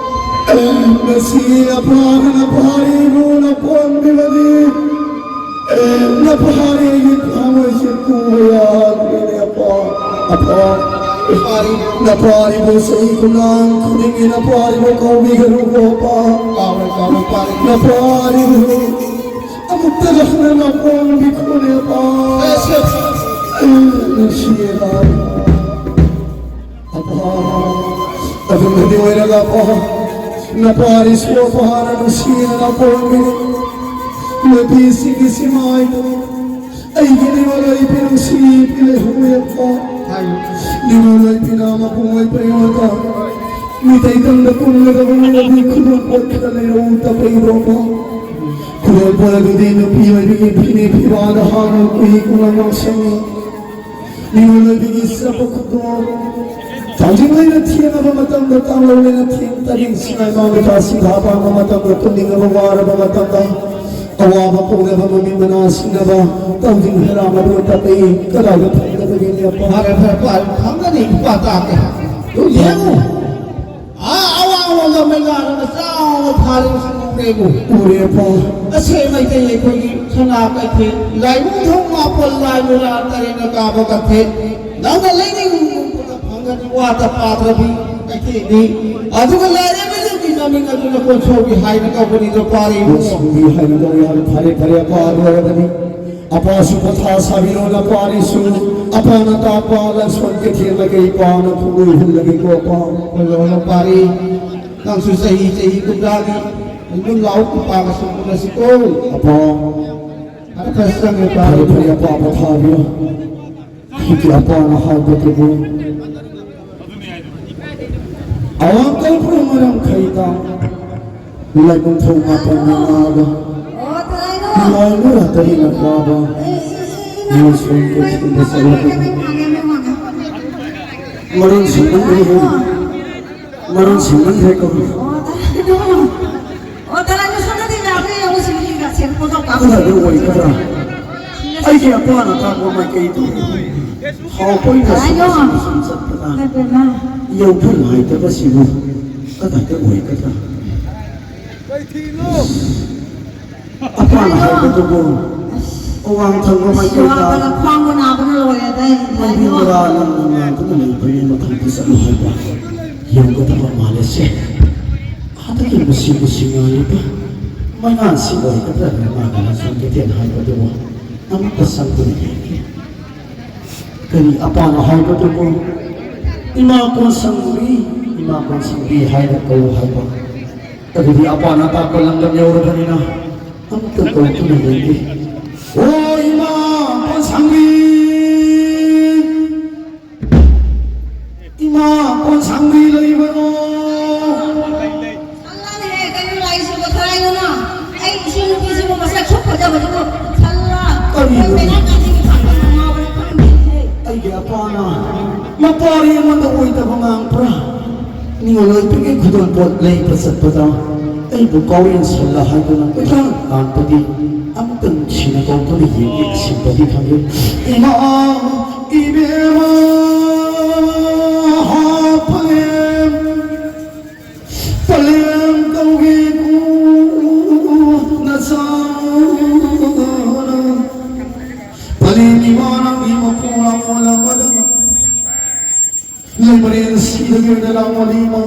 ꯉꯁꯤ ꯑꯄꯥꯅ ꯅꯄꯥꯔꯤꯕꯨ ꯅꯀꯣꯟꯕꯤꯕꯗꯤ ꯅꯄꯥꯔꯤꯒꯤ ꯊꯃꯣꯏꯁꯦ ꯄꯨꯕ ꯌꯥꯗ꯭ꯔꯦꯅꯦ ꯑꯄꯥ꯫ ꯑꯄꯥ, ꯅꯄꯥꯔꯤꯕꯨ ꯆꯍꯤ ꯈꯨꯂꯥꯡ ꯈꯨꯗꯤꯡꯒꯤ ꯅꯄꯥꯔꯤꯕꯨ ꯀꯧꯕꯤꯒꯅꯨꯀꯣ ꯑꯄꯥ꯫ ꯀꯥꯎꯔꯣꯏ, ꯀꯥꯎꯔꯣꯏ, ꯄꯥꯔꯤ꯫ ꯅꯄꯥꯔꯤꯕꯨ ꯑꯃꯨꯛꯇ ꯍꯟꯅ ꯅꯀꯣꯟꯕꯤꯈꯣꯅꯦ ꯑꯄꯥ꯫ ꯅꯨꯡꯁꯤꯌꯦꯕ꯫ ꯑꯄꯥ, ꯑꯗꯨꯝꯅꯗꯤ ꯑꯣꯏꯔꯒ ꯑꯄꯥ, ꯅꯄꯥꯔꯤꯁꯨ ꯑꯄꯥꯅ ꯅꯨꯡꯁꯤꯅ ꯅꯄꯣꯝꯃꯤ꯫ ꯅꯨꯄꯤꯁꯤꯡꯒꯤ ꯁꯤꯃꯥꯏꯗ ꯑꯩꯒꯤ ꯅꯤꯉꯣꯜ ꯑꯣꯏꯕꯤ ꯅꯨꯡꯁꯤꯕꯤ ꯂꯩꯍꯧꯔꯦ ꯑꯄꯥ꯫ ꯅꯤꯉꯣꯜ ꯑꯣꯏꯕꯤꯅ ꯃꯄꯨꯡ ꯑꯣꯏꯕ ꯑꯩꯉꯣꯟꯗ ꯃꯤꯇꯩ ꯇꯝꯗ ꯄꯨꯟꯒꯗꯕ ꯃꯤꯑꯣꯏꯕꯤ ꯈꯨꯗꯣꯜꯄꯣꯠ ꯈꯔ ꯂꯩꯔꯛꯎ ꯇꯄꯩꯔꯣ ꯑꯄꯥ꯫ ꯈꯨꯗꯣꯜꯄꯣꯠ ꯑꯗꯨꯗꯤ ꯅꯨꯄꯤ ꯑꯣꯏꯕꯤꯒꯤ ꯐꯤꯅꯤ ꯐꯤꯔꯥꯜꯗ ꯍꯥꯟꯅ ꯀꯨꯏ ꯀꯨꯏꯅ ꯉꯥꯎꯁꯟꯅ ꯅꯤꯉꯣꯜ ꯑꯣꯏꯕꯤꯒꯤ ꯆꯠꯄ ꯈꯨꯗꯣꯜ ꯊꯥꯡꯖꯤꯡ ꯂꯩꯅ ꯊꯦꯡꯉꯕ ꯃꯇꯝꯗ, ꯇꯥꯡꯂꯧ ꯂꯩꯅ ꯊꯦꯡ ꯇꯔꯦꯡ ꯁꯤꯡꯉꯥꯏ ꯃꯥꯡꯗ ꯊꯥꯁꯤ ꯊꯥ ꯄꯥꯟꯕ ꯃꯇꯝꯗ, ꯇꯨꯝꯅꯤꯡꯉꯕ ꯋꯥꯔꯕ ꯃꯇꯝꯗ, ꯑꯋꯥꯕ ꯀꯣꯛꯅꯕ ꯃꯃꯤꯠ ꯃꯅꯥ ꯁꯤꯡꯅꯕ ꯊꯥꯡꯖꯤꯡ ꯍꯩꯔꯥ ꯃꯔꯨ ꯇꯄꯩ ꯀꯗꯥꯏꯗ ꯐꯪꯒꯗꯒꯦ ꯑꯄꯥ? ꯐꯔꯦ, ꯐꯔꯦ, ꯐꯔꯦ, ꯐꯪꯒꯅꯤ, ꯏꯄꯥ ꯇꯥꯛꯀꯦ꯫ ꯑꯗꯨ ꯌꯦꯡꯉꯨ꯫ ꯑꯥ, ꯑꯋꯥꯡꯂꯣꯝꯗ ꯃꯩꯉꯥꯟ ꯑꯃ ꯆꯥꯎꯅ ꯊꯥꯜꯂꯤꯕꯁꯤ ꯎꯔꯦꯕꯨ? ꯎꯔꯦ ꯑꯄꯥ꯫ ꯑꯁꯦ ꯃꯩꯇꯩ ꯑꯩꯈꯣꯏꯒꯤ ꯁꯅꯥ ꯀꯩꯊꯦꯜ, ꯂꯥꯏꯕꯨꯡ ꯊꯣꯡ ꯃꯥꯄꯜ, ꯂꯥꯏ ꯃꯨꯔꯥ ꯇꯔꯦꯠꯅ ꯀꯥꯕ ꯀꯩꯊꯦꯜ, ꯅꯪꯅ ꯂꯩꯅꯤꯡꯕ ꯐꯪꯒꯅꯤ, ꯋꯥꯠꯇ ꯄꯥꯗ꯭ꯔꯕꯤ ꯀꯩꯊꯦꯜꯅꯤ꯫ ꯑꯗꯨꯒ ꯂꯥꯏꯔꯦꯝꯕꯤꯗꯨꯒꯤ ꯃꯃꯤꯡ ꯑꯗꯨꯅ ꯀꯣꯟꯁꯣꯝꯕꯤ ꯍꯥꯏꯅ ꯀꯧꯕꯅꯤꯗꯣ ꯄꯥꯔꯤ ꯏꯕꯨꯡꯉꯣ꯫ ꯀꯣꯟꯁꯣꯝꯕꯤ ꯍꯥꯏꯅ ꯀꯧꯏ ꯍꯥꯏꯕ, ꯐꯔꯦ, ꯐꯔꯦ, ꯑꯄꯥ, ꯑꯗꯨ ꯑꯣꯏꯔꯕꯅꯤ꯫ ꯑꯄꯥꯁꯨ ꯄꯣꯊꯥ ꯁꯥꯕꯤꯔꯣ, ꯅꯄꯥꯔꯤꯁꯨ ꯑꯄꯥꯅ ꯇꯥꯛꯄ ꯂꯥꯏꯁꯣꯟ ꯀꯩꯊꯦꯜ ꯃꯥꯏꯀꯩ ꯄꯥꯎꯅ ꯄꯨꯡꯂꯣꯏ ꯍꯨꯜꯂꯒꯦꯀꯣ ꯑꯄꯥ꯫ ꯍꯣꯏ, ꯍꯣꯏ, ꯍꯣꯏ, ꯄꯥꯔꯤ꯫ ꯅꯪꯁꯨ ꯆꯍꯤ, ꯆꯍꯤ ꯀꯨꯟꯊ꯭ꯔꯥꯒꯤ ꯌꯨꯝ ꯂꯥꯎ ꯀꯨꯄꯥꯒꯁꯨ ꯎꯅꯁꯤꯀꯣ꯫ ꯑꯄꯥ꯫ ꯐꯔꯦ, ꯐꯔꯦ, ꯆꯪꯉꯦ, ꯄꯥꯔꯤ꯫ ꯐꯔꯦ, ꯐꯔꯦ, ꯑꯄꯥ, ꯄꯣꯊꯥꯕꯤꯔꯣ꯫ ꯑꯩꯒꯤ ꯑꯄꯥꯅ ꯍꯥꯏꯕꯗꯨꯕꯨ ꯑꯋꯥꯡ ꯀꯩꯕꯨ ꯃꯔꯝ ꯈꯩꯗ ꯂꯥꯏꯕꯨꯡ ꯊꯣꯡ ꯃꯥꯄꯟꯅ ꯉꯥꯒ ꯂꯥꯏ ꯃꯔꯥ ꯇꯔꯦꯠꯅ ꯀꯥꯕ ꯅꯣꯡꯁꯣꯡ ꯀꯩꯊꯦꯜꯗ ꯆꯠꯂꯒ ꯃꯔꯣꯟ ꯁꯨꯝꯕꯟ ꯂꯩꯍꯧꯔꯤ꯫ ꯃꯔꯣꯟ ꯁꯨꯝꯕꯟ ꯍꯦꯛ ꯀꯧꯔꯤ꯫ ꯑꯣ, ꯇꯔꯥꯏꯅ ꯁꯣꯝꯗꯗꯤ ꯂꯥꯛꯄ ꯌꯦꯡꯉꯨ, ꯁꯤꯒꯤ ꯁꯦꯟ ꯄꯣꯠꯇꯣ ꯀꯥꯞꯄ꯫ ꯑꯗꯨ ꯑꯣꯏꯒꯗ꯭ꯔꯥ? ꯑꯩꯒꯤ ꯑꯄꯥꯅ ꯇꯥꯛꯄ ꯃꯥꯏꯀꯩꯗꯨ ꯍꯥꯎ ꯄꯣꯏꯅ ꯁꯨꯝ ꯁꯨꯝ ꯆꯠꯄꯗ ꯌꯧꯐꯝ ꯍꯥꯏꯗꯕꯁꯤꯕꯨ ꯀꯗꯥꯏꯗ ꯑꯣꯏꯒꯗ꯭ꯔꯥ? ꯑꯄꯥꯅ ꯍꯥꯏꯕꯗꯨꯕꯨ ꯑꯋꯥꯡ ꯊꯪꯕ ꯃꯥꯏꯀꯩꯗ ꯈ꯭ꯋꯥꯡꯕꯨ ꯅꯥꯕꯅ ꯂꯣꯏꯔꯦꯗ ꯑꯩ꯫ ꯃꯟꯗꯤꯔ ꯃꯔꯥ ꯅꯪꯅ ꯉꯥꯟꯗꯨꯅ ꯂꯩꯕꯒꯤ ꯃꯐꯝꯗ ꯆꯠꯂꯨ ꯍꯥꯏꯕ ꯌꯧꯒꯗꯕ ꯃꯥꯜꯂꯦꯁꯦ꯫ ꯑꯗꯨꯒꯤ ꯃꯁꯤ ꯃꯁꯤ ꯉꯥꯜꯂꯤꯕ ꯃꯉꯥꯜꯁꯤ ꯑꯣꯏꯒꯗ꯭ꯔꯅ ꯃꯥꯅ ꯂꯥꯏꯁꯣꯟ ꯀꯩꯊꯦꯜ ꯍꯥꯏꯕꯗꯨꯕꯨ ꯑꯃꯨꯛꯇ ꯆꯪꯗꯨꯅ ꯌꯦꯡꯒꯦ꯫ ꯀꯔꯤ ꯑꯄꯥꯅ ꯍꯥꯏꯕꯗꯨꯕꯨ? "ꯏꯃꯥ ꯀꯣꯟꯁꯥꯡꯕꯤ, ꯏꯃꯥ ꯀꯣꯟꯁꯥꯡꯕꯤ" ꯍꯥꯏꯅ ꯀꯧ ꯍꯥꯏꯕ꯫ ꯑꯗꯨꯗꯤ ꯑꯄꯥꯅ ꯇꯥꯛꯄ ꯂꯝꯗꯝ ꯌꯧꯔꯕꯅꯤꯅ ꯑꯝꯇ ꯀꯧꯗꯨꯅ ꯌꯦꯡꯒꯦ꯫ "ꯑꯣ ꯏꯃꯥ ꯀꯣꯟꯁꯥꯡꯕꯤ, ꯏꯃꯥ ꯀꯣꯟꯁꯥꯡꯕꯤ ꯂꯩꯕꯔꯣ?" ꯁꯜꯂꯥꯅꯦꯍꯦ, ꯀꯩꯅꯣ ꯂꯥꯛꯏꯁꯤꯕꯣ? ꯀꯗꯥꯏꯗꯅꯣ? ꯑꯩ ꯏꯁꯨ ꯅꯨꯄꯤꯁꯤꯕꯨ ꯃꯁꯛ ꯁꯨꯛ ꯐꯖꯕꯁꯤꯕꯨ, ꯁꯜꯂꯥ꯫ ꯀꯔꯤꯅꯣ? ꯑꯩꯈꯣꯏ ꯃꯦꯅꯥ ꯀꯥꯟꯇꯤꯒꯤ ꯐꯥꯛꯄ ꯉꯥꯎꯕ꯭ꯔꯥ ꯈꯪꯗꯦꯍꯦ꯫ ꯑꯩꯒꯤ ꯑꯄꯥꯅ ꯃꯄꯥꯔꯤ ꯑꯩꯉꯣꯟꯗ ꯑꯣꯏꯗꯕ ꯉꯥꯡꯕ꯭ꯔꯥ? ꯅꯤꯉꯣꯜ ꯑꯣꯏꯕꯒꯤ ꯈꯨꯗꯣꯜꯄꯣꯠ ꯂꯩꯕ ꯆꯠꯄꯗ ꯑꯩꯕꯨ ꯀꯥꯎꯔꯦꯟ ꯁꯜꯂꯥ ꯍꯥꯏꯗꯨꯅ ꯀꯣꯏꯇꯥꯟ ꯇꯥꯟꯕꯗꯤ ꯑꯃꯨꯛꯇꯪ ꯅꯨꯡꯁꯤꯅ ꯀꯧꯗꯨꯅ ꯌꯦꯡꯒꯦ, ꯁꯤꯟꯕꯗꯤ ꯈꯪꯗꯦ꯫ ꯏꯃꯥ, ꯏꯕꯦꯝꯃ, ꯍꯥꯞꯄꯂꯦꯝ꯫ ꯄꯂꯦꯝ ꯀꯧꯒꯦꯀꯣ ꯅꯆꯥꯅ꯫ ꯄꯂꯦꯝ ꯏꯃꯥ ꯅꯪꯒꯤ ꯃꯄꯣꯛ ꯂꯥꯡꯒꯣꯜ ꯑꯃꯗ ꯂꯩꯃꯔꯦꯟ ꯁꯤꯗꯒꯤ ꯑꯣꯏꯅ ꯂꯥꯡꯒꯣꯜ ꯏꯃꯥ꯫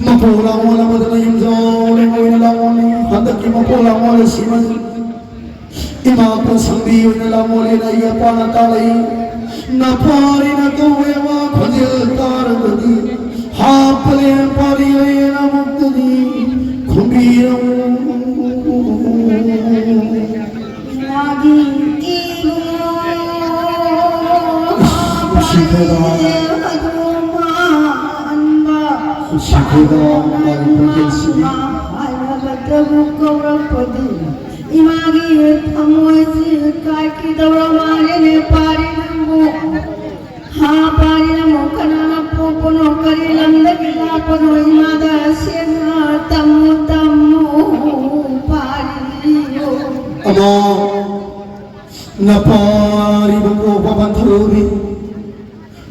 ꯃꯄꯣꯛ ꯂꯥꯡꯒꯣꯜ ꯑꯃꯗ ꯅꯌꯨꯝꯖꯥꯎ ꯂꯩꯃ ꯑꯣꯏꯅ ꯂꯥꯡꯒꯣꯜ꯫ ꯍꯟꯗꯛꯀꯤ ꯃꯄꯣꯛ ꯂꯥꯡꯒꯣꯜ ꯑꯁꯤꯃ ꯏꯃꯥ ꯀꯣꯟꯁꯥꯡꯕꯤ ꯑꯣꯏꯅ ꯂꯥꯃꯣꯂꯦꯅ ꯑꯩ ꯑꯄꯥꯅ ꯇꯥꯔꯛꯏ꯫ ꯅꯄꯥꯔꯤꯅ ꯀꯧꯋꯦ ꯋꯥ ꯈꯣꯟꯖꯦꯜ ꯇꯥꯔꯕꯗꯤ, ꯍꯥꯞꯄꯂꯦ ꯄꯥꯔꯤ ꯂꯩꯌꯦꯅ ꯑꯃꯨꯛꯇꯗꯤ ꯈꯨꯝꯕꯤꯔꯝꯃꯨ꯫ ꯏꯃꯥꯒꯤ ꯏꯕꯨꯡꯉꯣ ꯅꯨꯡꯁꯤꯈ꯭ꯔꯕ, ꯍꯥꯞꯄꯂꯦ ꯑꯗꯨ ꯃꯥꯟꯕ ꯅꯨꯡꯁꯤꯈ꯭ꯔꯕ ꯃꯥꯒꯤ ꯈꯣꯟꯖꯦꯜꯁꯤꯗꯤ꯫ ꯍꯥꯏꯔꯒꯇꯕꯨ ꯀꯧꯔꯛꯄꯗꯤ ꯏꯃꯥꯒꯤ ꯊꯃꯣꯏꯁꯤ ꯀꯥꯏꯈꯤꯗꯧꯔ ꯃꯥꯜꯂꯦꯅꯦ ꯄꯥꯔꯤ ꯅꯪꯕꯨ꯫ ꯍꯥ ꯄꯥꯔꯤ ꯅꯪꯕꯨ ꯀꯅꯥꯅ ꯄꯣꯛꯄꯅꯣ, ꯀꯔꯤ ꯂꯝꯗꯒꯤ ꯂꯥꯛꯄꯅꯣ ꯏꯃꯥꯗ ꯁꯦꯡꯅ ꯇꯝꯃꯨ, ꯇꯝꯃꯨ ꯄꯥꯔꯤꯌꯣ꯫ ꯑꯃ ꯅꯄꯥꯔꯤꯕꯨ ꯄꯣꯛꯄ ꯄꯟꯊꯧꯔꯤ꯫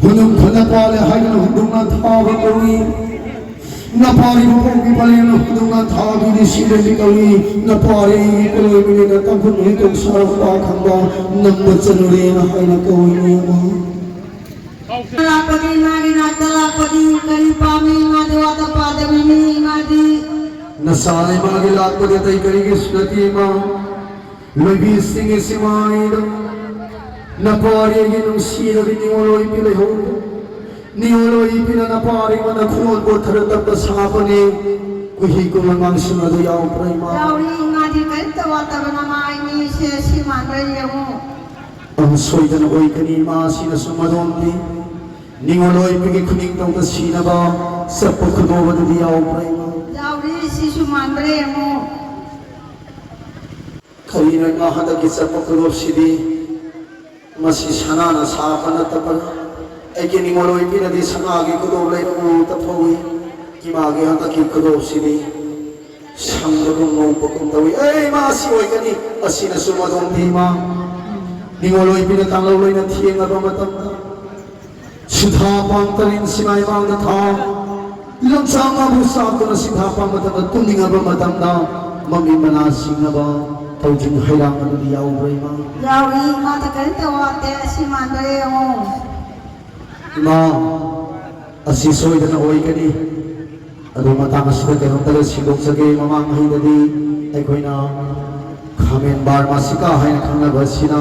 ꯍꯨꯟꯗꯨꯝ ꯈꯨꯟꯅ ꯄꯥꯜꯂꯦ ꯍꯥꯏꯗꯨꯅ ꯍꯨꯟꯗꯨꯝꯅ ꯊꯥꯕ ꯀꯧꯏ꯫ ꯅꯄꯥꯔꯤꯕꯨ ꯄꯣꯛꯄꯤ ꯄꯂꯦꯝꯅ ꯍꯨꯟꯗꯨꯝꯅ ꯊꯥꯕꯤꯔꯤ ꯁꯤꯕꯗꯤ ꯀꯧꯏ꯫ ꯅꯄꯥꯔꯤ ꯀꯣꯂꯣꯏꯕꯅꯤꯅ ꯇꯥꯡꯈꯨꯜ ꯍꯨꯏꯀꯣꯛ ꯁꯥꯔꯛꯄ ꯈꯪꯕ ꯅꯝꯕ ꯆꯠꯂꯨꯔꯦꯅ ꯍꯥꯏꯅ ꯀꯧꯏ ꯃꯌꯥꯝ꯫ ꯂꯥꯛꯄꯗꯤ ꯃꯥꯒꯤ ꯅꯥꯛꯇ ꯂꯥꯛꯄꯗꯤ ꯀꯔꯤ ꯄꯥꯝꯃꯤ? ꯃꯥꯗꯤ ꯋꯥꯇ ꯄꯥꯗꯕꯤꯅꯤ꯫ ꯃꯥꯗꯤ ꯅꯁꯥ ꯏꯃꯥꯒꯤ ꯂꯥꯛꯄꯗꯤ ꯑꯇꯩ ꯀꯔꯤꯒꯤꯁꯨ ꯅꯠꯇꯦ ꯏꯃꯥ꯫ ꯂꯣꯏꯕꯤꯁꯤꯡꯒꯤ ꯁꯤꯃꯥꯏꯗ ꯅꯄꯥꯔꯤꯒꯤ ꯅꯨꯡꯁꯤꯔꯕꯤ ꯅꯤꯉꯣꯜ ꯑꯣꯏꯕꯤ ꯂꯩꯍꯧ꯫ ꯅꯤꯉꯣꯜ ꯑꯣꯏꯕꯤꯅ ꯅꯄꯥꯔꯤꯉꯣꯟꯗ ꯈꯨꯗꯣꯜ ꯄꯣꯠ ꯈꯔ ꯇꯞꯄ ꯁꯥꯕꯅꯤ꯫ ꯀꯨꯍꯤ ꯀꯨꯃꯟ ꯃꯥꯡꯁꯤꯡ ꯑꯗꯨ ꯌꯥꯎꯕ꯭ꯔꯥ, ꯏꯃꯥ? ꯌꯥꯎꯔꯤ, ꯏꯃꯥꯗꯤ ꯀꯔꯤꯝꯇ ꯋꯥꯠꯇꯕꯅ ꯃꯥ ꯑꯩ ꯃꯤꯁꯦ ꯁꯤ ꯃꯥꯟꯕ꯭ꯔꯥ ꯌꯦꯡꯉꯨ꯫ ꯑꯃ ꯁꯣꯏꯗꯅ ꯑꯣꯏꯒꯅꯤ, ꯏꯃꯥ, ꯑꯁꯤꯅꯁꯨ ꯃꯗꯣꯝꯗꯤ ꯅꯤꯉꯣꯜ ꯑꯣꯏꯕꯤꯒꯤ ꯈꯨꯅꯤꯡꯊꯧꯗ ꯁꯤꯅꯕ ꯆꯠꯄ ꯈꯨꯗꯣꯜ ꯑꯗꯨꯗꯤ ꯌꯥꯎꯕ꯭ꯔꯥ, ꯏꯃꯥ? ꯌꯥꯎꯔꯤ, ꯁꯤꯁꯨ ꯃꯥꯟꯕ꯭ꯔꯥ ꯌꯦꯡꯉꯨ꯫ ꯀꯔꯤꯅꯣ ꯏꯃꯥ, ꯍꯟꯗꯛꯀꯤ ꯆꯠꯄ ꯈꯨꯗꯣꯞꯁꯤꯗꯤ? ꯃꯁꯤ ꯁꯅꯥꯅ ꯁꯥꯕ ꯅꯠꯇꯕ? ꯑꯩꯒꯤ ꯅꯤꯉꯣꯜ ꯑꯣꯏꯕꯤꯅꯗꯤ ꯁꯅꯥꯒꯤ ꯈꯨꯗꯣꯞ ꯂꯩꯔꯛꯎ ꯇꯞꯐꯧꯏ꯫ ꯏꯃꯥꯒꯤ ꯍꯟꯗꯛꯀꯤ ꯈꯨꯗꯣꯞꯁꯤꯗꯤ ꯁꯪꯕꯒꯨꯝ ꯉꯧꯕꯒꯨꯝ ꯇꯧꯏ꯫ ꯑꯦ ꯏꯃꯥ, ꯑꯁꯤ ꯑꯣꯏꯒꯅꯤ꯫ ꯑꯁꯤꯅꯁꯨ ꯃꯗꯣꯝꯗꯤ ꯏꯃꯥ, ꯅꯤꯉꯣꯜ ꯑꯣꯏꯕꯤꯅ ꯀꯥꯡꯂꯧ ꯂꯣꯏꯅ ꯊꯦꯡꯉꯕ ꯃꯇꯝꯗ ꯁꯤꯊꯥ ꯄꯥꯡ ꯇꯔꯦꯠꯁꯤꯅ ꯏꯃꯥꯡꯗ ꯊꯥꯎ ꯂꯝꯆꯥꯡ ꯃꯥꯕꯨ ꯁꯥꯞꯇꯨꯅ ꯁꯤꯊꯥ ꯄꯥꯡ ꯃꯇꯝꯗ ꯇꯨꯝꯅꯤꯡꯉꯕ ꯃꯇꯝꯗ ꯃꯃꯤ ꯃꯅꯥ ꯁꯤꯡꯅꯕ ꯇꯧꯖꯤꯡ ꯍꯩꯔꯥꯡ ꯑꯗꯨꯗꯤ ꯌꯥꯎꯕ꯭ꯔꯥ, ꯏꯃꯥ? ꯌꯥꯎꯏ, ꯏꯃꯥꯗ ꯀꯔꯤꯝꯇ ꯋꯥꯠꯇꯦ꯫ ꯑꯁꯤ ꯃꯥꯟꯕ꯭ꯔꯥ ꯌꯦꯡꯉꯣ꯫ ꯏꯃꯥ, ꯑꯁꯤ ꯁꯣꯏꯗꯅ ꯑꯣꯏꯒꯅꯤ꯫ ꯑꯗꯨ ꯃꯇꯥꯡ ꯑꯁꯤꯗ ꯀꯩꯅꯣꯝꯇꯒ ꯁꯦꯡꯗꯣꯛꯆꯒꯦ꯫ ꯃꯃꯥꯡꯉꯩꯗꯗꯤ ꯑꯩꯈꯣꯏꯅ ꯈꯥꯃꯦꯟ ꯕꯥꯔꯃꯥꯁꯤꯀꯥ ꯍꯥꯏꯅ ꯈꯪꯅꯕ ꯑꯁꯤꯅ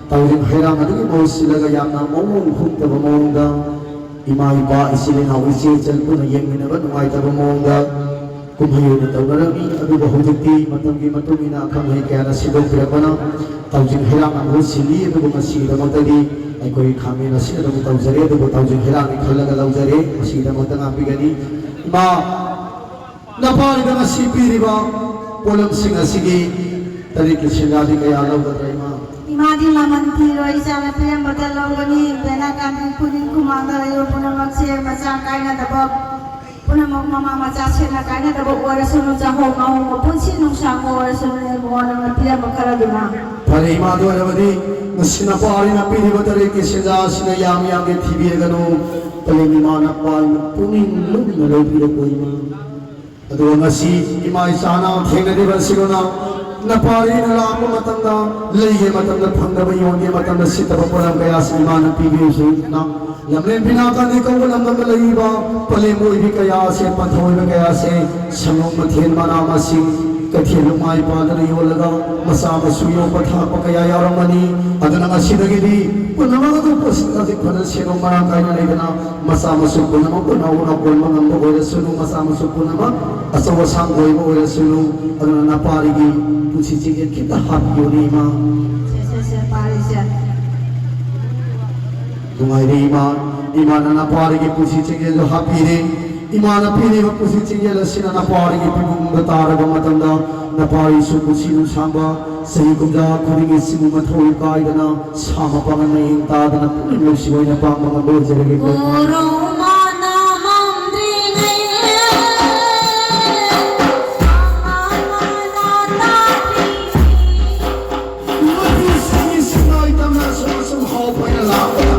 ꯇꯧꯔꯤꯕ ꯍꯩꯔꯥꯡ ꯑꯗꯨꯒꯤ ꯃꯍꯨꯠ ꯁꯤꯜꯂꯒ ꯌꯥꯝꯅ ꯃꯑꯣꯡ ꯍꯨꯛꯇꯕ ꯃꯑꯣꯡꯗ ꯏꯃꯥ ꯏꯄꯥ, ꯏꯆꯤꯜ ꯏꯅꯥꯎ, ꯏꯆꯦ ꯏꯆꯜ ꯄꯨꯟꯅ ꯌꯦꯡꯃꯤꯟꯅꯕ ꯅꯨꯡꯉꯥꯏꯇꯕ ꯃꯑꯣꯡꯗ ꯀꯨꯝꯍꯩ ꯑꯣꯏꯅ ꯇꯧꯅꯔꯝꯃꯤ꯫ ꯑꯗꯨꯕꯨ ꯍꯧꯖꯤꯛꯇꯤ ꯃꯇꯝꯒꯤ ꯃꯇꯨꯡ ꯏꯟꯅ ꯑꯈꯪ ꯑꯍꯩ ꯀꯌꯥꯅ ꯁꯤꯟꯗꯣꯛꯄꯤꯔꯛꯄꯅ ꯇꯧꯖꯤꯡ ꯍꯩꯔꯥꯡ ꯑꯃꯨꯛ ꯁꯤꯜꯂꯤ꯫ ꯑꯗꯨꯕꯨ ꯉꯁꯤꯒꯤꯗꯃꯛꯇꯗꯤ ꯑꯩꯈꯣꯏ ꯈꯥꯃꯦꯟ ꯑꯁꯤ ꯑꯗꯨꯝ ꯇꯧꯖꯔꯦ꯫ ꯑꯗꯨꯕꯨ ꯇꯧꯖꯤꯡ ꯍꯩꯔꯥꯡꯅꯤ ꯈꯜꯂꯒ ꯂꯧꯖꯔꯦ꯫ ꯃꯁꯤꯒꯤꯗꯃꯛꯇ ꯉꯥꯛꯄꯤꯒꯅꯤ꯫ ꯏꯃꯥ, ꯅꯄꯥꯔꯤꯗ ꯉꯁꯤ ꯄꯤꯔꯤꯕ ꯄꯣꯠꯂꯝꯁꯤꯡ ꯑꯁꯤꯒꯤ ꯇꯔꯦꯠꯀꯤ ꯁꯦꯟꯖꯥꯗꯤ ꯀꯌꯥ ꯂꯧꯒꯗ꯭ꯔꯥ, ꯏꯃꯥ? ꯏꯃꯥꯗꯤ ꯃꯃꯜ ꯊꯤꯔꯣꯏ, ꯏꯆꯥꯅ ꯄꯤꯔꯝꯕꯗ ꯂꯧꯒꯅꯤ꯫ ꯕꯦꯅꯥꯀꯥꯟꯇꯤ ꯈꯨꯅꯤꯡ ꯈꯨꯃꯥꯡꯗ ꯂꯩꯕ ꯄꯨꯝꯅꯃꯛꯁꯦ ꯃꯆꯥ ꯀꯥꯏꯅꯗꯕ, ꯄꯨꯝꯅꯃꯛ ꯃꯃꯥ ꯃꯆꯥ ꯁꯦꯠꯅ ꯀꯥꯏꯅꯗꯕ ꯑꯣꯏꯔꯁꯅꯨ, ꯆꯥꯍꯧ ꯉꯥꯍꯧꯕ ꯄꯨꯟꯁꯤ ꯅꯨꯡꯁꯥꯡꯕ ꯑꯣꯏꯔꯁꯅꯨ, ꯏꯕꯨꯡꯉꯣ ꯅꯪꯅ ꯄꯤꯔꯝꯕ ꯈꯔꯗꯨꯅ꯫ ꯐꯔꯦ, ꯏꯃꯥꯗ ꯑꯣꯏꯔꯕꯗꯤ ꯉꯁꯤ ꯅꯄꯥꯔꯤꯅ ꯄꯤꯔꯤꯕ ꯇꯔꯦꯠꯀꯤ ꯁꯦꯟꯖꯥ ꯑꯁꯤꯅ ꯌꯥꯝ ꯌꯥꯝꯅ ꯊꯤꯕꯤꯔꯒꯅꯨ꯫ ꯄꯂꯦꯝ ꯏꯃꯥ ꯅꯄꯥꯔꯤꯅ ꯄꯨꯛꯅꯤꯡ ꯂꯨꯝꯅ ꯂꯧꯕꯤꯔꯛꯄ ꯏꯃꯥ꯫ ꯑꯗꯨꯒ ꯉꯁꯤ ꯏꯃꯥ ꯏꯆꯥꯅ ꯊꯦꯡꯅꯔꯤꯕ ꯑꯁꯤꯒꯨꯝꯅ ꯅꯄꯥꯔꯤꯅ ꯂꯥꯛꯄ ꯃꯇꯝꯗ, ꯂꯩꯒꯦ ꯃꯇꯝꯗ ꯐꯪꯗꯕ, ꯌꯣꯟꯒꯦ ꯃꯇꯝꯗ ꯁꯤꯠꯇꯕ ꯄꯣꯠꯂꯝ ꯀꯌꯥꯁꯤ ꯏꯃꯥꯅ ꯄꯤꯕꯤꯔꯤꯁꯤꯅ ꯂꯝꯂꯦꯟ ꯕꯤꯅꯥꯀꯥꯟꯗꯤ ꯀꯧꯕ ꯂꯝꯗꯝꯗ ꯂꯩꯔꯤꯕ ꯄꯂꯦꯝ ꯑꯣꯏꯕꯤ ꯀꯌꯥ ꯑꯁꯦ, ꯄꯟꯊꯧ ꯑꯣꯏꯕ ꯀꯌꯥ ꯑꯁꯦ, ꯁꯪꯒꯣꯝ ꯃꯊꯦꯜ, ꯃꯅꯥ ꯃꯁꯤꯡ, ꯀꯩꯊꯦꯜ ꯂꯨꯃꯥꯏ ꯄꯥꯗꯅ ꯌꯣꯜꯂꯒ ꯃꯆꯥ ꯃꯁꯨ ꯌꯣꯛꯄ ꯊꯥꯛꯄ ꯀꯌꯥ ꯌꯥꯎꯔꯝꯒꯅꯤ꯫ ꯑꯗꯨꯅ ꯉꯁꯤꯗꯒꯤꯗꯤ ꯄꯨꯝꯅꯃꯛ ꯑꯗꯨ ꯄꯣꯠꯁꯤꯠ ꯍꯧꯖꯤꯛ ꯐꯖꯅ ꯁꯦꯟꯗꯣꯡ ꯃꯔꯥꯡ ꯀꯥꯏꯅ ꯂꯩꯗꯅ ꯃꯆꯥ ꯃꯁꯨ ꯄꯨꯝꯅꯃꯛ ꯄꯨꯟꯅ ꯎꯅ ꯀꯣꯟꯕ ꯉꯝꯕ ꯑꯣꯏꯔꯁꯅꯨ, ꯃꯆꯥ ꯃꯁꯨ ꯄꯨꯝꯅꯃꯛ ꯑꯆꯧ ꯑꯁꯥꯡ ꯑꯣꯏꯕ ꯑꯣꯏꯔꯁꯅꯨ꯫ ꯑꯗꯨꯅ ꯅꯄꯥꯔꯤꯒꯤ ꯄꯨꯟꯁꯤ ꯆꯦꯡꯌꯦꯟ ꯈꯤꯇ ꯍꯥꯞꯄꯤꯌꯨꯅꯦ, ꯏꯃꯥ꯫ ꯁꯦ, ꯁꯦ, ꯁꯦ, ꯄꯥꯔꯤꯁꯦ꯫ ꯅꯨꯡꯉꯥꯏꯔꯦ, ꯏꯃꯥ꯫ ꯏꯃꯥꯅ ꯅꯄꯥꯔꯤꯒꯤ ꯄꯨꯟꯁꯤ ꯆꯦꯡꯌꯦꯟꯗꯨ ꯍꯥꯞꯄꯤꯔꯦ꯫ ꯏꯃꯥꯅ ꯄꯤꯔꯤꯕ ꯄꯨꯟꯁꯤ ꯆꯦꯡꯌꯦꯟ ꯑꯁꯤꯅ ꯅꯄꯥꯔꯤꯒꯤ ꯐꯤꯕꯝꯗ ꯇꯥꯔꯕ ꯃꯇꯝꯗ, ꯅꯄꯥꯔꯤꯁꯨ ꯄꯨꯟꯁꯤ ꯅꯨꯡꯁꯥꯡꯕ, ꯆꯍꯤ ꯀꯨꯟꯊ꯭ꯔꯥ ꯈꯨꯗꯤꯡꯒꯤ ꯆꯤꯡꯒꯨꯝꯕ ꯊꯧ ꯀꯥꯏꯗꯅ, ꯁꯥ ꯃꯄꯥꯡꯒꯜ ꯃꯌꯦꯡ ꯇꯥꯗꯅ, ꯄꯨꯛꯅꯤꯡ ꯅꯨꯡꯁꯤ ꯑꯣꯏꯅ ꯄꯥꯡꯕ ꯉꯝꯕ ꯑꯣꯏꯖꯔꯒꯦꯀꯣ꯫ ꯒꯨꯔꯨ ꯃꯅꯥ ꯃꯝꯗ꯭ꯔꯤꯉꯩ, ꯃꯅꯥ ꯃꯅꯥ ꯇꯥꯗ꯭ꯔꯤꯉꯩ꯫ ꯅꯨꯄꯤꯁꯤꯡꯒꯤ ꯁꯤꯡꯅꯥꯏ ꯇꯝꯅ ꯁꯨꯝ ꯁꯨꯝ ꯍꯥꯎꯕ ꯑꯣꯏꯅ ꯂꯥꯛꯄꯗ,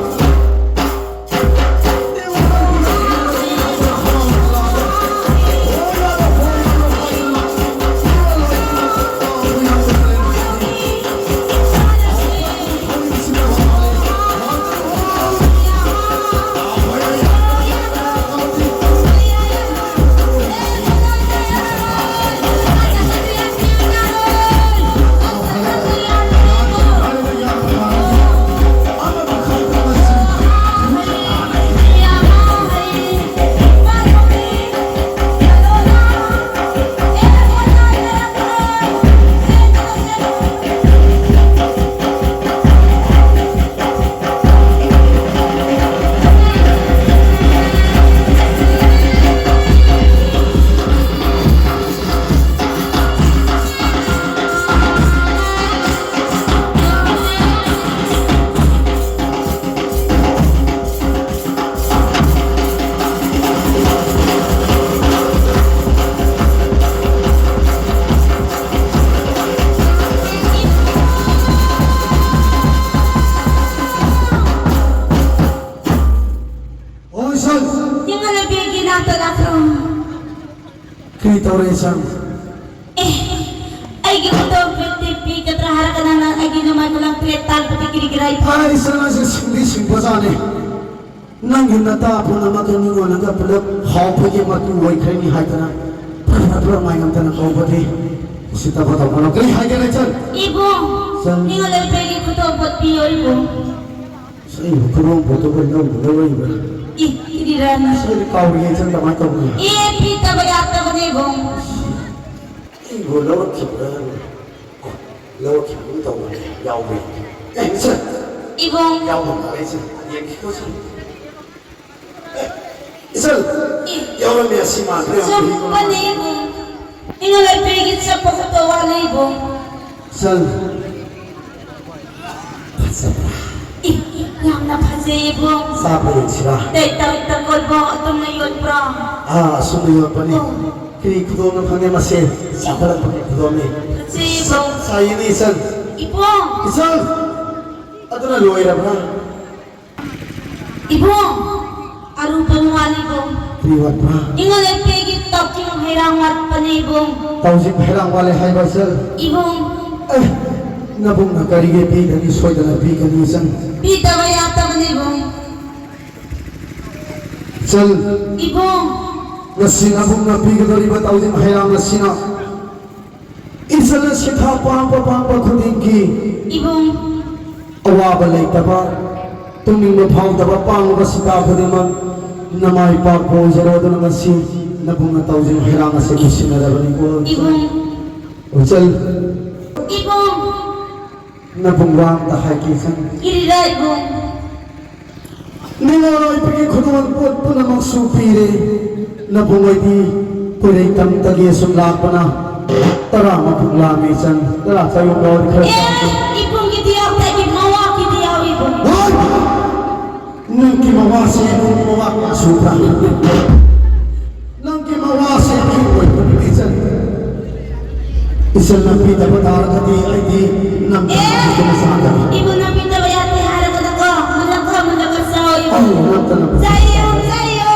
ꯑꯣ, ꯏꯆꯟ꯫ ꯏꯃꯥꯟꯅꯕꯤꯒꯤ ꯅꯥꯛꯇ ꯂꯥꯛꯈ꯭ꯔꯣ꯫ ꯀꯔꯤ ꯇꯧꯔꯦ, ꯏꯆꯟ? ꯑꯦ, ꯑꯩꯒꯤ ꯈꯨꯗꯣꯞ ꯄꯤ-, ꯄꯤꯒꯗ꯭ꯔꯥ ꯍꯥꯏꯔꯒ ꯅꯪꯅ ꯑꯩꯒꯤ ꯅꯃꯥꯏ ꯀꯣꯂꯥꯡ ꯇꯔꯦꯠ ꯇꯥꯟꯕꯗꯤ ꯀꯔꯤ ꯀꯔꯥ ꯏꯐ-, ꯑꯩ ꯏꯆꯟ ꯑꯁꯤ ꯁꯤꯡꯗꯤ ꯁꯤꯡꯕꯖꯥꯠꯅꯤ꯫ ꯅꯪꯒꯤ ꯅꯇꯥ ꯄꯨꯝꯅꯃꯛꯀꯤ ꯃꯤꯉꯣꯟꯗꯒ ꯄꯨꯂꯞ ꯍꯥꯎꯕꯒꯤ ꯃꯇꯨ ꯑꯣꯏꯈ꯭ꯔꯅꯤ ꯍꯥꯏꯗꯅ ꯐꯠ ꯄꯨꯔꯥ ꯃꯥꯏ ꯉꯝꯗꯅ ꯀꯧꯕꯗꯤ ꯎꯁꯤꯠꯇꯕ ꯇꯧꯒꯅꯨ꯫ ꯀꯔꯤ ꯍꯥꯏꯒꯦ, ꯂꯩꯆꯟ? ꯏꯕꯨꯡ, ꯆꯟ꯫ ꯅꯤꯡꯉꯣꯜ ꯂꯩꯄꯩꯒꯤ ꯈꯨꯗꯣꯜ ꯄꯣꯠ ꯄꯤꯌꯣ, ꯏꯕꯨꯡ꯫ ꯑꯁ, ꯑꯩꯕꯨ ꯈꯨꯗꯣꯜ ꯄꯣꯠꯇꯨꯕꯨ ꯂꯧꯕ ꯂꯧꯔꯛꯏꯕ꯭ꯔꯥ? ꯏ, ꯏꯗꯤꯔꯥꯅ꯫ ꯑꯁ, ꯑꯩꯗꯤ ꯀꯥꯎꯔꯤꯉꯩ ꯆꯟ ꯀꯃꯥꯏꯅ ꯇꯧꯅꯤ? ꯑꯦ, ꯄꯤꯗꯕ ꯌꯥꯗꯕꯅꯦ, ꯏꯕꯨꯡ꯫ ꯑꯩꯕꯨ ꯂꯧꯔꯛꯈꯤꯕ꯭ꯔꯥ? ꯂꯧꯔꯛꯈꯤꯕꯒꯨꯝ ꯇꯧꯕꯅꯦ, ꯌꯥꯎꯕ꯭ꯔꯥ? ꯑꯦ, ꯆꯟ꯫ ꯏꯕꯨꯡ꯫ ꯌꯥꯎꯕ ꯃꯥꯜꯂꯦ, ꯆꯟ꯫ ꯌꯦꯡꯈꯤꯀꯣ, ꯆꯟ꯫ ꯏꯆꯜ, ꯏ꯫ ꯌꯥꯎꯔꯝꯃꯦ, ꯑꯁꯤ ꯃꯥꯟꯕ꯭ꯔꯥ ꯌꯦꯡꯉꯨ꯫ ꯆꯨꯝꯕꯅꯦ, ꯏꯕꯨꯡ꯫ ꯏꯉꯣ ꯂꯩꯄꯩꯒꯤ ꯆꯠꯄ ꯈꯣꯠꯄ ꯋꯥꯠꯂꯤ, ꯏꯕꯨꯡ꯫ ꯏꯆꯜ, ꯐꯖꯕ꯭ꯔꯥ? ꯏ, ꯌꯥꯝꯅ ꯐꯖꯩ, ꯏꯕꯨꯡ꯫ ꯆꯥꯕ ꯌꯦꯡꯁꯤꯔꯥ? ꯇꯩ ꯇꯧ ꯇꯧ ꯀꯣꯏꯕ ꯑꯗꯨꯝꯅ ꯌꯣꯟꯕ꯭ꯔꯥ? ꯑꯥ, ꯑꯁꯨꯝꯅ ꯌꯣꯟꯕꯅꯤ꯫ ꯑꯣ꯫ ꯀꯔꯤ ꯈꯨꯗꯣꯜꯅꯣ ꯈꯪꯗꯦ, ꯃꯁꯦ ꯆꯥꯎꯈꯠꯂꯛꯄꯒꯤ ꯈꯨꯗꯣꯜꯅꯤ꯫ ꯐꯖꯩ, ꯏꯕꯨꯡ꯫ ꯆꯥꯏꯅꯤ, ꯏꯆꯜ꯫ ꯏꯕꯨꯡ꯫ ꯏꯆꯜ, ꯑꯗꯨꯅ ꯂꯣꯏꯔꯕ꯭ꯔꯥ? ꯏꯕꯨꯡ, ꯑꯔꯨꯕ ꯋꯥꯠꯂꯤ, ꯏꯕꯨꯡ꯫ ꯀꯔꯤ ꯋꯥꯠꯄ꯭ꯔꯥ? ꯏꯉꯣ ꯂꯩꯄꯩꯒꯤ ꯇꯧꯖꯤꯡ ꯍꯩꯔꯥꯡ ꯋꯥꯠꯄꯅꯤ, ꯏꯕꯨꯡ꯫ ꯇꯧꯖꯤꯡ ꯍꯩꯔꯥꯡ ꯋꯥꯠꯂꯦ ꯍꯥꯏꯕ, ꯏꯆꯜ? ꯏꯕꯨꯡ꯫ ꯑꯦ, ꯅꯕꯨꯡꯅ ꯀꯔꯤꯒꯤ ꯄꯤꯒꯅꯤ? ꯁꯣꯏꯗꯅ ꯄꯤꯒꯅꯤ, ꯏꯆꯟ꯫ ꯄꯤꯗꯕ ꯌꯥꯗꯕꯅꯤ, ꯏꯕꯨꯡ꯫ ꯏꯆꯜ꯫ ꯏꯕꯨꯡ꯫ ꯉꯁꯤ ꯅꯕꯨꯡꯅ ꯄꯤꯒꯗꯧꯔꯤꯕ ꯇꯧꯖꯤꯡ ꯍꯩꯔꯥꯡ ꯑꯁꯤꯅ ꯏꯆꯜꯅ ꯁꯤꯟꯊꯥ ꯄꯥꯡꯕ ꯄꯥꯡꯕ ꯈꯨꯗꯤꯡꯒꯤ ꯏꯕꯨꯡ꯫ ꯑꯋꯥꯕ ꯂꯩꯇꯕ, ꯇꯨꯝꯅꯤꯡꯕ ꯐꯥꯎꯗꯕ ꯄꯥꯡꯂꯕ ꯁꯤꯟꯊꯥ ꯈꯨꯗꯤꯡꯃꯛ ꯅꯃꯥꯏ ꯄꯥꯛꯄ ꯑꯣꯏꯖꯔꯣ꯫ ꯑꯗꯨꯅ ꯉꯁꯤ ꯅꯕꯨꯡꯅ ꯇꯧꯖꯤꯡ ꯍꯩꯔꯥꯡ ꯑꯁꯤ ꯅꯨꯡꯁꯤꯅꯔꯕꯅꯤꯀꯣ꯫ ꯏꯕꯨꯡ꯫ ꯎꯆꯜ꯫ ꯏꯕꯨꯡ꯫ ꯅꯕꯨꯡ ꯋꯥ ꯑꯝꯇ ꯍꯥꯏꯒꯦ ꯈꯟ꯫ ꯀꯔꯤꯔꯥ ꯏꯕꯨꯡ? ꯅꯤꯡꯉꯣꯜ ꯑꯣꯏꯕꯒꯤ ꯈꯨꯗꯣꯜ ꯄꯣꯠ ꯄꯨꯝꯅꯃꯛꯁꯨ ꯄꯤꯔꯦ꯫ ꯅꯕꯨꯡ ꯑꯣꯏꯗꯤ ꯀꯣꯏꯔꯩ ꯇꯝꯇꯒꯤ ꯑꯁꯨꯝ ꯂꯥꯛꯄꯅ ꯇꯔꯥꯃꯨꯛ ꯂꯥꯝꯃꯤ ꯆꯟ꯫ ꯇꯔꯥ ꯆꯌꯣꯝ ꯂꯧꯔꯗꯤ ꯈꯔ ꯑꯦ, ꯆꯥꯒꯦ꯫ ꯏꯕꯨꯡꯒꯤꯗꯤ ꯌꯥꯎꯗꯦ, ꯃꯋꯥꯒꯤꯗꯤ ꯌꯥꯎꯏ ꯏꯕꯨꯡ꯫ ꯍꯣꯏ! ꯅꯪꯒꯤ ꯃꯋꯥꯁꯦ ꯏꯕꯨꯡꯒꯤ ꯃꯋꯥ ꯀꯌꯥ ꯁꯨꯕ꯭ꯔꯥ? ꯅꯪꯒꯤ ꯃꯋꯥꯁꯦ ꯑꯩ ꯑꯣꯏꯕꯅꯤ ꯏꯆꯟ꯫ ꯏꯆꯟꯅ ꯄꯤꯗꯕ ꯇꯥꯔꯒꯗꯤ ꯑꯩꯗꯤ ꯅꯝꯗꯅ ꯑꯦ! ꯍꯧꯖꯤꯛꯅ ꯆꯥꯒꯅꯤ꯫ ꯏꯕꯨꯡꯅ ꯄꯤꯗꯕ ꯌꯥꯗꯦ ꯍꯥꯏꯔꯒꯅꯀꯣ, ꯃꯨꯜꯂꯒ ꯃꯨꯜꯂꯒ ꯆꯥꯎ ꯏꯕꯨꯡ꯫ ꯑꯩ ꯅꯝꯗꯅ ꯆꯥꯏꯌꯣ, ꯆꯥꯏꯌꯣ꯫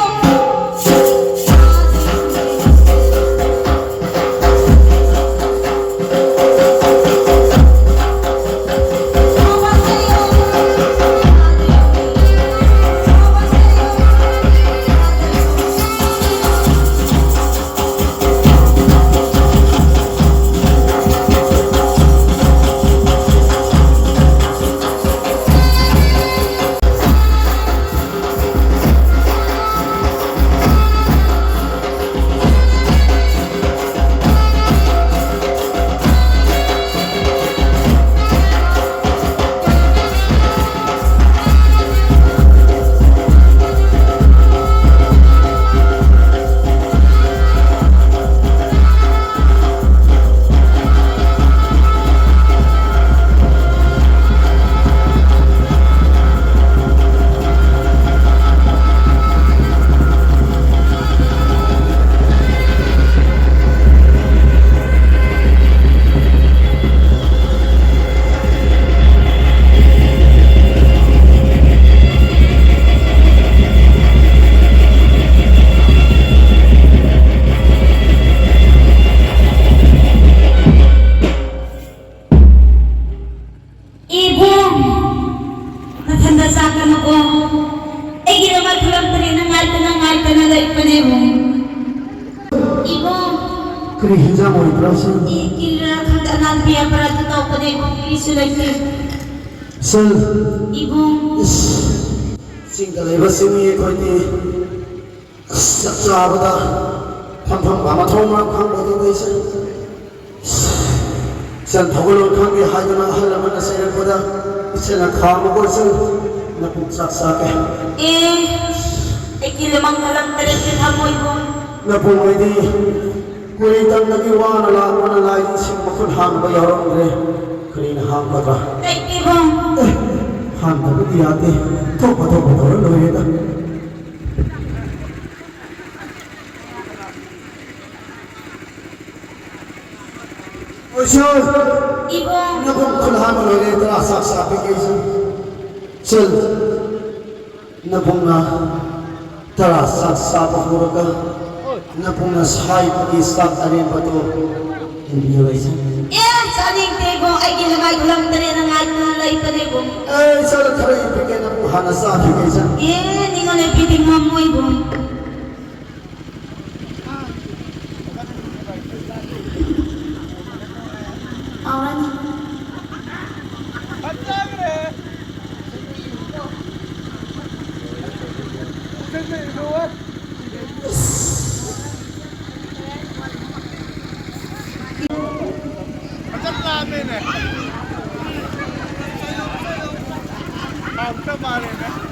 ꯀꯔꯤ ꯍꯤꯟꯖꯥꯡ ꯑꯣꯏꯕ꯭ꯔꯥ ꯁꯤ? ꯑꯩ ꯀꯤꯂꯤꯔꯥ ꯈꯪꯗꯦ, ꯑꯅꯥꯟ ꯄꯤꯌꯥ ꯄꯔꯥ ꯑꯗꯨ ꯇꯧꯕꯅꯦ, ꯏꯕꯨꯡ, ꯀꯔꯤꯁꯨ ꯂꯩꯇꯦ꯫ ꯁꯦꯜ꯫ ꯏꯕꯨꯡ꯫ ꯏꯁ, ꯆꯤꯡꯗ ꯂꯩꯕ ꯆꯤꯡꯃꯤ ꯑꯩꯈꯣꯏꯗꯤ ꯑꯁ, ꯆꯥꯛ ꯆꯥꯕꯗ ꯐꯝꯐꯝ ꯃꯊꯣꯡ ꯃꯔꯝ ꯈꯪꯗꯕ ꯑꯩꯁꯦ꯫ ꯁꯦꯜ ꯊꯧꯒꯜꯂꯣꯟ ꯈꯪꯗꯦ ꯍꯥꯏꯗꯨꯅ ꯑꯍꯜ ꯑꯃꯅ ꯆꯩꯔꯛꯄꯗ ꯏꯆꯦꯜꯅ ꯈꯥꯝꯃꯒ ꯏꯆꯦꯜ ꯅꯄꯨꯡ ꯆꯥꯛ ꯆꯥꯒꯦ꯫ ꯑꯦ, ꯑꯩꯒꯤ ꯂꯃꯪ ꯈꯂꯪ ꯇꯔꯦꯠꯀꯤ ꯊꯃꯣꯏꯕꯨ꯫ ꯅꯄꯨꯡ ꯑꯩꯗꯤ ꯀꯨꯏꯔꯦ ꯇꯝꯗꯒꯤ ꯋꯥꯅ ꯂꯥꯛꯄꯅ ꯂꯥꯏ ꯏꯁꯤꯡ ꯃꯈꯨꯠ ꯍꯥꯝꯕ ꯌꯥꯎꯔꯝꯗ꯭ꯔꯦ꯫ ꯀꯔꯤꯅ ꯍꯥꯝꯒꯗ꯭ꯔꯥ? ꯂꯩꯇꯦꯕꯣ꯫ ꯑꯦ, ꯍꯥꯝꯗꯕꯗꯤ ꯌꯥꯗꯦ꯫ ꯊꯣꯛꯄ ꯊꯣꯛꯄ ꯇꯧꯔ ꯂꯣꯏꯔꯦꯗ꯫ ꯑꯣꯏꯁꯣꯏ꯫ ꯏꯕꯣ꯫ ꯅꯕꯨꯡ ꯈꯨꯜ ꯍꯥꯟꯕ ꯂꯣꯏꯔꯦ, ꯇꯔꯥ ꯆꯥꯛ ꯆꯥꯕꯤꯒꯦ ꯑꯩꯁꯨ꯫ ꯆꯜ꯫ ꯅꯕꯨꯡꯅ ꯇꯔꯥ ꯆꯥꯛ ꯆꯥꯕ ꯍꯧꯔꯒ ꯅꯕꯨꯡꯅ ꯁꯥꯏꯕꯒꯤ ꯆꯥꯛ ꯑꯔꯦꯝꯕꯗꯣ ꯏꯟꯕꯤꯌꯨ ꯑꯩꯁꯨ꯫ ꯑꯦ, ꯆꯥꯅꯤꯡꯗꯦ ꯏꯕꯣ, ꯑꯩꯒꯤ ꯂꯃꯥꯏ ꯈꯨꯂꯪ ꯇꯔꯦꯠꯅ ꯉꯥꯏꯗꯨꯅ ꯂꯩꯕꯅꯦ ꯏꯕꯣ꯫ ꯑꯦ, ꯆꯠꯂ ꯈꯔ ꯏꯟꯕꯤꯒꯦ, ꯅꯕꯨꯡ ꯍꯥꯟꯅ ꯆꯥꯈꯤꯒꯦ ꯑꯩꯁꯨ꯫ ꯑꯦ, ꯅꯤꯡꯉꯣꯜ ꯂꯩꯕꯤꯗꯤ ꯉꯝꯃꯣꯏ ꯏꯕꯣ꯫ ꯀꯥꯎꯔꯅꯤ꯫ ꯐꯖꯅ ꯂꯥꯝꯃꯦꯅꯦ꯫ ꯍꯥꯎꯇ ꯃꯥꯜꯂꯦꯅꯦ꯫